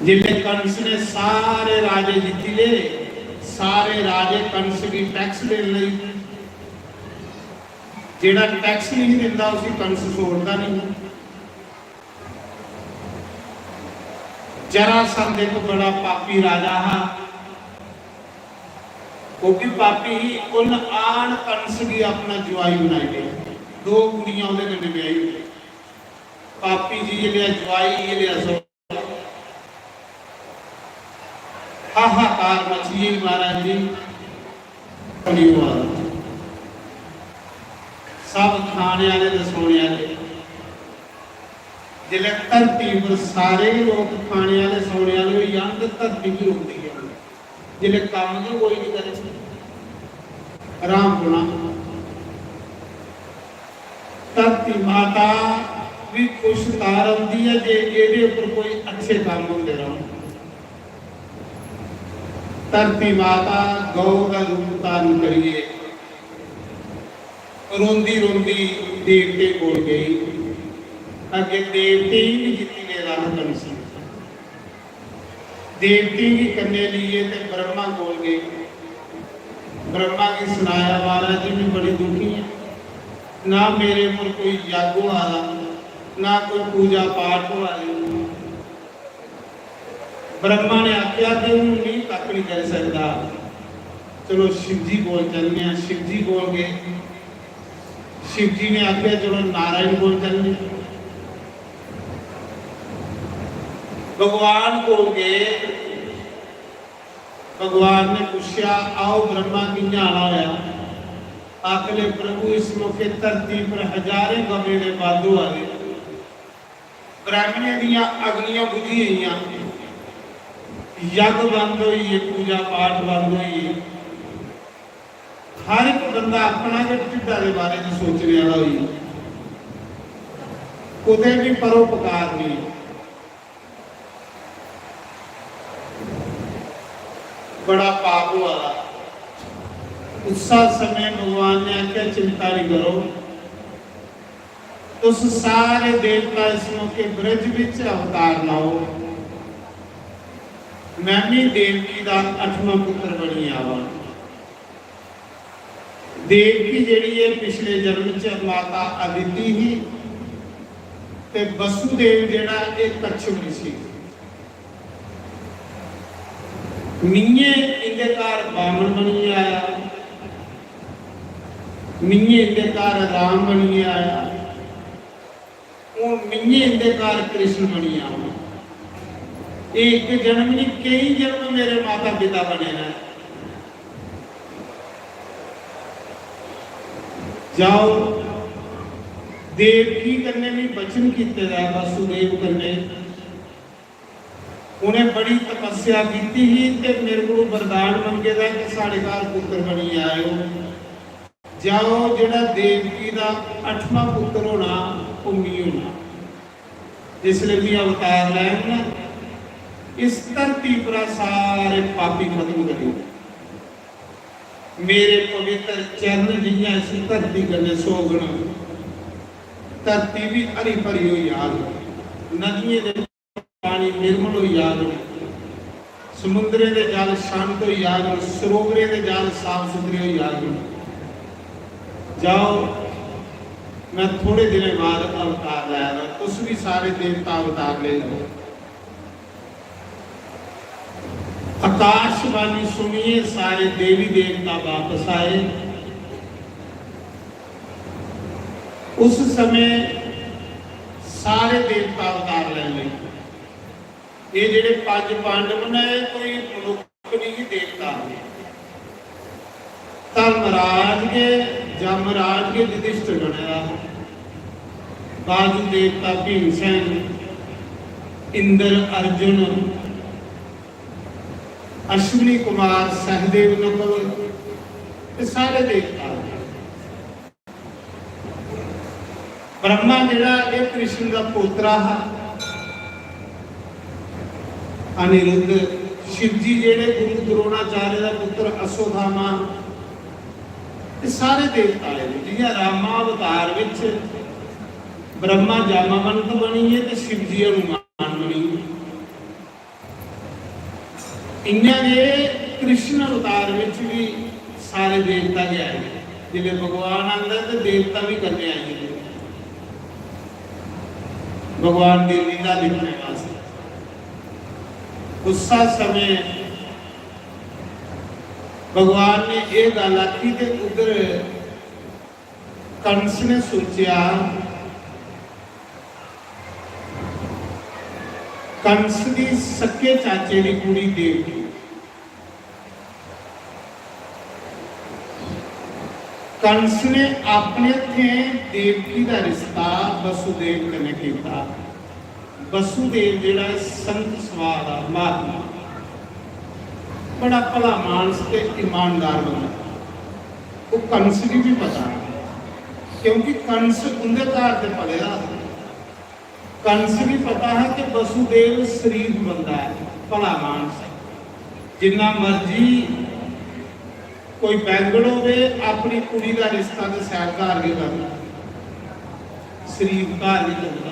जिसले कंस ने सारे राजे जित्ती ले, सारे राजे कंस गी टैक्स देन लगी। जेड़ा टैक्स नहीं दिंदा, उसी कंस छोड़दा नहीं। जरासंध एक बड़ा पापी राजा हा, वो भी पापी ही। उन आन कंस गी अपना जुआई बनाई लिया, दो कुड़ियां ओदे कन्नै ब्याही होई। पापी जी ये लिया जुआई, ये लिया सो। हाहाकार मची गई महाराज जी। कलयुग आ। सब खाने वाले ते सोने वाले। जिसलै धरती पर सारे ही लोक खाने वाले सोने वाले होई जान ते धरती बी रोंदी ऐ। जिसलै कम्म गै कोई नहीं करे, आराम होना। धरती माता भी खुश तां रौंह्दी ऐ जे एह्दे उप्पर कोई अच्छे कम्म होंदे रौह्न। धरती माता गौ दा रूप धारण करियै रोंदी रोंदी देवतें कोल गेई। अग्गें देवतें गी बी जित्ती लेदा हा कंस ने। देवतें गी कन्नै लेइयै ते ब्रह्मा कोल गेई। ब्रह्मा गी सनाया, "महाराज जी, मैं बड़ी दुखी आं, ना मेरे उप्पर कोई यज्ञ होआ दा, ना कोई पूजा पाठ होआ दी।" ब्रह्मा ने आखेआ कि हून मी कक्ख नहीं करी सकदा, चलो शिव जी कोल चलने आं। शिव जी कोल गए। शिव जी ने आखेआ, "चलो नारायण कोल चलने आं।" भगवान कोल गए। भगवान ने पूछेआ, "आओ ब्रह्मा, कि'यां आना होया?" आखले, "प्रभु, इस मौके धरती पर हजारें गवें दे बध होआ दे, ब्राह्मणें दियां अग्नियां बुझी गेइयां, यज्ञ बंद होई गे, पूजा पाठ बंद होई गे, हर एक बंदा अपना गै ढिड्डा दे बारे च सोचने आह्ला होई गेआ, कुतै बी परोपकार नेईं।" बड़ा पाप होआ दा। उस्सा समय भगवान ने आखेआ, "चिंता नहीं करो, तुस सारे देवता इस मौके ब्रज बिच अवतार लाओ, मैं भी देवकी दा अठवां पुत्र बनी आवा।" देवकी जेह्ड़ी ऐ पिछले जन्म च माता अदिति ही ते वसुदेव जेह्ड़ा एह् कच्छप ऋषि। मिये इंदे घर बामन बनियै आया, मिये इंदे घर राम बनियै आया, हून मिये इंदे घर कृष्ण बनियै आवा। एह् इक जन्म नहीं, केई जन्म मेरे माता पिता बने न। जाओ, देवकी कन्नै भी वचन कीते दा ऐ, वसुदेव कन्नै। उ'नें बड़ी तपस्या कीती ही ते मेरे कोल वरदान मंगे दा कि साढ़े घर पुत्र बनियै आएओ। जाओ, जेह्ड़ा देवकी दा अठवां पुत्र होना, ओह् मी होना। जिसलै मी अवतार लैन ना, इस धरती परा सारे पापी खत्म करी ओड़ो। मेरे पवित्र चरण जि'यां इस धरती कन्नै सोगन, धरती भी हरी भरी होई जाग, नदियें दे पानी निर्मल होई जाग, समुद्रें दे जल शांत होई जाग, सरोवरें दे जल साफ सुथरे होई जाग। जाओ, मैं थोड़े दिनें बाद अवतार लै रहा, तुस भी सारे देवता अवतार ले लो। आकाशवाणी सुनिए सारे देवी देवता वापस आए। उस समय सारे देवता अवतार लैने लगे। ये जेह्ड़े पंज पांडव न, एह् कोई मनुक्ख नहीं, देवता। धर्मराज गै, जमराज गै युधिष्ठिर बने दा हा। बाजू देवता भीमसेन, इंद्र, अर्जुन, अश्विनी कुमार, सहदेव, नकुल, ये सारे देवता। ब्रह्मा जेह्ड़ा एह् कृष्ण दा पोतरा हा, अनिरुद्ध, शिव जी जेह्ड़े गुरु द्रोणाचार्य दा पुत्र अश्वत्थामा, एह् सारे देवता आए न। जि'यां रामावतार विच ब्रह्मा जामावंत बनियै ते शिव जी हनुमान बनियै, इ'यां गै कृष्ण अवतार विच भी सारे देवता गै आए। जिसलै भगवान आंदा ते देवता भी कन्नै आई जंदे। भगवान दी लीला दिक्खने वास्ते उस्सा समय भगवान ने एह् गल्ल आखी ते उद्धर कंस ने सोचेआ, कंस दी सक्के चाचे दी कुड़ी देवकी। कंस ने अपने हत्थें देवकी दा रिश्ता वसुदेव कन्नै कीता। वसुदेव जेह्ड़ा ऐ संत सुभाऽ दा महात्मा, बड़ा भला मानस ते ईमानदार बंदा। ओह् कंस गी भी पता, क्योंकि कंस उं'दे घर ते पले दा हा। कंस गी पता हा कि वसुदेव शरीफ बंदा ऐ, भला मानस ऐ। जिन्ना मर्जी कोई बैंगल होवे, अपनी कुड़ी दा रिश्ता ते सैह्ब घर गै करना, शरीफ घर गै करना।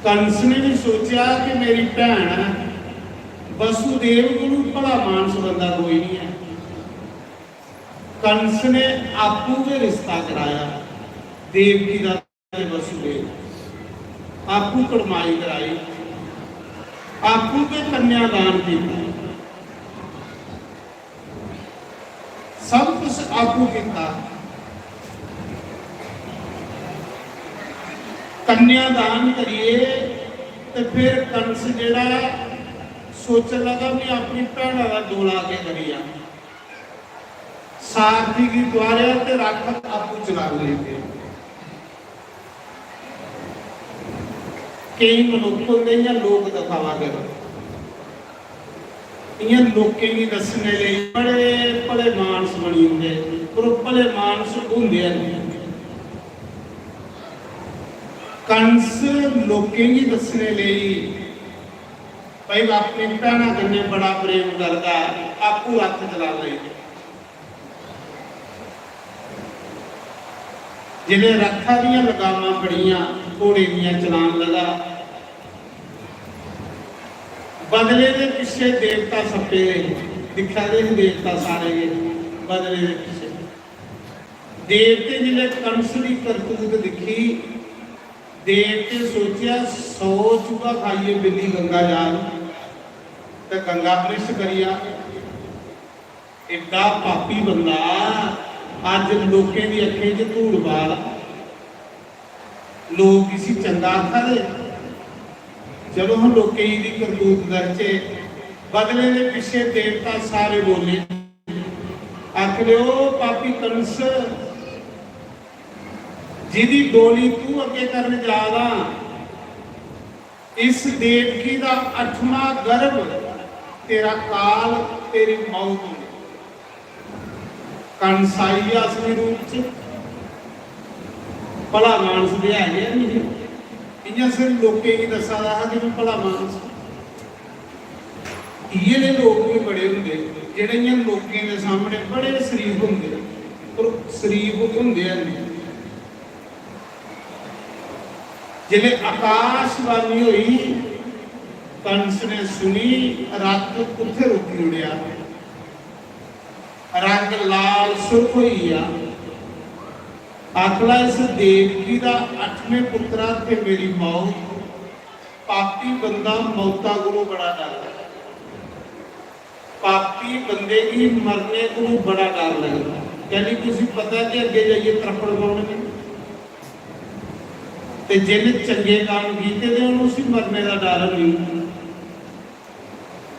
कंस ने भी सोचेआ कि मेरी भैन ऐ, वसुदेव कोलू भला मानस बंदा कोई नहीं है। कंस ने आपू गै रिश्ता कराया देवकी दा ते वसुदेव, आपू कड़माई कराई, आपू गै कन्यादान किया, सब कुछ आपू किया। कन्यादान करिए ते फिर कंस जेड़ा सोचन लगा, मैं अपनी भैणा दा डोला के करिया। सारथी गी तुआरेआ ते रथ आपूं चलान लगी पे। केई मनुक्ख होंदे इ'यां लोक दिखावा करो, इ'यां लोकें गी दस्सने लेई बड़े भले मानस बनी जंदे, पर ओह् भले मानस होंदे हैन। कंस लोकें गी दस्सने लेई भाई अपनी भैणा कन्नै बड़ा प्रेम करदा, आपूं रथ चला लगी। जिसलै रथा दियां लगामां बड़ियां, घोड़े दियां चलान लगा, बदले दे पिच्छे देवता सप्पे दे, दिक्खा दे हे देवता सारे गै बदले दे पिच्छे। देवते जिसलै कंस दी करतूत दिक्खी, देवते सोचेआ, सौ चूहा खाइयै बिल्ली गंगा जाग ते गंगा भ्रिश्ट करी जा। एड्डा पापी बंदा अज्ज लोकें दी अक्खें च धूड़ बाल, लोक इसी चंगा आखा दे। चलो, हम लोकें दी करतूत करचे। बदले दे पिच्छे देवता सारे बोले, आखदे, "ओ पापी कंस, जिदी डोली तू अग्गे करन जा रहा, इस देवकी दा अठवां गर्भ तेरा काल, तेरी मौत होनी।" कंस आई गेआ असली रूप च। भला मानस ते है गै नहीं, इ'यां सिर्फ लोकें गी दस्सा दा हा कि मैं भला मानस। इ'यै नेह् लोक भी बड़े होंदे जेह्ड़े इ'यां लोकें दे सामने बड़े शरीफ होंदे, पर शरीफ होंदे है नहीं। जिसलै आकाशवाणी होई, कंस ने सुनी, रथ उत्थे रोकी ओड़ेआ। रंग लाल सुर्ख होई गया। आखला, इस देवकी दा अठमें पुत्तरा ते मेरी मौत। पापी बंदा मौता कोलों बड़ा डरदा है। पापी बंदे गी मरने कोलों बड़ा डर लगदा, यानी कि उसी पता कि अग्गे जाइयै त्रप्पड़ पौने ने। ते जिन चंगे काम कीते दे होन, उसी मरने दा डर नहीं।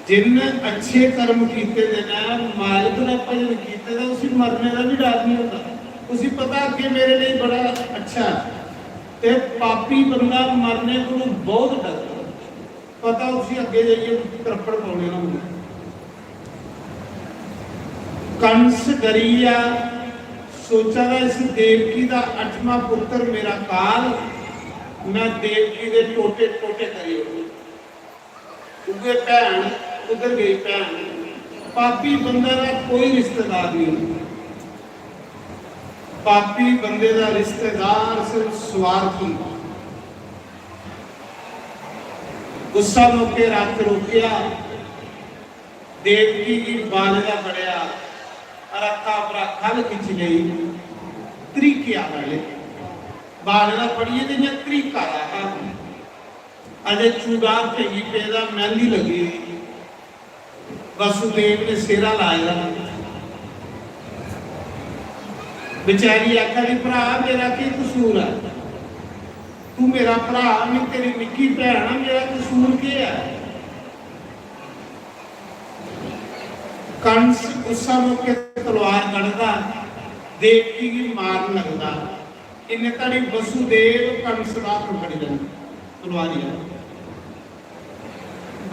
जिन अच्छे कर्म कीते दे न, मालक दा भजन कीते दा, उसी मरने दा भी डर नहीं होता। उसी पता अग्गे मेरे लिए बड़ा अच्छा है। ते पापी बंदा मरने कोलों बहुत डरदा। पता उसी अग्गे जाइयै त्रप्पड़ पौने ना होंदा। कंस डरी गेआ, सोचा दा, इस देवकी दा अठवां पुत्तर मेरा काल, मैं देवकी दे टोटे टोटे करी ओड़ूं। उ'ऐ भैन, उद्धर गई भैन। पापी बंदे दा कोई रिश्तेदार नहीं। पापी बंदे दा रिश्तेदार सिर्फ स्वार्थी। गुस्सा मौके रथ रोकेआ, देवकी गी बाले दा फड़ेआ, रथा उप्परा खल खिच्ची लेई, त्रीकेआ पैह्ले। बाले दा फड़ियै ते इ'यां त्रीका दा हा। अजें चूड़ा हत्थें गी पेदा, मैंह्दी लग्गी दी। वसुदेव ने सेह्रा लाए दा। बेचारी आखा दी, "भ्राऽ, मेरा केह् कसूर ऐ? तू मेरा भ्राऽ, में तेरी निक्की भैन आं, मेरा कसूर केह् ऐ?" कंस उस्सै मौके तलवार कढदा, देवकी गी मारन लगदा। इन्ने धड़ी वसुदेव कंस दा हत्थ फड़ी लैंदा, तलवारी आह्ला।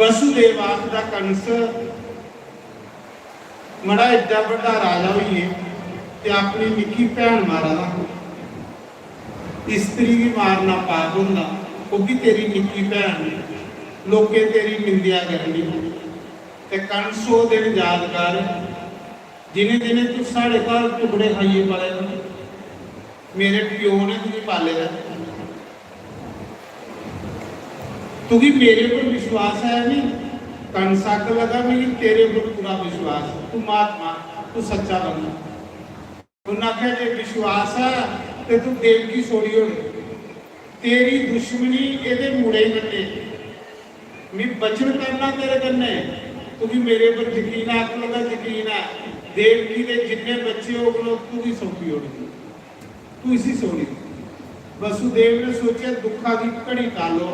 वसुदेव आखदा, "कंस, मड़ा एड्डा बड्डा राजा होइयै ते अपनी निक्की भैन मारा दा, स्त्री गी मारना पाप होंदा, ओह् बी तेरी निक्की भैन, लोकें तेरी निंदेआ करनी।" ते कंस ओह् दिन याद कर, जिनें दिनें तू साढ़े घर टुकड़े खाइयै पले दा, मेरे प्यो ने तुगी पाले दा। तुगी मेरे पर विश्वास है नहीं? कंस आखन लगा, "मिगी तेरे पर पूरा विश्वास, तू महात्मा, तू सच्चा बंदा।" उन्नै आखेआ, "जे विश्वास है ते तू देवकी छोड़ी ओड़, तेरी दुश्मनी एह्दे मुड़े कन्नै, में वचन करना तेरे कन्नै, तुगी मेरे पर यकीन है?" आखन लगा, "यकीन है, देवकी दे जिन्ने बच्चे होङन, ओह् तुगी सौंपी ओड़गी, तू इसी छोड़ी।" वसुदेव ने सोचेआ, "दुखा दी घड़ी टालो,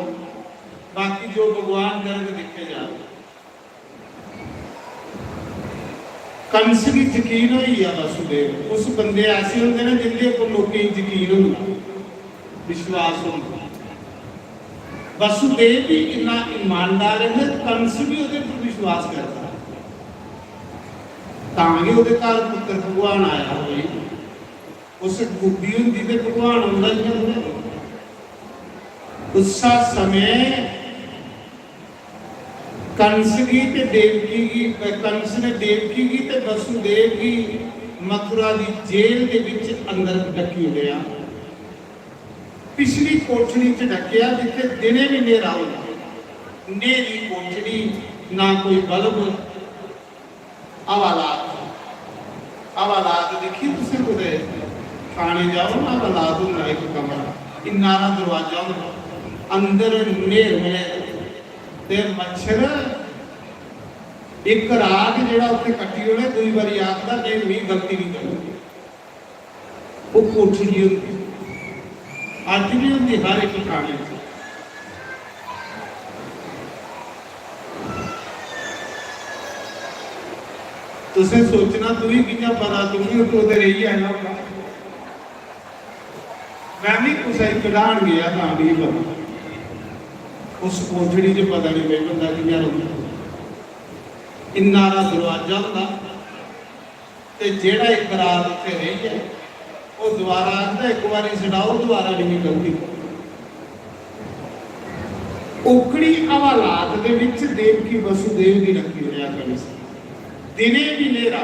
बाकी जो भगवान करग, दिक्खे जाग।" कंस गी यकीन होई गेआ वसुदेव। उस बंदे ऐसे होंदे ने जिंदे उप्पर लोकें गी यकीन होंदा, विश्वास होंदा। वसुदेव भी इन्ना ईमानदार है, कंस भी ओहदे पर विश्वास करदा। तां गै ओहदे घर पुत्र भगवान आया होई। उस बुद्धि होंदी ते भगवान औंदा ही होंदा। उस्सा समय कंस गी ते देवकी गी, कंस ने देवकी गी ते वसुदेव गी मथुरा दी जेल दे विच अंदर डकी ओड़ेआ। पिछली कोठड़ी च डकेआ, जित्थे दिने भी न्हेरा होंदा। न्हेरी कोठड़ी, ना कोई बल्ब, हवालात, हवालात दिक्खी तुसें कुतै? थाने जाओ ना, हवालात होंदा इक कमरा, इन्ना हारा दरवाजा होंदा, अंदर न्हेर मिले ते मच्छर इक रात जेह्ड़ा उत्थे कट्टी ओड़े, दूई बारी आखदा, "नेईं, मी गलती नहीं करनी।" ओह् कोठड़ी होंदी, अज्ज भी होंदी हर इक थाने च। तुसें सोचना, तुगी कि'यां पता, तू बी उत्थों ते रेही आया होगा। मैं भी कुसै गी कढान गेआ तां मिगी पता, उस कोठड़ी च पता नहीं भाई बंदा कि'यां रौंह्दा। इन्ना हारा दरवाजा होंदा, ते जेह्ड़ा इक रात उत्थे रेही ऐ, ओह् दोबारा आखदा, "इक बारी छड़ाओ, दोबारा नहीं निकलदी।" ओकड़ी हवालात दे विच देवकी वसुदेव दी रखी ओड़ेआ कंस। दिने भी न्हेरा,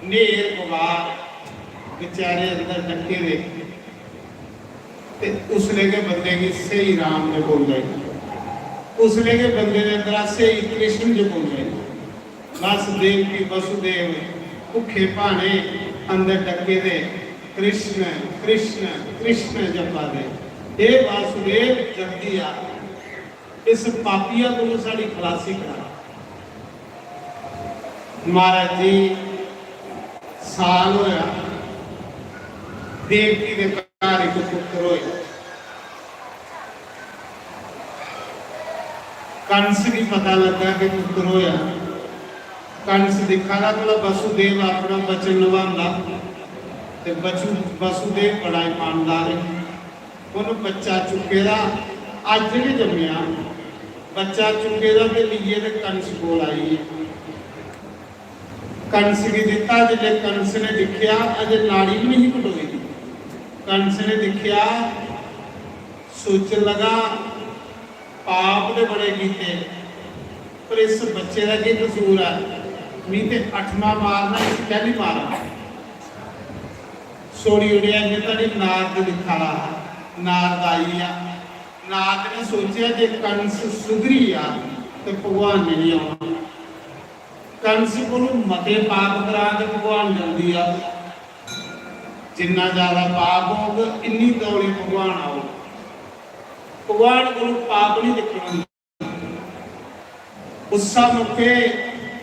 न्हेर बवार, बेचारे अंदर डके दे। ते उसले गै बंदे गी स्हेई राम जगोंदा ऐ, उसले गै बंदे दे अंदरा स्हेई कृष्ण जगोंदा ऐ। बस देवकी वसुदेव भुक्खे भाने अंदर डके दे कृष्ण, कृष्ण, कृष्ण जपा दे। हे वासुदेव, जल्दी आ, इस पापिया कोलों साड़ी खलासी करा। महाराज जी, साल होया, देवकी दे घर इक पुत्र होया। कंस गी पता लगा कि पुत्र होया। कंस दिक्खा दा भला वसुदेव अपना वचन नभांदा, ते वसु-, वसुदेव बड़ा ईमानदार है। उन बच्चा चुके दा, अज्ज गै जम्मेआ, बच्चा चुके दा ते लेइयै ते कंस कोल आई है। कंस गी दित्ता। जिसलै कंस ने दिक्खेआ, अजे नाड़ी भी नहीं कटोई दी। कंस ने दिक्खेआ, सोचन लगा, "पाप ते बड़े कीते, पर इस बच्चे दा केह् कसूर ऐ? मी ते अठमा मारना, इसी कैह्ली मारां?" छोड़ी ओड़ेआ। इन्ने धोड़ी नारद दिक्खा दा हा, नारद आई गेआ। नारद ने सोचेआ जे कंस सुधरी गेआ ते भगवान ने नहीं औना। कंस कोलू मते पाप करा ते भगवान जल्दी आ। जिन्ना ज्यादा पाप होग, इन्नी तौले भगवान आओ। भगवान कोलू पाप नहीं दिक्खना। उस्सा मौके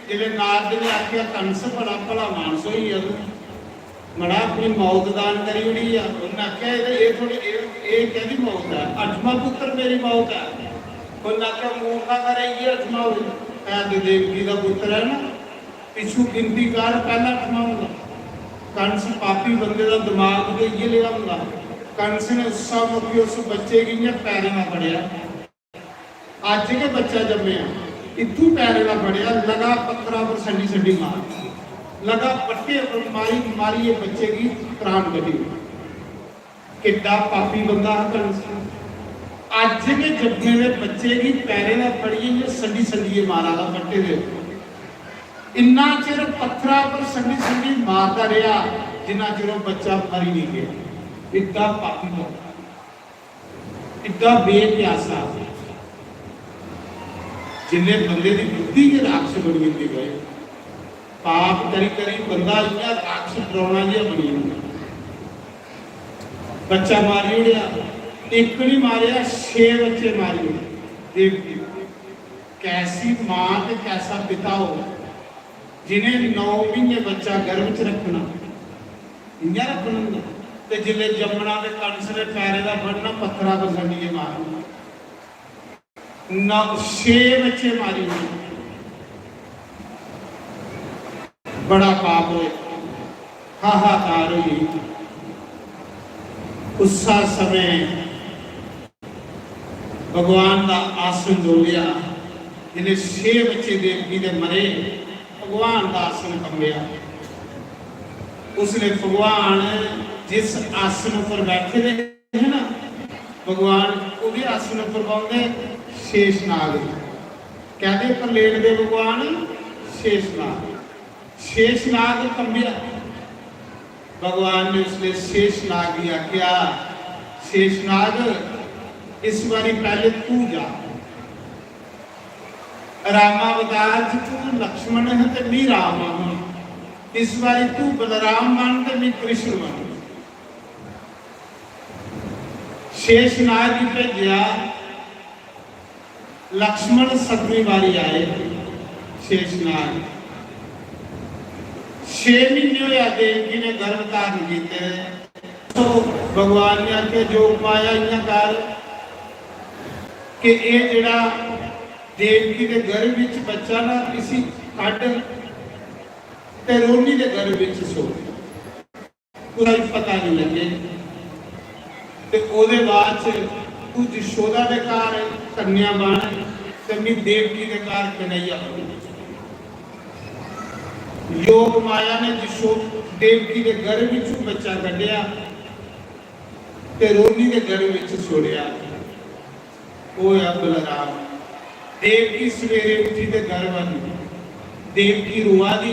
जिसलै नारद ने आखेआ, "कंस, बड़ा भला मानस होई गेआ तू, मड़ा, अपनी मौत दान करी ओड़ी आ।" उन्नै आखेआ, "एह्, एह् थोड़ी, एह्, एह् कैह्दी मौत ऐ? अठमा पुत्र मेरी मौत ऐ।" उन्नै आखेआ, "मूर्खा, खरै इ'यै अठमा होए, है ते देवकी दा पुत्र ऐ ना, पिच्छू गिनती कर, पैह्ला अठमा होंदा।" कंस पापी बंदे दा दमाग ते इ'यै लेहा होंदा। कंस ने उस्सा मौके उस बच्चे गी इ'यां पैरें दा फड़ेआ। अज्ज गै बच्चा जम्मेआ, इत्थूं पैरें दा फड़ेआ, लगा पत्थरा पर छंडी छंडी मार, लगा पट्टे पर मारी मारियै बच्चे गी प्राण कड्ढी ओड़े। किड्डा पापी बंदा हा कंस। अज्ज गै जम्मे दे बच्चे गी पैरें दा फड़ियै इ'यां छंडी छंडियै मारा दा पट्टे दे उप्पर। इन्ना चिर पत्थरा पर संडी संडी मारदा रेहा, जिन्ना चिर ओह बच्चा मरी नहीं गया। इड्डा पापी बंदा, इड्डा बेप्यासा। जिन्ने बंदे दी बुद्धि गै राक्षस बनी जंदी भाई, पाप करी करी बंदा इ'यां राक्षस डरौना जिहा बनी जंदा। बच्चा मारी ओड़ेआ, इक नहीं मारेआ, छे बच्चे मारी ओड़े। देवकी, कैसी मां ते कैसा पिता हो, जिन्हें नौ महीने बच्चा गर्भ च रखना, इ'यां रखना होंदा। ते जिसलै जम्मना ते कंस ने पैरें दा फड़ना, पत्थरा पर संडियै मारना। ना, छे बच्चे मारी ओड़े। बड़ा पाप होया, हाहाकार होई। उस समय भगवान का आसन डोलिया, जिन्हें छे बच्चे देवकी दे मरे, भगवान का आसन कंबेआ। उसने भगवान जिस आसन पर बैठे दे है ना, भगवान ओहदे आसन पर बौंहदे शेषनाग। कहदे पर लेटदे भगवान शेषनाग। शेषनाग कंबेआ। भगवान ने उसने शेषनाग गी आख्या, "शेषनाग, इस बारी पहले तू जा। रामावतार च तू लक्ष्मण है ते मी राम आं। इस बारी तू बलराम बन ते मी कृष्ण बन।" शेषनाग गी भेजेआ। लक्ष्मण सतवीं बारी आए। शेषनाग, छे महीने होया देवकी ने गर्भ धारण कीते। तो भगवान ने आख्या, "जोग माया इ'यां कर कि एह जेहड़ा देवकी दे गर्भ विच बच्चा ना, इसी कड्ढ ते रोहिणी दे गर्भ विच छोड़।" कुसै गी पता नहीं लगे। ते ओहदे बाद च तू यशोदा दे घर कन्या बन ते मी देवकी दे घर कन्हैया बन। योग माया ने यशो-, देवकी दे गर्भ विचों बच्चा कड्ढेआ ते रोहिणी दे गर्भ विच छोड़ेआ। ओह होया बलराम। देवकी सवेरे उठी ते गर्भ आंदी। देवकी रोआ दी,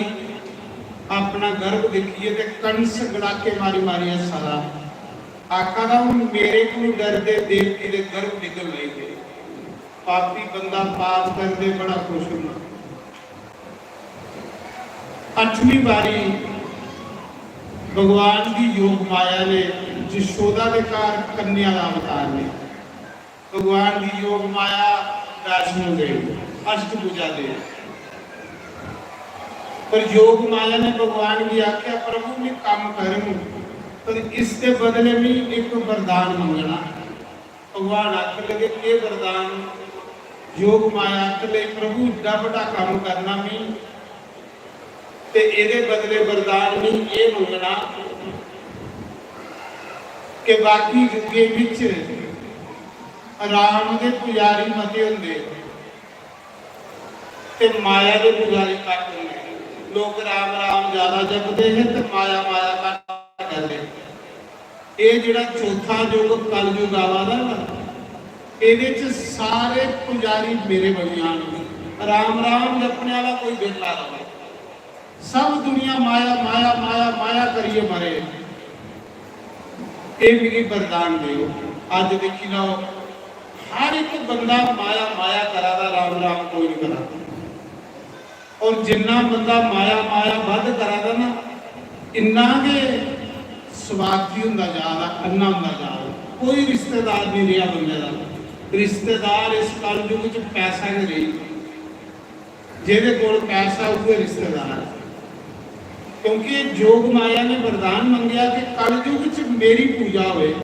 अपना गर्भ दिक्खियै ते कंस गड़ाके मारी मारी हस्सा दा। आखा दा, "हून मेरे कोलू डरदे देवकी दे गर्भ निकल नहीं दे।" पापी बंदा पाप करदे बड़ा खुश होंदा। अठवीं बारी भगवान दी योग माया ने यशोदा दे घर कन्या दा अवतार लिया। भगवान दी योग माया वैष्णो देवी, अष्टभुजा देवी। पर योग माया ने भगवान गी आख्या, "प्रभु, मैं काम करंग, पर इसके बदले मैं एक वरदान मंगना।" भगवान आखन लगे, "केह् वरदान?" योग माया आखन लगी, "प्रभु, इड्डा बड्डा काम करना मैं, ते एदे बदले वरदान मैं एह् मंगना कि बाकी युगें बिच राम दे पुजारी मते होंदे ते माया दे पुजारी घट्ट होंदे। लोक राम राम ज्यादा जपदे हे ते माया माया घट्ट करदे। एह् जेह्ड़ा चौथा युग कलयुग आवा दा ना, एह्दे च सारे पुजारी मेरे बनी जान। राम राम जपने आह्ला कोई बेला रवै। सब दुनिया माया, माया, माया, माया करियै मरे। एह् मिगी वरदान देओ। अज्ज दिक्खी लैओ, हर इक बंदा माया, माया करा दा, राम, राम कोई निं करा दा। और जिन्ना बंदा माया, माया बद्ध करा दा ना, इन्ना गै स्वार्थी होंदा जा दा, अन्ना होंदा जा दा। कोई रिश्तेदार निं रेहा बंदे दा। रिश्तेदार इस कलयुग च पैसा गै रेही। जेह्दे कोल पैसा, उ'ऐ रिश्तेदार। क्योंकि जोग माया ने वरदान मंगेआ कि कलयुग च मेरी पूजा होए,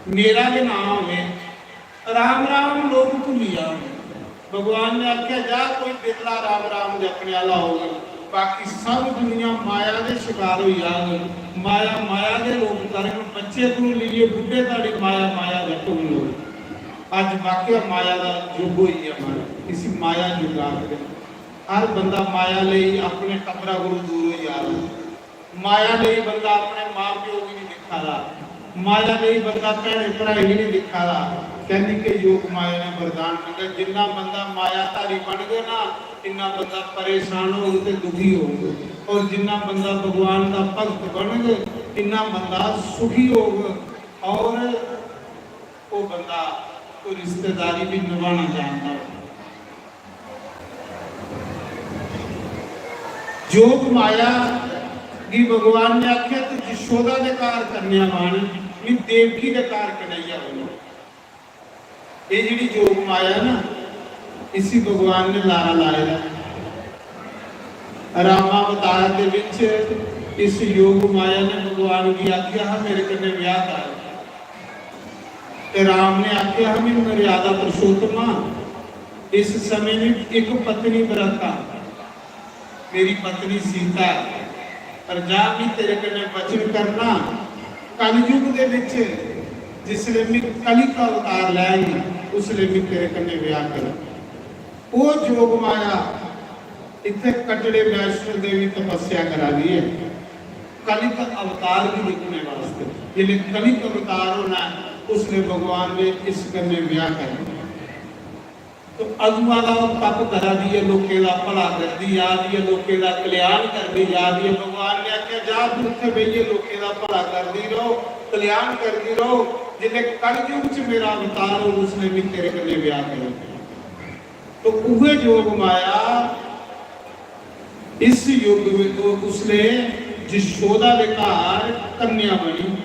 मेरा गै नाम होए, राम राम लोग भुल्ली जान। भगवान ने आखेआ, "जा, कोई बिरला राम राम जपने आह्ला होग, बाकी सब दुनिया माया दे शिकार होई जाग। माया, माया दे लोग करन, बच्चे कोला लेइयै बुड्ढे धोड़ी माया, माया जपन लोग।" अज्ज वाकया माया दा युग होई गेआ, माया, इसी माया युग आखदे। हर बंदा माया लेई अपने टब्बरा कोला दूर होई जा दा। माया लेई बंदा अपने मां प्यो गी नहीं दिक्खा दा, माया लेई बंदा भैनें भ्राएं गी नहीं दिक्खा दा, कैंह् कि योग माया ने वरदान मंगेआ, जिन्ना बंदा मायाधारी बनग ना, इन्ना बंदा परेशान होग ते दुखी होग, और जिन्ना बंदा भगवान दा भक्त बनग, इन्ना बंदा सुखी होग, और वो बंदा कोई रिश्तेदारी भी निभाना जानदा होग। योग माया गी भगवान ने आखेआ, "तू यशोदा दे घर कन्या बन, मी देवकी दे घर कन्हैया बनो।" ये जेह्ड़ी योग माया ना, इसी भगवान ने लारा लाए दा। रामावतार दे विच इस योग माया ने भगवान गी आखेआ हा, "मेरे कन्नै ब्याह कर।" ते राम ने आखेआ हा, "मैं मर्यादा पुरुषोत्तमा, इस समय में एक पत्नी व्रता, मेरी पत्नी सीता है, पर जा, मैं तेरे कन्नै वचन करना, कलयुग दे विच जिसले मैं कलिका अवतार लैंगी, उसले मैं तेरे कन्नै ब्याह करूं।" वो जोग माया इत्थे कटड़े वैष्णो देवी तपस्या करा दी है, कलिक अवतार गी दिक्खने वास्ते। जिसले कलिक अवतार होना है, उसले भगवान ने इस कन्नै ब्याह करना। तो अदुआ दा ओह् तप करा दी है, लोकें दा भला करदी जा दी है, लोकें दा कल्याण करदी जा दी है। भगवान ने आखेआ, "जा, तू उत्थे बेहियै लोकें दा भला करदी रहो, कल्याण करदी रहो। जिसले कलयुग च मेरा अवतार होग, उसले मैं तेरे कन्नै ब्याह करूं।" तो उहे जोग माया इस युग विच, उसले यशोदा दे घर कन्या बनी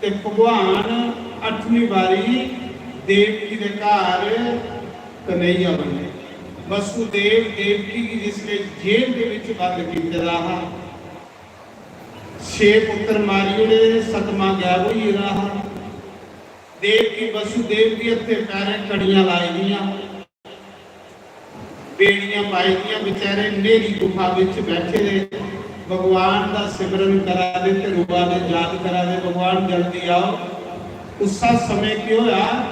ते भगवान अठवीं बारी देवकी दे घर कन्हैया बने। वसुदेव देवकी गी जिसले जेल दे विच बंद कीते दा हा, छे पुत्र मारी ओड़े, सतमा गायब होई गेदा हा। देवकी वसुदेव दी हत्थे पैरें कड़ियां लाई दियां, बेड़ियां पाई दियां, बेचारे न्हेरी गुफा विच बैठे दे, भगवान दा सिमरन करा दे ते रोआ दे, याद करा दे, "भगवान जल्दी आओ।" उस्सा समय केह् होया?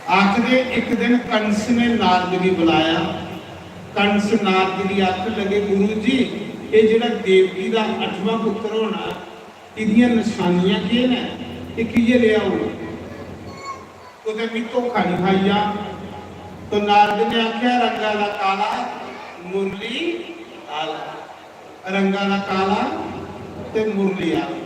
आखदे, एक दिन कंस ने नारद गी बुलाया। कंस नारद गी आखन लगे, "गुरु जी, ये जेह्ड़ा देवकी दा अठवां पुत्र होना, इदियां नशानियां केह् न? एह् कि'यै लेआ होग? कुतै मी धोखा निं खाई जा।" तो नारद ने आखेआ, "रंगा दा काला, मुरली आला।" रंगा दा काला ते मुरली आला।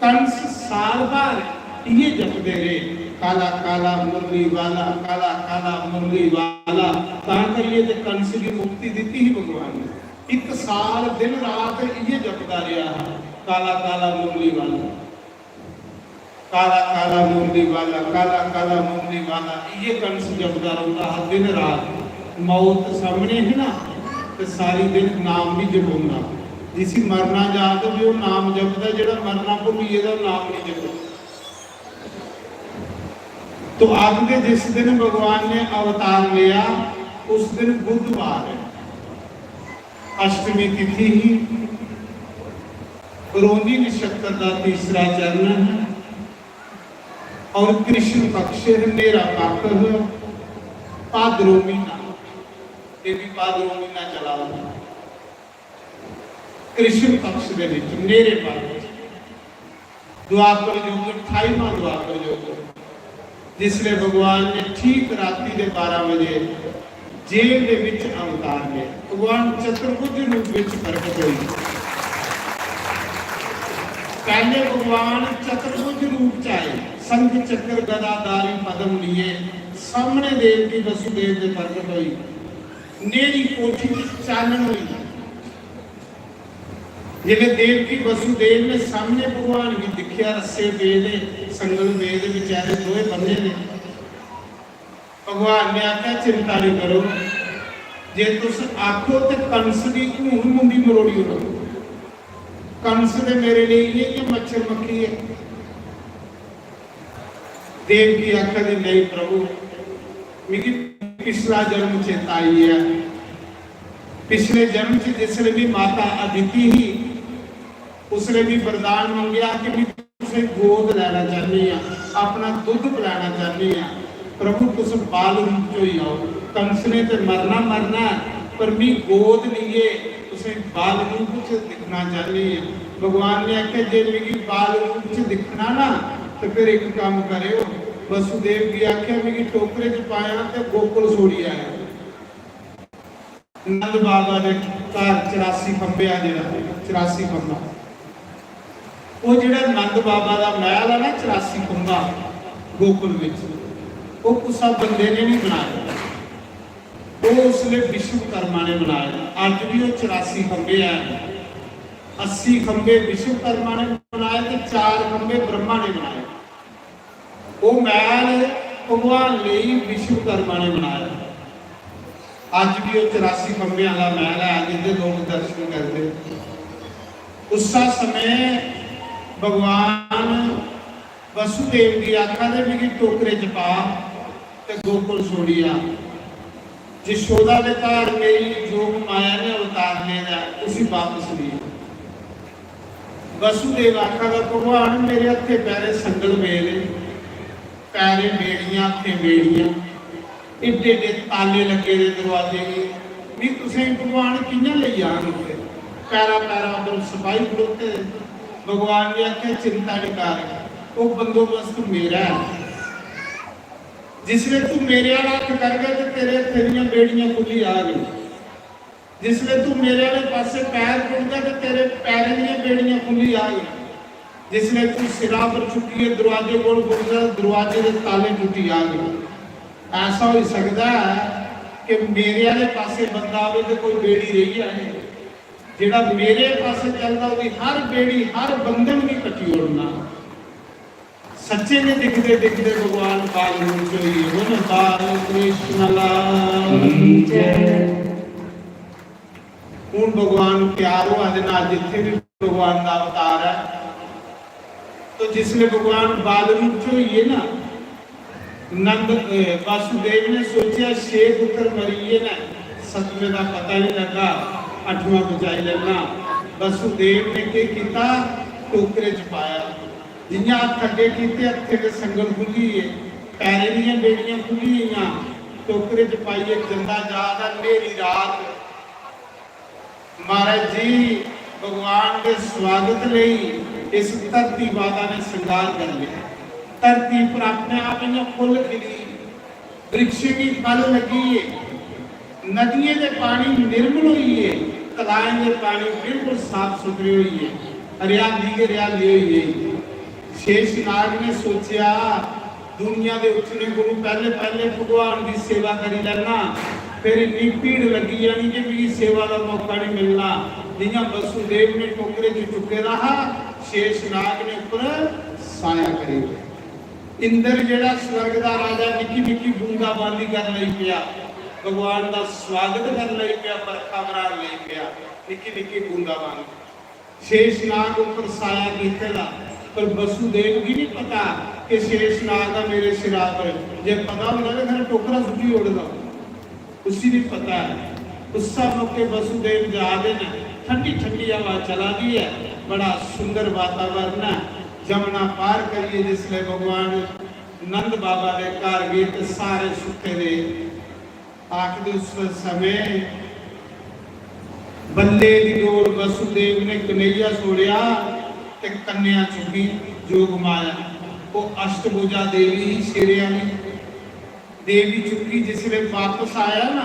कंस साल भर इ'यै जपदे रेह्, "काला काला मुरली वाला, काला काला मुरली वाला।" तां करियै ते कंस गी मुक्ति दित्ती ही भगवान ने। इक साल दिन रात इ'यै जपदा रेहा हा, "काला काला मुरली वाला।" "काला काला मुरली वाला, काला काला मुरली वाला", इ'यै कंस जपदा रौंह्दा हा दिन रात। मौत सामने ही ना, ते सारी दिन नाम बी जपोंदा। जिसी मरना याद होवे, ओह् नाम जपदा, जेह्ड़ा मरना भुल्ली गेदा, ओह् नाम निं जपदा। तो आखदे, जिस दिन भगवान ने अवतार लेआ, उस दिन बुधवार है। अष्टमी तिथि ही, रोहिणी नक्षत्र का तीसरा चरण है और कृष्ण पक्ष है, न्हेरा पक्ष है, भाद्रो महीना, ये भी भाद्रो महीना चला हुआ है। कृष्ण पक्ष के बीच, न्हेरे पक्ष, द्वापर युग, अठाईवां द्वापर युग, जिसले भगवान ने ठीक राती दे बारह बजे जेल दे विच अवतार लिया, भगवान चतुर्भुज रूप विच प्रकट होए। पहले भगवान चतुर्भुज रूप च आए, शंख चक्र गदा धारी पद्म लिए, सामने देवकी वसुदेव दे प्रकट होई। न्हेरी कोठी च चानन होई। जिसलै देवकी वसुदेव ने सामने भगवान गी दिक्खेआ, रस्से पेदे, संगल पेदे, बेचारे दोए बन्ने दे। भगवान ने आखेआ, "चिंता निं करो, जे तुस आखो ते कंस दी हून मुंडी मरोड़ी ओड़ो। कंस ते मेरे लेई इ'यै जेहा मच्छर मक्खी ऐ।" देवकी आखा दी, "नेईं प्रभु, मिगी पिछला जन्म चेता आई गेआ। पिछले जन्म च जिसलै बी माता अदिति ही, उसलै बी वरदान मंगेआ कि मैं तुसें गोद लैना चाहनी आं, अपना दुद्ध पलैना चाहनी आं। प्रभु, तुस बाल रूप च होई आओ।" कंस ने ते मरना मरना ऐ, पर मी गोद लेइयै तुसें बाल रूप च दिक्खना चाहनी आं। भगवान ने आखेआ, "जे मिगी बाल रूप च दिक्खना ना, ते फिर इक कम्म करेओ, वसुदेव गी आखेआ, "मिगी टोकरे च पाया ते गोकुल छोड़ी आया।" नंद बाबा दे घर चरासी खंभे आ, जेह्ड़ा चरासी खंभा, ओह् जेह्ड़ा नंद बाबा दा मैह्ल ऐ ना, चरासी खंभा गोकुल बिच, ओह् कुसै बंदे ने नहीं बनाया, ओह् उसले विश्वकर्मा ने बनाया। अज्ज भी ओह् चरासी खंभे ऐ, अस्सी खंभे विश्वकर्मा ने बनाए ते चार खंभे ब्रह्मा ने बनाए। ओह् मैह्ल भगवान लेई विश्वकर्मा ने बनाया। अज्ज भी ओह् चरासी खंभे आह्ला मैह्ल ऐ, अज्ज इंदे लोक दर्शन करदे। उस्सा समें भगवान वसुदेव गी आखा दे, "मिगी टोकरे च पा ते गोकुल छोड़ी आ।" यशोदा दे घर मेरी जोग माया ने अवतार लेदा ऐ, उसी वापस लेई आ। वसुदेव आखा दा, "भगवान, मेरे हत्थे पैरे संगल मेले, पैरे बेड़ियां, हत्थे बेड़ियां, एड्डे एड्डे ताले लग्गे दे दरवाजे गी, मी तुसें भगवान कि'यां लेई जान उत्थे?" पैरा पैरा उप्पर सपाही खड़ोते दे। भगवान ने आखेआ, "चिंता निं कर, ओह् बंदोबस्त मेरा ऐ। जिसले तू मेरे आह्ला हत्थ करगा ते तेरे हत्थे दियां बेड़ियां खु'ल्ली जाग, जिसले तू मेरे आह्ले पासे पैर टुरगा ते तेरे पैरें दियां बेड़ियां खु'ल्ली जाग, जिसले तू सिरा पर चुक्कियै दरवाजे कोल पुजगा, दरवाजे दे ताले टुट्टी जाग।" ऐसा होई सकदा ऐ कि मेरे आह्ले पासे बंदा आवे ते कोई बेड़ी रेही जाए। जेह्ड़ा मेरे पासे चलदा, ओह्दी हर बेड़ी, हर बंधन गी कट्टी ओड़ना। सच्चे ने दिखदे दिखदे भगवान बाल रूप च होई गे। बोलो, बाल कृष्ण लाल की जय। हून भगवान त्यार होआ दे ना, जित्थे भी भगवान दा अवतार है, तो जिसले भगवान बाल रूप च होई गे ना, नंद, ए, वासुदेव ने सोचेआ, "छे पुत्र मरी गे न, सतमें दा पता नहीं लगा, अठवां बचाई लैना।" वासुदेव ने केह् कीता? टोकरे च पाया। जि'यां हत्थ अग्गे कीते, हत्थे दे संगल खु'ल्ली गे, पैरें दियां बेड़ियां खु'ल्ली गेइयां, टोकरे च पाइयै जंदा जा दा। न्हेरी रात, महाराज जी, भगवान दे स्वागत लेई इस धरती माता ने श्रृंगार कर लिया। धरती पर अपने आप इ'यां फुल्ल खिली, वृक्षें गी फल लग्गी गे, नदियें दे पानी निर्मल होई गे, तलाएं दे पानी बिल्कुल साफ सुथरे होई गे, हरियाली गै हरियाली होई गेई। शेषनाग ने सोचेआ, दुनिया दे उठने कोलू पैह्ले पैह्ले भगवान दी सेवा करी लैना, फिर इन्नी भीड़ लग्गी जानी कि मिगी सेवा दा मौका नहीं मिलना। जि'यां वसुदेव ने टोकरे च चुके दा हा, शेषनाग ने उप्पर साया करी ओड़ेआ। इंद्र जेह्ड़ा स्वर्ग दा राजा, निक्की निक्की बूंदाबांदी करन लगी पेआ, भगवान दा स्वागत करन लगी पेआ, बरखा बरहान लगी पेआ, निक्की निक्की बूंदाबांदी। शेषनाग उप्पर साया कीते दा, पर वसुदेव गी नहीं पता कि शेषनाग है मेरे सिरा पर। जे पता होंदा ते फिर टोकरा सुट्टी ओड़दा। उसी भी पता है। उस्सा मौके वसुदेव जा दे न, ठंडी ठंडी हवा चला दी है, बड़ा सुंदर वातावरण है। जमुना पार करियै जिसले भगवान नंद बाबा दे घर गे ते सारे सुत्ते दे। आखदे उस समय बल्ले दी डोर वसुदेव ने कन्हैया छोड़ेआ ते कन्या चुकी जोग माया। ओह् अष्टभुजा देवी ही शेरे आह्ली। देवी चुकी जिसले वापस आया ना,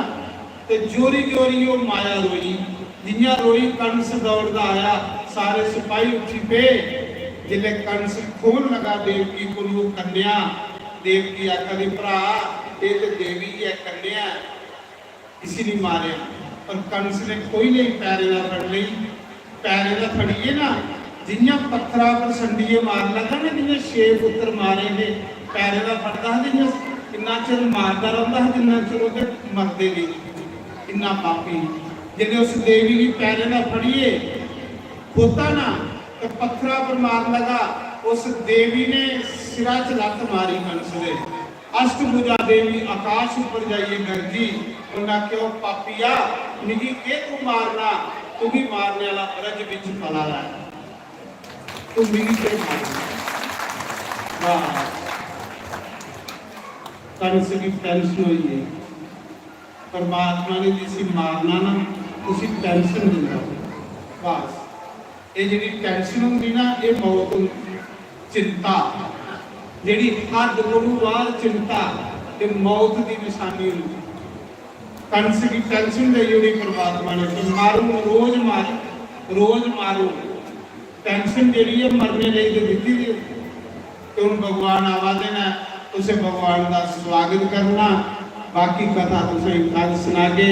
ते जोरी जोरी ओह् माया रोई। जि'यां रोई, कंस दौड़दा आया, सारे सिपाही उठी पे। जिसले कंस खोहन लगा देवकी कोलू कन्या, देवकी आखा दी, "भ्रा, एह् ते देवी ऐ, कन्या ऐ, इसी नहीं मारेआ।" पर कंस ने खोई लेई, पैरें दा फड़ लेई। पैरें दा फड़ियै ना, जि'यां पत्थरा पर संडियै मारन लगा ना, जि'यां छे पुत्तर मारे हे, पैरें दा फड़दा हा, जि'यां इन्ना चिर मारदा रौंह्दा हा, जिन्ना चिर ओह्दे मरदे नेईं। इन्ना पापी। जिसलै उस देवी गी पैरें दा फड़ियै खोता ना, ते पत्थरा पर मारन लगा, उस देवी ने सिरा च लत्त मारी कंस दे। अष्टभुजा देवी आकाश उप्पर जाइयै गरजी, उन्नै आखेआ, "ओ पापिया, मिगी केह् तू मारना? तुगी मारने आह्ला ब्रज बिच पला दा ऐ, तू मिगी केह् मारना?" वाह, कंस गी टेंशन होई गेई। परमात्मा ने जिसी मारना ना, उसी टेंशन दिंदा। बस, एह् जेह्ड़ी टेंशन होंदी ना, एह् मौत होंदी। चिंता, जेह्ड़ी हद कोलू बाहर चिंता ते मौत दी निशानी होंदी। कंस गी टेंशन देई ओड़ी परमात्मा ने कि मारू, रोज मारू, रोज मारू। टेंशन जेह्ड़ी ऐ मरने लेई ते दित्ती दी। ते हुन भगवान आवा दे न, तुसें भगवान दा स्वागत करना। बाकी कथा तुसें कल सनागे।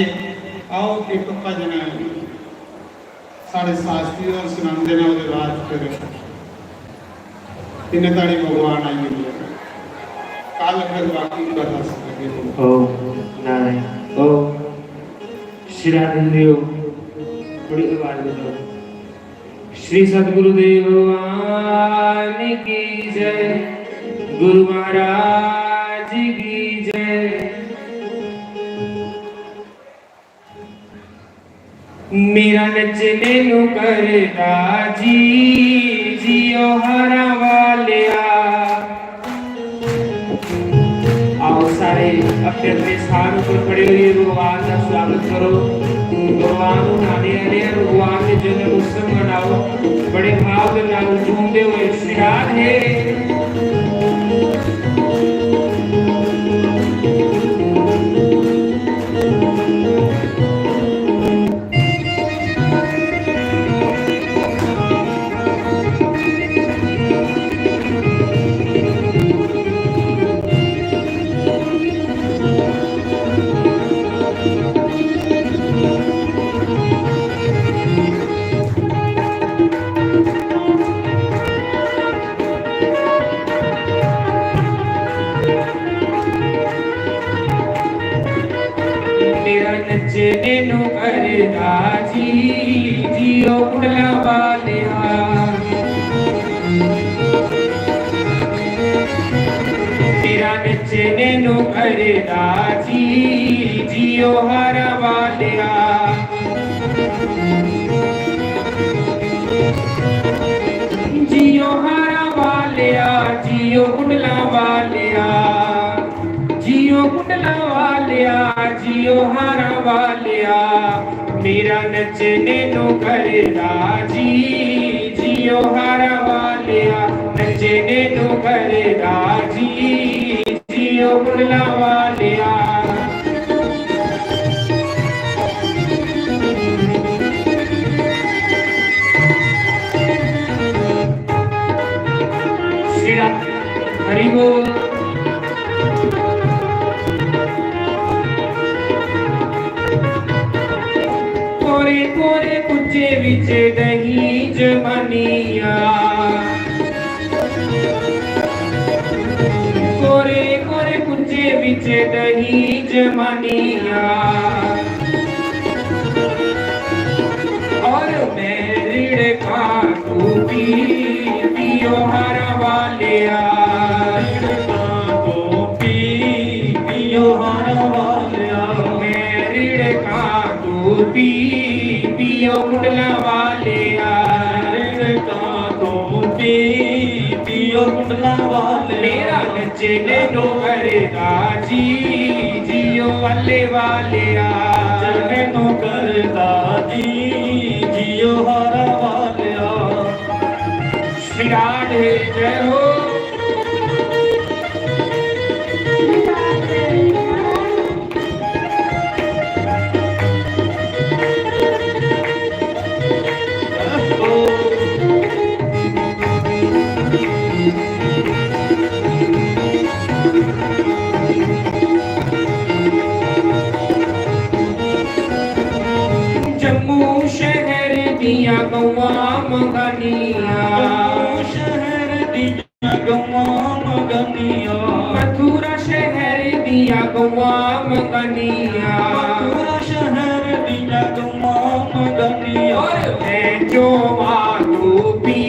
आओ, इक भजन ऐ, साढ़े शास्त्री होर सनांदे न, ओह्दे बाद फिर इन्ने धड़ी भगवान आई जंदे न। कल फिर बाकी कथा सनागे। ओम नारायण। ओम श्री राधे देव। थोड़ी आवाज बजाओ। श्री सतगुरुदेव भगवान की जय, गुरु महाराज की जय। मेरा नचने नू करदा जी, जियो हारा वालिया। आओ सारे अपने अपने स्थान पर खड़े होइए भगवान का स्वागत करो। भगवान को मनाने वाले हैं, भगवान के जन्म उत्सव मनाओ। बड़े भाव के नाल झूमते हुए श्री राधे। मेरा नचने नू करदा जी, जियो कुंडला वालिया। मेरा नचने नू करदा जी, जियो हारा वालिया। जियो हारा वालिया, जियो कुंडला वालिया। जियो कुंडला वालिया, जियो हारा वालिया। मेरा नचने नू करदा जी, जियो हारा वालिया। नचने नू करदा जी, जियो कुंडला वालिया। श्री राम हरि बोल। कोरे कोरे कुंजे विच दही जमानिया। कोरे कोरे कुंजे विच दही जमानिया। और मैं रिड़कां तू पी, पियो हारा वालिया। रिड़कां तू पी, पियो हारा वालिया। मैं रिड़कां तू पी, पियो कुंडला वालिया। रिड़कां तू पी, पियो कुंडला वालिया। मेरा नचने नू करदा जी, जियो वाले वालिया। नचने नू करदा जी, जियो हारा वालिया। श्री राधे जय हो। जम्मू शहर दियां गौआं मंगानियां। जम्मू शहर दियां गौआं मंगानियां। मथुरा शहर दियां गौआं मंगानियां। मथुरा शहर दियां गौआं मंगानियां। और मैं जो मातू पी,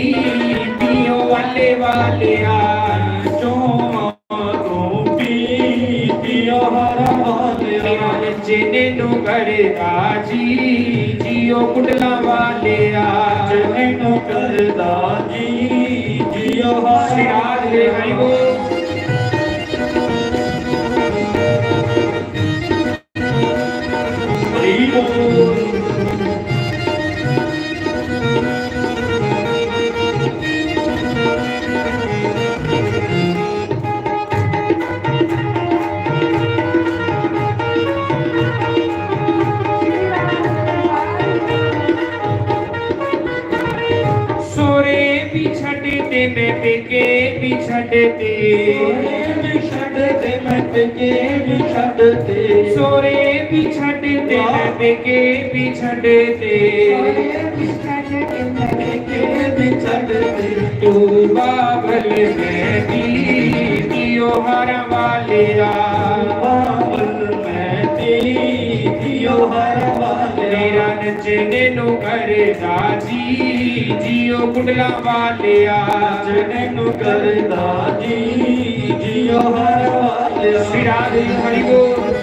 पियो वाले वालिया। जो मातू पी, पियो हारा वालिया। मेरा नचने नू करदा जी, जियो कुंडला वालिया। नचने नू करदा जी, जियो हारा। श्री राधे हरि बोल। हरि बोल। मैं पेके भी छड्डते। सोरे भी छड्डते, मैं पेके भी छड्डते। सोरे भी छड्डते, मैं पेके भी छड्डते। सोरे भी छड्डते, मैं पेके भी छड्डते। तू बाबल मैं दी, दियो हर वालिया। बाबल मैं दी, दियो हर वालिया। मेरा नचने नु करदा जी, जियो कुंडला वालिया। नचने नु करदा जी, जियो हर वालिया। श्री राधे हरि बोल।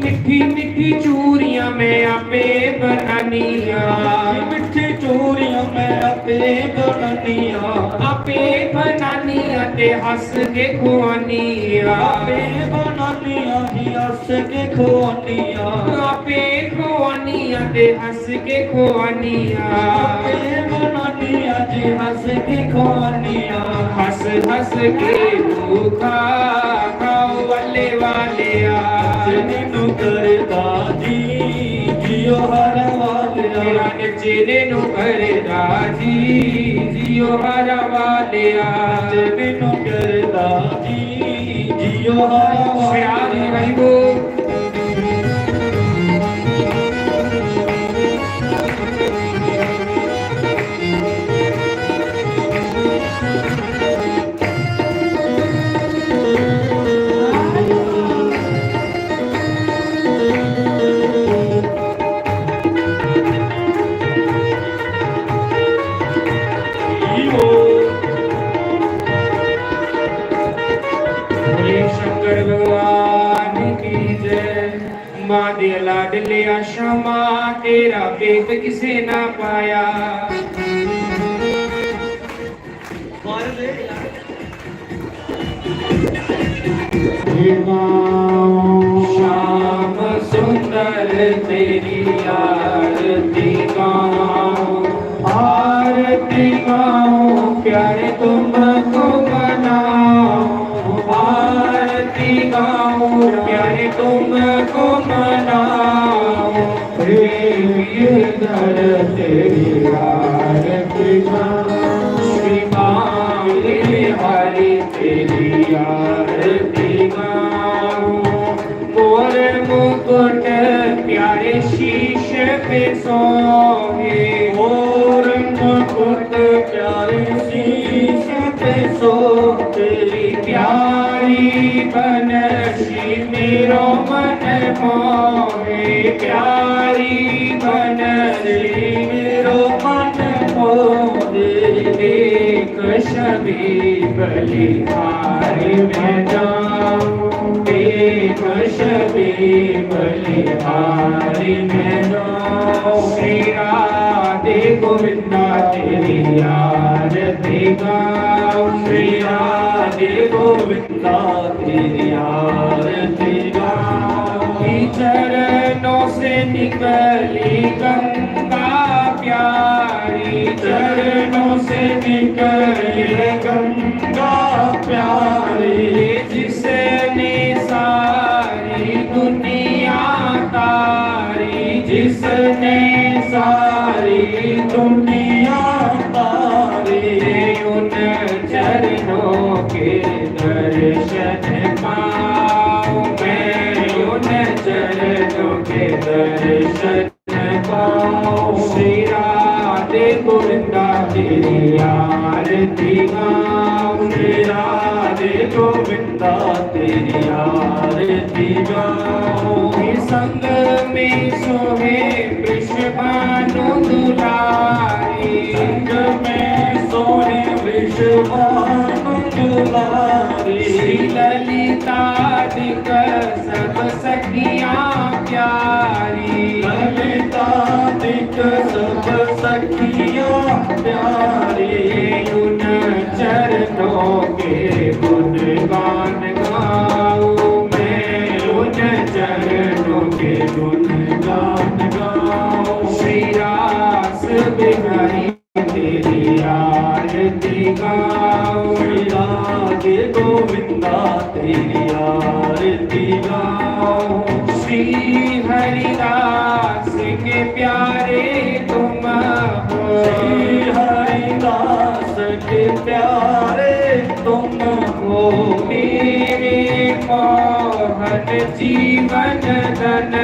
मिट्ठी मिट्ठी चूरियां मैं आपे बनानिया। मिट्ठी चूरियां मैं आपे बनानिया। आपे बनानिया ते हंस के खुआनिया। आपे बनानिया जी हंस के खुआनिया। आपे खुआनिया ते हंस के खुआनिया। आपे बनानिया जी हंस के खुआनिया। हंस हंस के तू खा, खाओ वाले वालिया। नचने नु करदा जी, जियो हर वालिया। मेरा नचने नु करदा जी, जियो हर वालिया। नचने नु करदा जी, जियो हर वालिया। श्री राधे हरि बोल। बोले शंकर भगवान की जय। माँ दे लाडले आशा माँ, तेरा भेद किसे ना पाया। श्याम सुंदर तेरी आरती गाऊं, आरती गाऊं प्यारे तुमको मनाऊं, आरती गाऊं प्यारे तुमको मनाऊं। प्रेम ये दर तेरी आरती गाऊं, श्री माँ ये हरि तेरी आरती गाऊं। मोर मुकुट प्यारे शीश पे सोहे। मोर मुकुट प्यारे शीश पे सोहे। प्यारी बनसी मेरो मन मोहे। प्यारी बनसी मेरो मन मोहे। एक शबी बलिहारी में जाऊं, एक शबी बलिहारी में जाऊं। श्री राधे गोविंदा तेरी आरती गाऊं, श्री राधे गोविंदा तेरी आरती गाऊं। चरणों से निकली गंगा प्यारी, चरणों से निकली गंगा प्यारी। जिसने सारी दुनिया तारी, जिसने सारी दुनिया तारी। मैं उन चरणों के दर्शन पाऊं, मैं उन चरणों के दर्शन पाऊं। श्री राधे गोविंदा तेरी आरती गाऊं, श्री राधे गोविंदा तेरी आरती गाऊं। संग में सोहे वृषभानु दुलारी, संग में सोहे वृषभानु दुलारी। श्री ललिता दिक सब सखियां प्यारी, ललिता दिक सब सखियां प्यारी। उन चरणों के गुण गान गाऊं, मैं उन चरणों के गुण गाऊं। प्यारे तुम हो। श्री हरिदास के प्यारे तुम हो। मेरे मोहन जीवन धन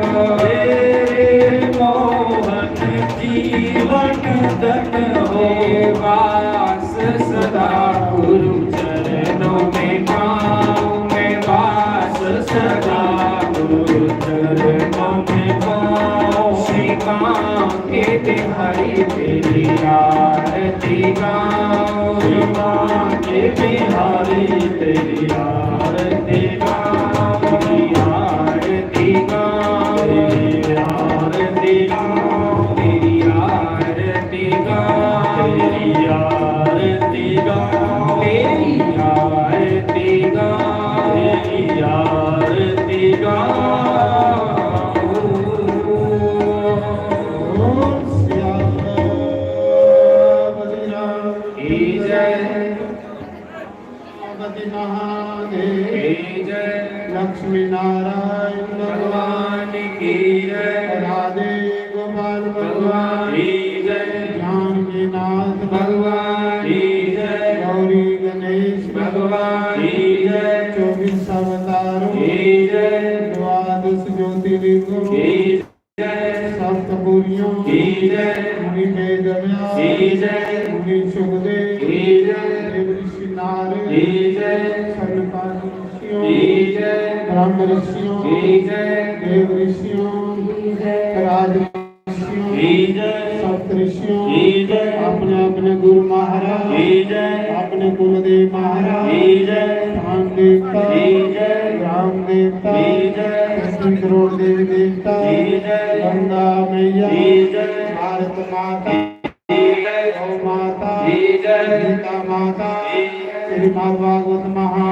हो। मेरे मोहन जीवन धन हो। वास सदा गुरु चरणों में पाऊं मैं, वास सदा गुरु चरणों में पाऊं। श्री माँ के बिहारी तेरी आरती गाऊं। श्री माँ के बिहारी तेरी आरती गाऊं। तेरी आरती गाऊं। तेरी आरती गाऊं। तेरी आरती गाऊं। तेरी आरती गाऊं। तेरी आरती गाऊं। तेरी आरती गाऊं। ओम सियावर रामचंद्र की जय। पार्वती महादेव की जय। लक्ष्मी नारायण भगवान की जय। राधे गोपाल भगवान की जय। जानकीनाथ भगवान की जय। गौरी गणेश भगवान की जय। चौबीस अवतारों की जय। द्वादश ज्योतिर्लिंगों की जय। सप्तपुरियों की जय। मुनि वेद व्यास की जय। मुनि सुखदेव की जय। देव ऋषि नारद की जय। सनकादि ऋषियों की जय। ब्रह्म ऋषियों की जय। देव ऋषियों की जय। राज ऋषियों की जय। सप्त ऋषियों की जय। अपने अपने गुरु महाराज की जय। अपने कुलदेव महाराज की जय। स्थान देवता की जय। ग्राम देवता की जय। पैंतीस करोड़ देवी देवता की जय। गंगा मैया की जय। भारत माता की जय। गौ माता की जय। गीता माता की जय। श्रीमद् भागवत महा